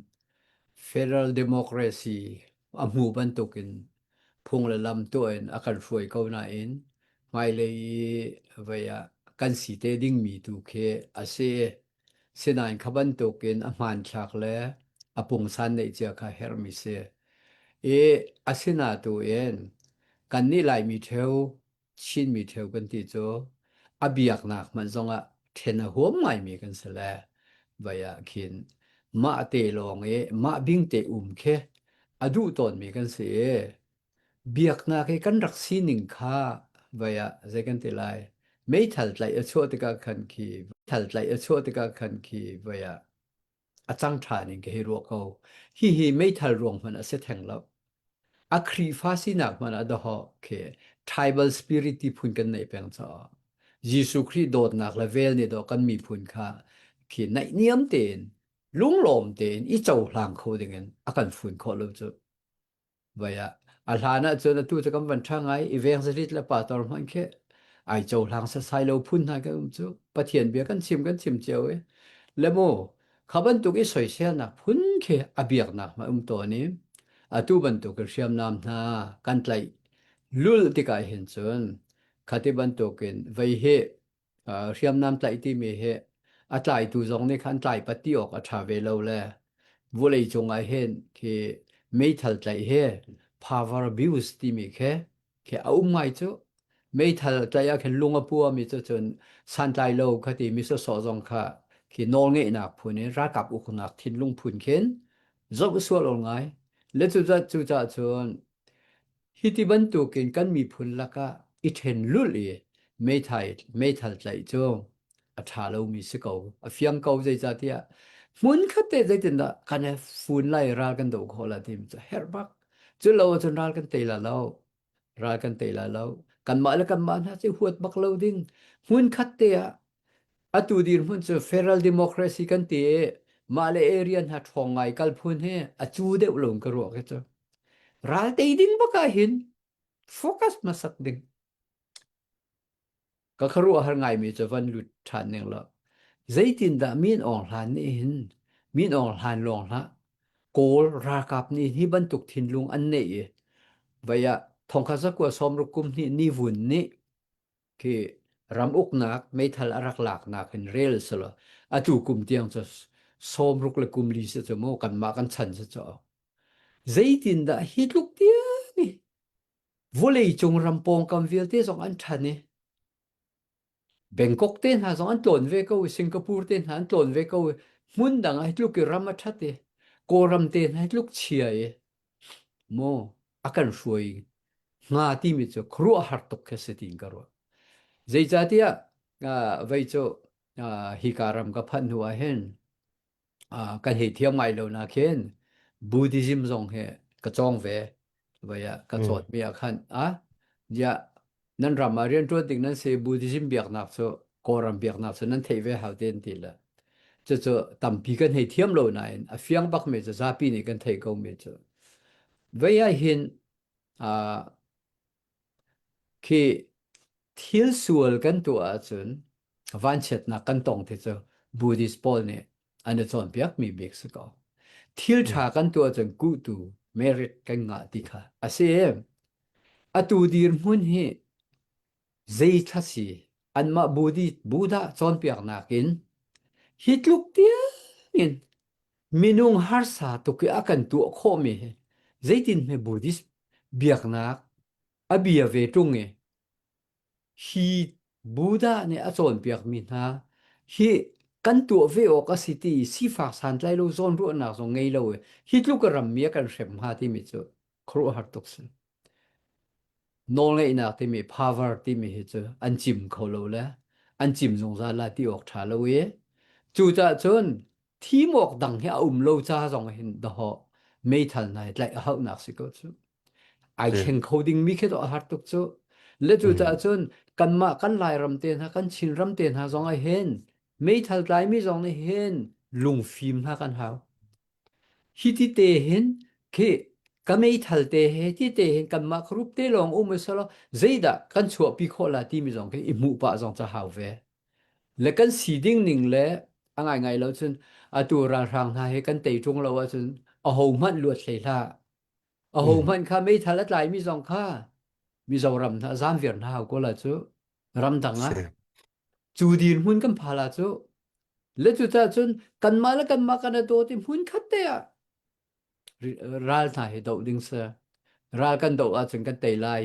federal democracy a hmu bantukin phung le lam tuah in a kan hruai ko nain hmailei i vei ah kan si te dingmi tu khi a si. Sinain kha bantukin a hmanthlak le a pungsan neih cia kha herhmi si. I asina tu in kannih Laimi ṭheu Chinmi ṭheu kan ti cu a biaknak hmanh zongah ṭhen a huam ngaimi kan si le vai ah khin mah te lawng i mah bing te um khi a duh tawnmi kan si i biaknak i kan rak sining kha vai ah zei kan ti lai meithal tlaih a chuah tikah khan khi thal tlaih a chuah tikah khan khi vai ah a cang ṭhan in ka hei ruah ko. Hihi meithal ruang hmanh a si theng lo. A Khrihfa sinak hmanh ah dawhawh khi tribal spirit ti phun kan neih peng caah Jesuh Khrih dawtnak le vel nih dawh kan miphun kha khi naihniam tein lunglawm tein i cohlang kho dingin a kan fun khawh lo cu. Vai ah a hlan ah cun atu cu kan van ṭha ngai i veng zarit le pastor hmanh khi ai cohlang sasai lo phun hna kan um cu Pathian bia kan chim kan chim cio i le mu kha bantuk i soiselnak phun khi a biaknak ma um tawn i atu bantuk in hriamnam hna kan tlaih lul tikah hin cun khati bantukin vei hi hriamnam tlaih timi hi a tlaitu zong nih khan tlai pat ti awk a ṭha ve lo le vawlei cung ah hin khi meithal tlaih hi power abuse timi khi khi a um ngai cu meithal tlaih ah khin lung a pua mi cu cun santlai lo kha ti mi sawsawh zong kha khi nawlngeihnak phun in ralkap uknak thinlung phun khin zoh sual ol ngai le cu cucaah cun Hi ti bantukin kan miphun lakah i ṭhen lulh i meithal, meithal tlaih cu a ṭha lomi si ko. A fiang ko zeicahtiah hmunkhat te zeitindah kan i fun lai ral kan doh khawh lai timi cu herh bak. Cu lo ahcun ral kan tei la lo. Ral kan tei la lo. Kanmah le kanmah hna cu huat bak lo ding. Hmunkhat te ah atu dirhmun cu federal democracy kan ti i mah le area hna ṭhawng ngai kal phun hi a cu deuh lo in ka ruah khi cu. Ral tei ding bak ah hin focus hmasat ding. Ka khuaruahhar ngaimi cu van lut ṭhan ning law zeitindah Min Aung Hlan nih hin Min Aung Hlan lawng hlah Kawl ralkap nih hi bantuk thinlung an neih i vai ah thongkhat zakua sawmruk kum hnih ni vun nih khi ram uknak meithal a rak laknak in rel selaw atu kum tiang cu sawmruk le kum li si cu mu kanmah kan chan si cu Zeitindah hi tluk tiang hi vawleicung ram pawngkam vialte zong an ṭhan i Bangkok te hna zong an tlawn ve ko i Singapore te hna an tlawn ve ko i hmun dang ah hi tluk i ram a ṭhat i Kawlram te hna hi tluk chia i maw a kan hruai hnga timi cu khuaruahhar tuk khi si tiin ka ruah. Zeicahtiah vei cu hika ram ka phanh hnu ah hin kan hei thiam ngai lo na khin Buddhism zong hi ka cawng ve vai ah ka cawt mi ah khan a ya nan ram ah rian ṭuan ding nan si Buddhism biaknak cu Kawlram biaknak cu nan theih ve hau ten ti le cucu tampi kan hei thiam lo nain a fiang bak mi cu zapi nih kan theih ko mi cu vei ah hin Khi thil sual kan tuah ahcun vanchiatnak kan tong ti cu Buddhist pawl nih an i cawnpiakmi bik si ko. Thil ṭha kan tuah ahcun kuhtu merit kan ngah ti kha a si. Atu dirhmun hi zei thla si anmah Buddhist Buddha cawnpiaknak in hi tluk tiangin minung harsa tuk i a kan tuah khawhmi hi zeitin hme Buddhist biaknak a bia ve ṭung i hi Buddha nih a cawnpiakmi hna hi kan tuah ve awk a si ti i sifak santlai lo zawnruahnak zong ngei lo i hi tluk a rammi a kan hrem hnga timi cu khuaruahhar tuk si. Nawlngeihnak timi power timi hi cu an cim kho lo le an cim zungzal la ti awk ṭha lo i cucaah cun thim awk dang hi a um lo ca zong hin dahawh meithal hna hi tlaih a hauhnak si ko cu. Ai thleng kho dingmi khi a har tuk cu. Le cucaah cun kanmah kan Lairam te hna kan Chinram te hna zong ah hin meithal tlaimi zong nih hin lungfim hna kan hau. Hi ti te hin khi ka meithal te he ti te hin kanmah group te lawng um usalaw zeidah kan chuahpi khawh la timi zong khi i hmuh pah zong ca hau ve. Le kan si ding ning le a ngaingai lo cun atu ralhrang hna he kan tei ṭung lo ahcun aho hmanh luat hlei hlah. Aho hmanh kha meithal a tlaimi zong kha Mizoram hna zam viar hna hau ko la cu ramdang ah cu dirhmun kan pha la cu le cucaah cun kanmah le kanmah kan i dawt i hmun khat te ah ral hna hi doh ding si. Ral kan doh ahcun kan tei lai.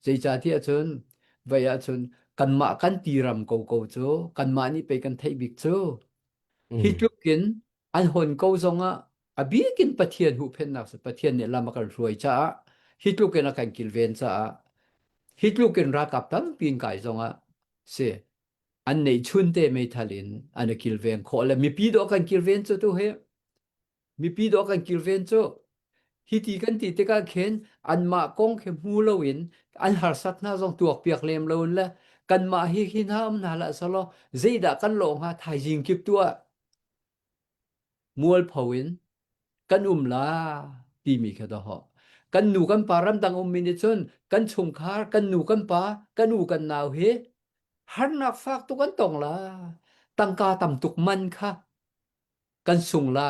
Zeicahtiah cun vei ahcun kanmah kan ti ram ko ko cu kanmah nih pei kan theih bik cu. Hi tluk in an hon ko zongah a bik in Pathian huhphenhnak si Pathian nih lam a kan hruai caah hi tluk in a kan kilven caah hi tluk in ralkap tampi in kai zongah si an neihchun te meithal in an i kilven khawh le mipi dawh kan kilven cu tu hi mipi dawh kan kilven cu hi ti kan ti tikah khin anmah kong khi hmu loin an harsat hna zong tuakpiak lem loin le kanmah hi hi hna um hna hlah selaw zeidah kan lawh hnga thaizing kip tu ah mualpho in kan um la timi kha dawh kan nu kan pa ramdang ummi nih cun kan chungkhar kan nu kan pa kan u kan nau hi harnak fak tuk an tong la tangka tam tuk man kha kan sung la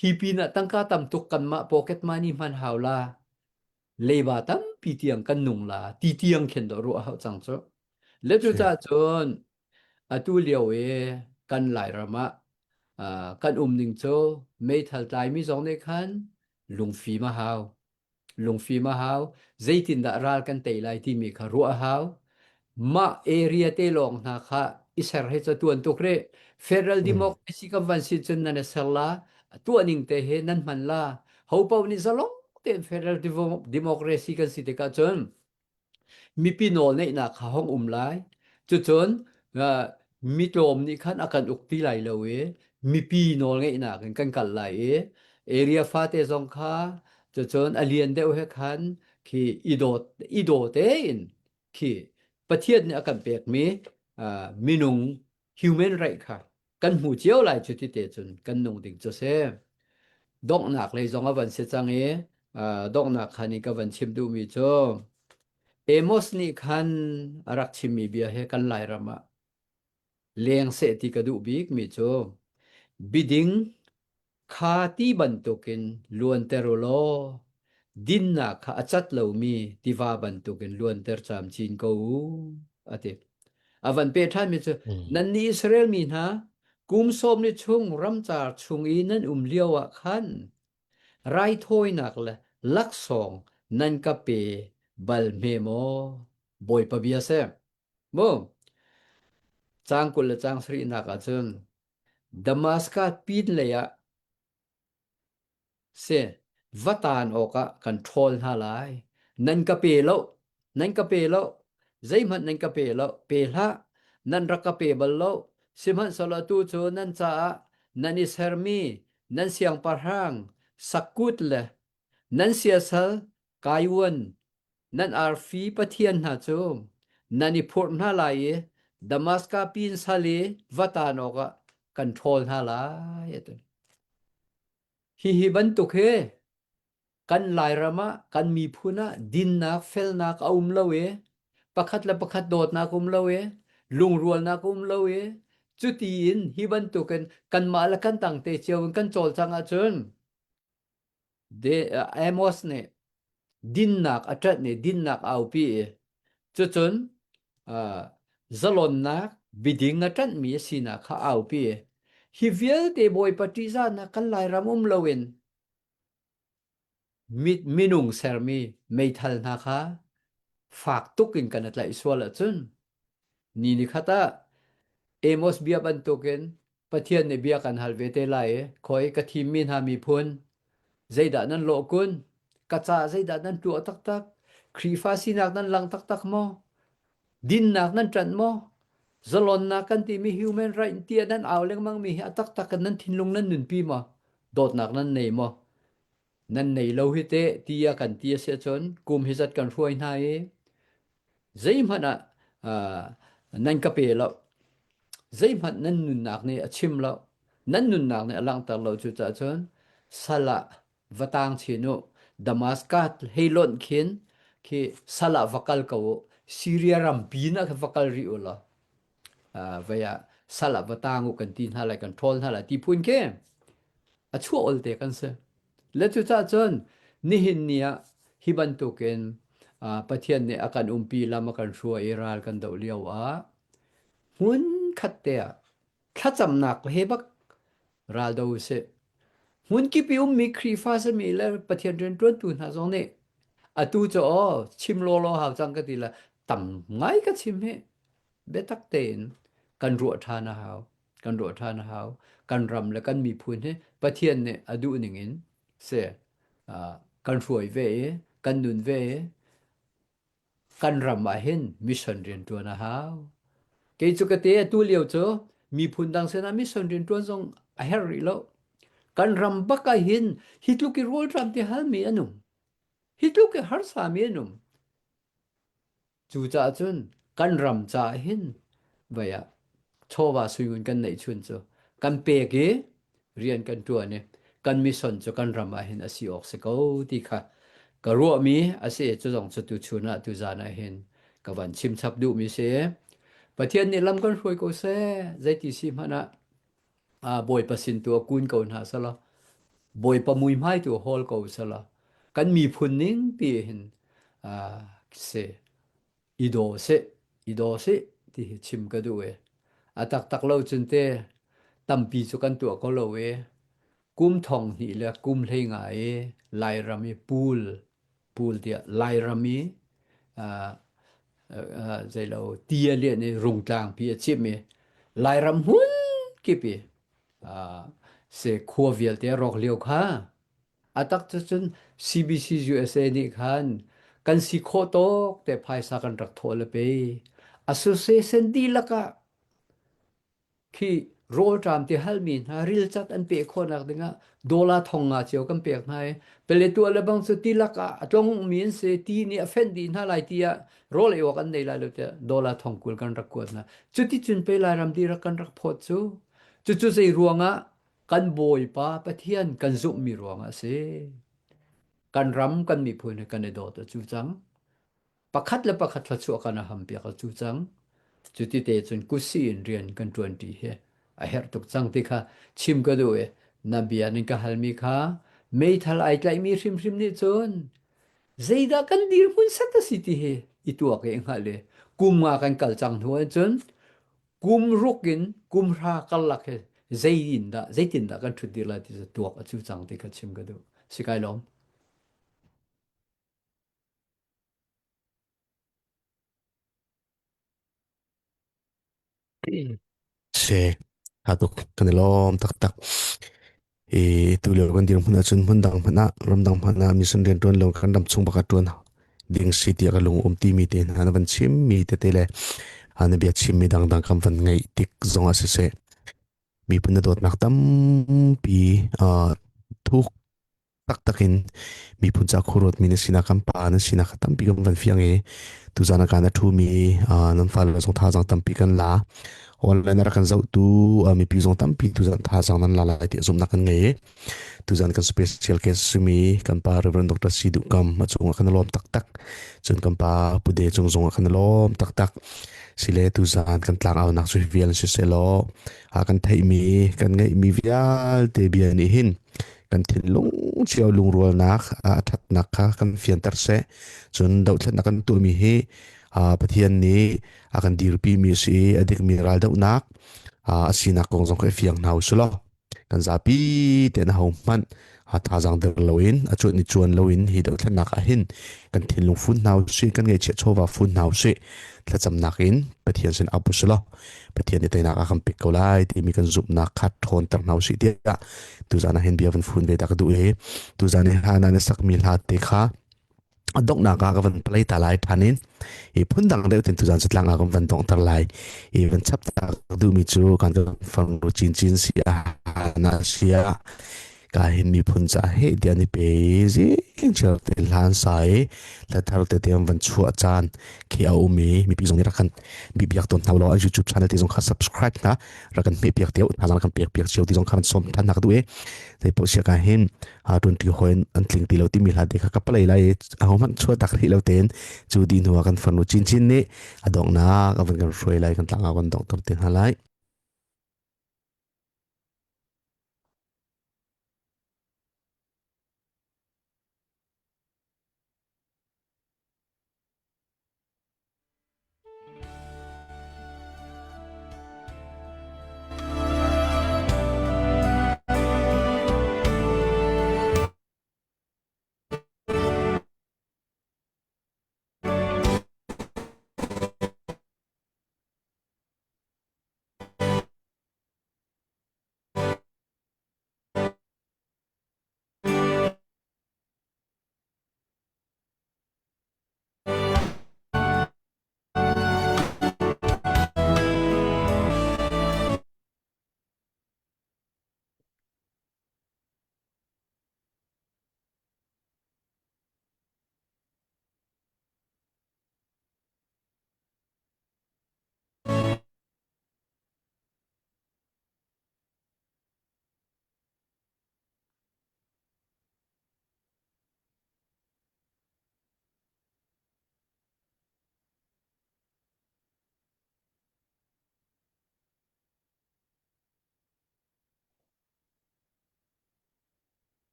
hi pinah tangka tam tuk kanmah pocket money hman hau la leiba tampi tiang kan nung la ti tiang khin do ruah hau cang cu le cu ca cun atu lio i kan Lairam ah kan um ning cu meithal tlaimi zong nih khan lungfim a hau lungfim a hau zeitindah ral kan tei lai timi kha ruah a hau mah area te lawng hna kha i ser he cu tuan tuk rih federal democracy kan van si cun nan i ser la tuah ning te he nan hman la ho paoh nih zalong tein federal democracy kan si tikah cun mipi nawlneihnak kha hong um lai. Cucun mi tlawm nih khan a kan uk ti lai lo i mipi nawlngeihnak in kan kal lai i area fate zong kha cucun a lian deuh he khan khi i dawt i daw tein khi Pathian nih a kan pekmi minung human right kha kan hmu cio lai cu ti te cun kan nung ding cu si. Donghnak lei zong a van si cang i donghnak khan i ka van chim duhmi cu Amos nih khan a rak chimmi bia he kan Lairam ah leng seh ti ka duh bikmi cu biding Kha ti bantukin luanter u law dinnak kha a cat lomi tiva bantukin luanter camcin ko u, a ti. A van peh ṭhanmi cu, nannih Israel mi hna, kum sawm ni chung ramcar chung i nan um lioah khan raithawinak le laksawng nan ka pe bal hme maw? Bawipa bia si. Mu. Caang 20 le caang sarihnak ah cun Damaskas pinlei ah si va taan awkah kan ṭhawl hna lai. Nan ka pe lo, nan ka pe lo, zeihmanh nan ka pe lo, pe hlah, nan rak ka pe bal lo. Sihmanhsehlaw atu cu nan caah nan i sermi nan siangpahrang Sakkut le nan siasal Kaiuan Nan arfi pathian hna cu nan i phurh hna lai i Damaska pin sal i va taan awkah kan ṭhawl hna lai, a ti. Hihi bantuk hi kan Lairam ah kan miphun ah dinnak felnak a um lo i pakhat le pakhat dawtnak um lo i lungrualnak um lo i cuti in hi bantukin kanmah le kan tangte cio in kan cawlcangh ahcun Amos nih dinnak a ṭanh i dinnak a aupi i cucun zalonnak biding a ṭanhmi a sinak kha a aupi i hi vialte Bawipa ṭihzahnak kan Lairam um loin minung sermi meithal hna kha fak tuk in kan i tlaih sual ahcun ni ni khat ah Amos bia bantukin Pathian nih bia kan hal ve te lai i khoi ka thimmi hna miphun zeidah nan lawh kun? Ka caah zeidah nan tuah taktak? Khrihfa sinak nan lang taktak maw? Dinnak nan ṭanh maw? Zalonnak kan timi human right tiah nan au lengmangmi hi a taktak in nan thinlung nan nunpi maw? Dawtnak nan nei maw? Nan nei lo hi teh ti a kan ti a si ahcun kum hi zat kan hruai hna i zeihmanh ah nan ka pe lo. Zeihmanh nan nunnak nih a chim lo. Nan nunnak nih a langhter lo cucaah cun sal ah va tang chin u. Damascus hei lonh khin khi sal ah va kal ko u. Syria ram pin ah khan va kal rih u law vei ah. Sal ah va tang u kan ti hna lai kan ṭhawl hna lai ti phun khi a chuah ol te kan si. Le cucaah cun nihin ni ah hi bantukin Pathian nih a kan umpi lam a kan hruai i ral kan doh lio ah hmun khat te ah thlacamnak he bak ral do usih. Hmun kip i ummi Khrihfa simi le Pathian rianṭuantu hna zong nih atu cu aw chim lawlaw hau cang ka ti le tam ngai ka chim hi biatak tein kan ruah ṭhan a hau. Kan ruah ṭhan a hau. Kan ram le kan miphun hi Pathian nih a duh ning in si kan hruai ve i kan nun ve i kan ram ah hin mission rian ṭuan a hau. Kei cu ka te atu lio cu miphun dang sinah mission rian ṭuan zong a herh rih lo. Kan ram bak ah hin hi tluk i rawlṭam ti halmi an um. Hi tluk i harsami an um. Cucaah cun kan ram caah hin vei ah chawva suingun kan neih chun cu kan pek i rian kan ṭuan i kan mission cu kan ram ah hin a si awk si ko ti kha ka ruahmi a si. Cu zong cu tuchun ah tuzan ah hin ka van chim chap duhmi si. Pathian nih lam kan hruai ko seh. Zeiti si hmanh ah Bawipa sin tu ah kun ko hna selaw Bawipa muihmai tu hawl ko selaw kan miphun ning pi hin si i daw sih i daw sih ti hi chim ka duh i a taktak lo cun te tampi cu kan tuah ko lo i kum thong hnih le kum hlei nga i Lairam i puul puul tiah Lairam i zeilo ti a lian i rungtlang pi a cimh i Lairam hmun kip i se khua vialte a rawk lio kha A tak cu cun CBC USA nih khan kan si khawh tawk te phaisa kan rak thawh le pe. Association dihlak ah khi rawlṭam ti halmi hna rilcat an peh khawhnak dingah dollar thong nga cio kan pek hna i peletuah le bang cu tilak ah a tlongmi an si ti nih a fenh dih hna lai ti ah rawl ei awk an nei lai lo tiah dollar thong 20 kan rak kuat hna. Cuticun pe Lairam dihlak kan rak phawt cu. Cucu zei ruangah Kan Bawipa Pathian kan zumhmi ruangah a si. Kan ram, kan miphun he kan i dawt a cu cang. Pakhat le pakhat thluachuah kan i hampiak a cu cang. Cuti te cun kutsi in rian kan ṭuanṭi hi a herh tuk cang ti kha chim ka duh i na bia nan ka halmi kha meithal ai tlaihmi hrimhrim nih cun zeidah kan dirhmun set a si ti hi i tuak i hngalh i kum nga kan kal cang hnu ahcun Kum ruk in kum hra karlak hi zei in dah zeitindah kan ṭhut dir lai ti cu tuak a cu cang ti kha chim ka duh. Si kai lawm. Si. Tha tuk. Kan i lawm taktak. I tulio kan dirhmun ahcun hmundang hmanh ah ramdang hmanh ah mission rianṭuan lo kan ram chung bak ah ṭuan ding si tiah ka lung um timi te hna na van chimmi tete le na bia chimmi dangdang kan van ngaih tik zong ah siseh miphun na dawtnak tampi thuk taktak in miphun ca khuaruatmi na sinak kan pa na sinak kha tampi kan van fiang i tuzan ah kan a ṭhumi nan fale zong thazaang tampi kan la online a rak kan zohtu mipi zong tampi tuzan thazaang nan la lai ti zumhnak kan ngei tuzan kan special guest simi kan pa Reverend Dr. Sidu Kam a cungah kan lawm taktak cun kan pa Pude cung zongah kan lawm taktak sile tuzan kan tlang aunak cu vial si selaw kan theihmi kan ngeihmi vialte bia nih hin kan thinlung cio lungrualnak a ṭhatnak kha kan fianter seh. Cun dohthlennak kan tuahmi hi Pathian nih a kan dirpimi a si i a dikmi raldohnak a sinak kong zong kha i fiang hna u sih law kan zapi tein aho hmanh thazaang der loin a cuan i cuan loin hi dohthlennak ah hin kan thinlung fun hna u sih kan ngaihchiah chawva fun hna u sih thlacamnak in Pathian sin ap u sih law Pathian nih teinak a kan pek ko lai timi kan zumhnak kha ṭhawnter hna usih tiah tuzan ah hin bia van fun ve ta ka duh i tuzan i hla na sakmi hla te kha a donghnak ah ka van play ta lai ṭhan in i phundang deuh tin tuzan catlang ah kan van donghter lai i van chap ta ka duhmi cu kan farnu cincin si a na sia ka hin miphun ca he tiah ni pe zing chiar te hlan sai la thar te te van chuah caan khi a um i mipi zong nih rak kan bi biak tawn hna law YouTube channel te zong kha subscribe na rak kan hme piak teo hna kan pek piak cio ti zong kha kan som than nak du e te po sia ka hin ha tun ti hoin an tling ti lo ti mi hla te kha ka palai lai a ho man chua tak ri lo ten chu di nuwa kan farnu chin chin ni adong na ka van kan hruai lai kan tlanga kan dong tor te hna lai.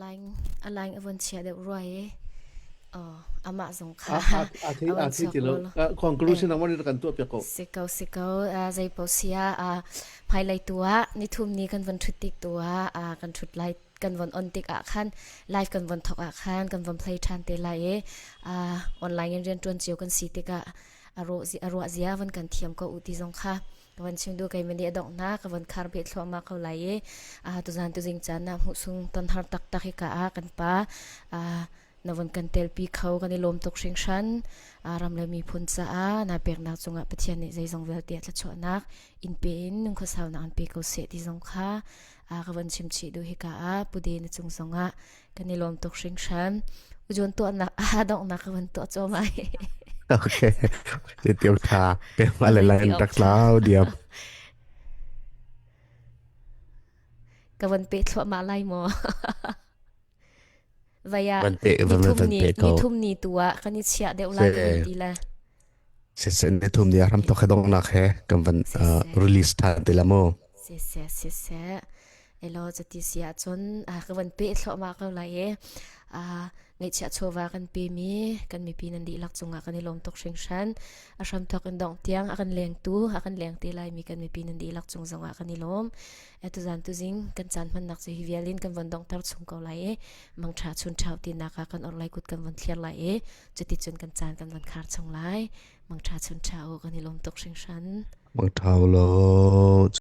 Alaing alaing a von chia deuh rua i oh amah zong kha A a thei a a von thei chuak ti lo. law. Conclusion Eh ang man kan tuah piak ko. si ko si ko zei paoh si ah hmailei tu ah nithum ni kan von ṭhut tik tu ah kan ṭhut lai kan von on tik ah khan live kan von thok ah khan kan von play ṭhan te lai i online in rian ṭuan cio kan si tikah a ruah zia von kan thiam ko u ti zong kha ka van chim du kei mani a dongh na ka von khar beh thluahmah ko lai i tuzan tuzing caan na hmuh sung ton har taktak hi ka ah kan pa na von kan telpi kho kan i lawm tuk hringhran ram le miphun caah na peknak cungah Pathian nih zeizong vialte a thluachuahnak in pe in nungkhuasaunak an pe ko seh ti zong kha ka von chim chih duh hika ah pude na cung zongah kan i lawm tuk hringhran ujon tuahnak a donghnak ka von tuah chom ai Okay. Ti tiêu tha ke ma le line rak lau diam. Ka von pe thluahmah lai maw? Vai ah Van pe van nithum van ni pe ko. nithum ni tu ah kan i chiah deuh lai ka van Se ti le. se se ne thum ni ram to khadong nak he kan van Siseh. release than te la mo. Siseh siseh. Elo cuti si ahcun ka van pe thluahmah ko lai i ngaihchiah chawva kan pemi kan mipi nan dihlak cungah kan i lawm tuk hringhran. A hramthawk in dongh tiang a kan lengtu a kan leng te laimi kan mipi nan dihlak cung zongah kan i lawm. Tuzan tuzing kan caan hmannak cu hi vial in kan von donghter chung ko lai i mangṭha chun ṭhau tinak ah kan orhlei kut kan von thlir lai i cuticun kan caan kan von khar chung lai. Mangṭha chun ṭha u kan i lawm tuk hringhran. Mangṭha u law.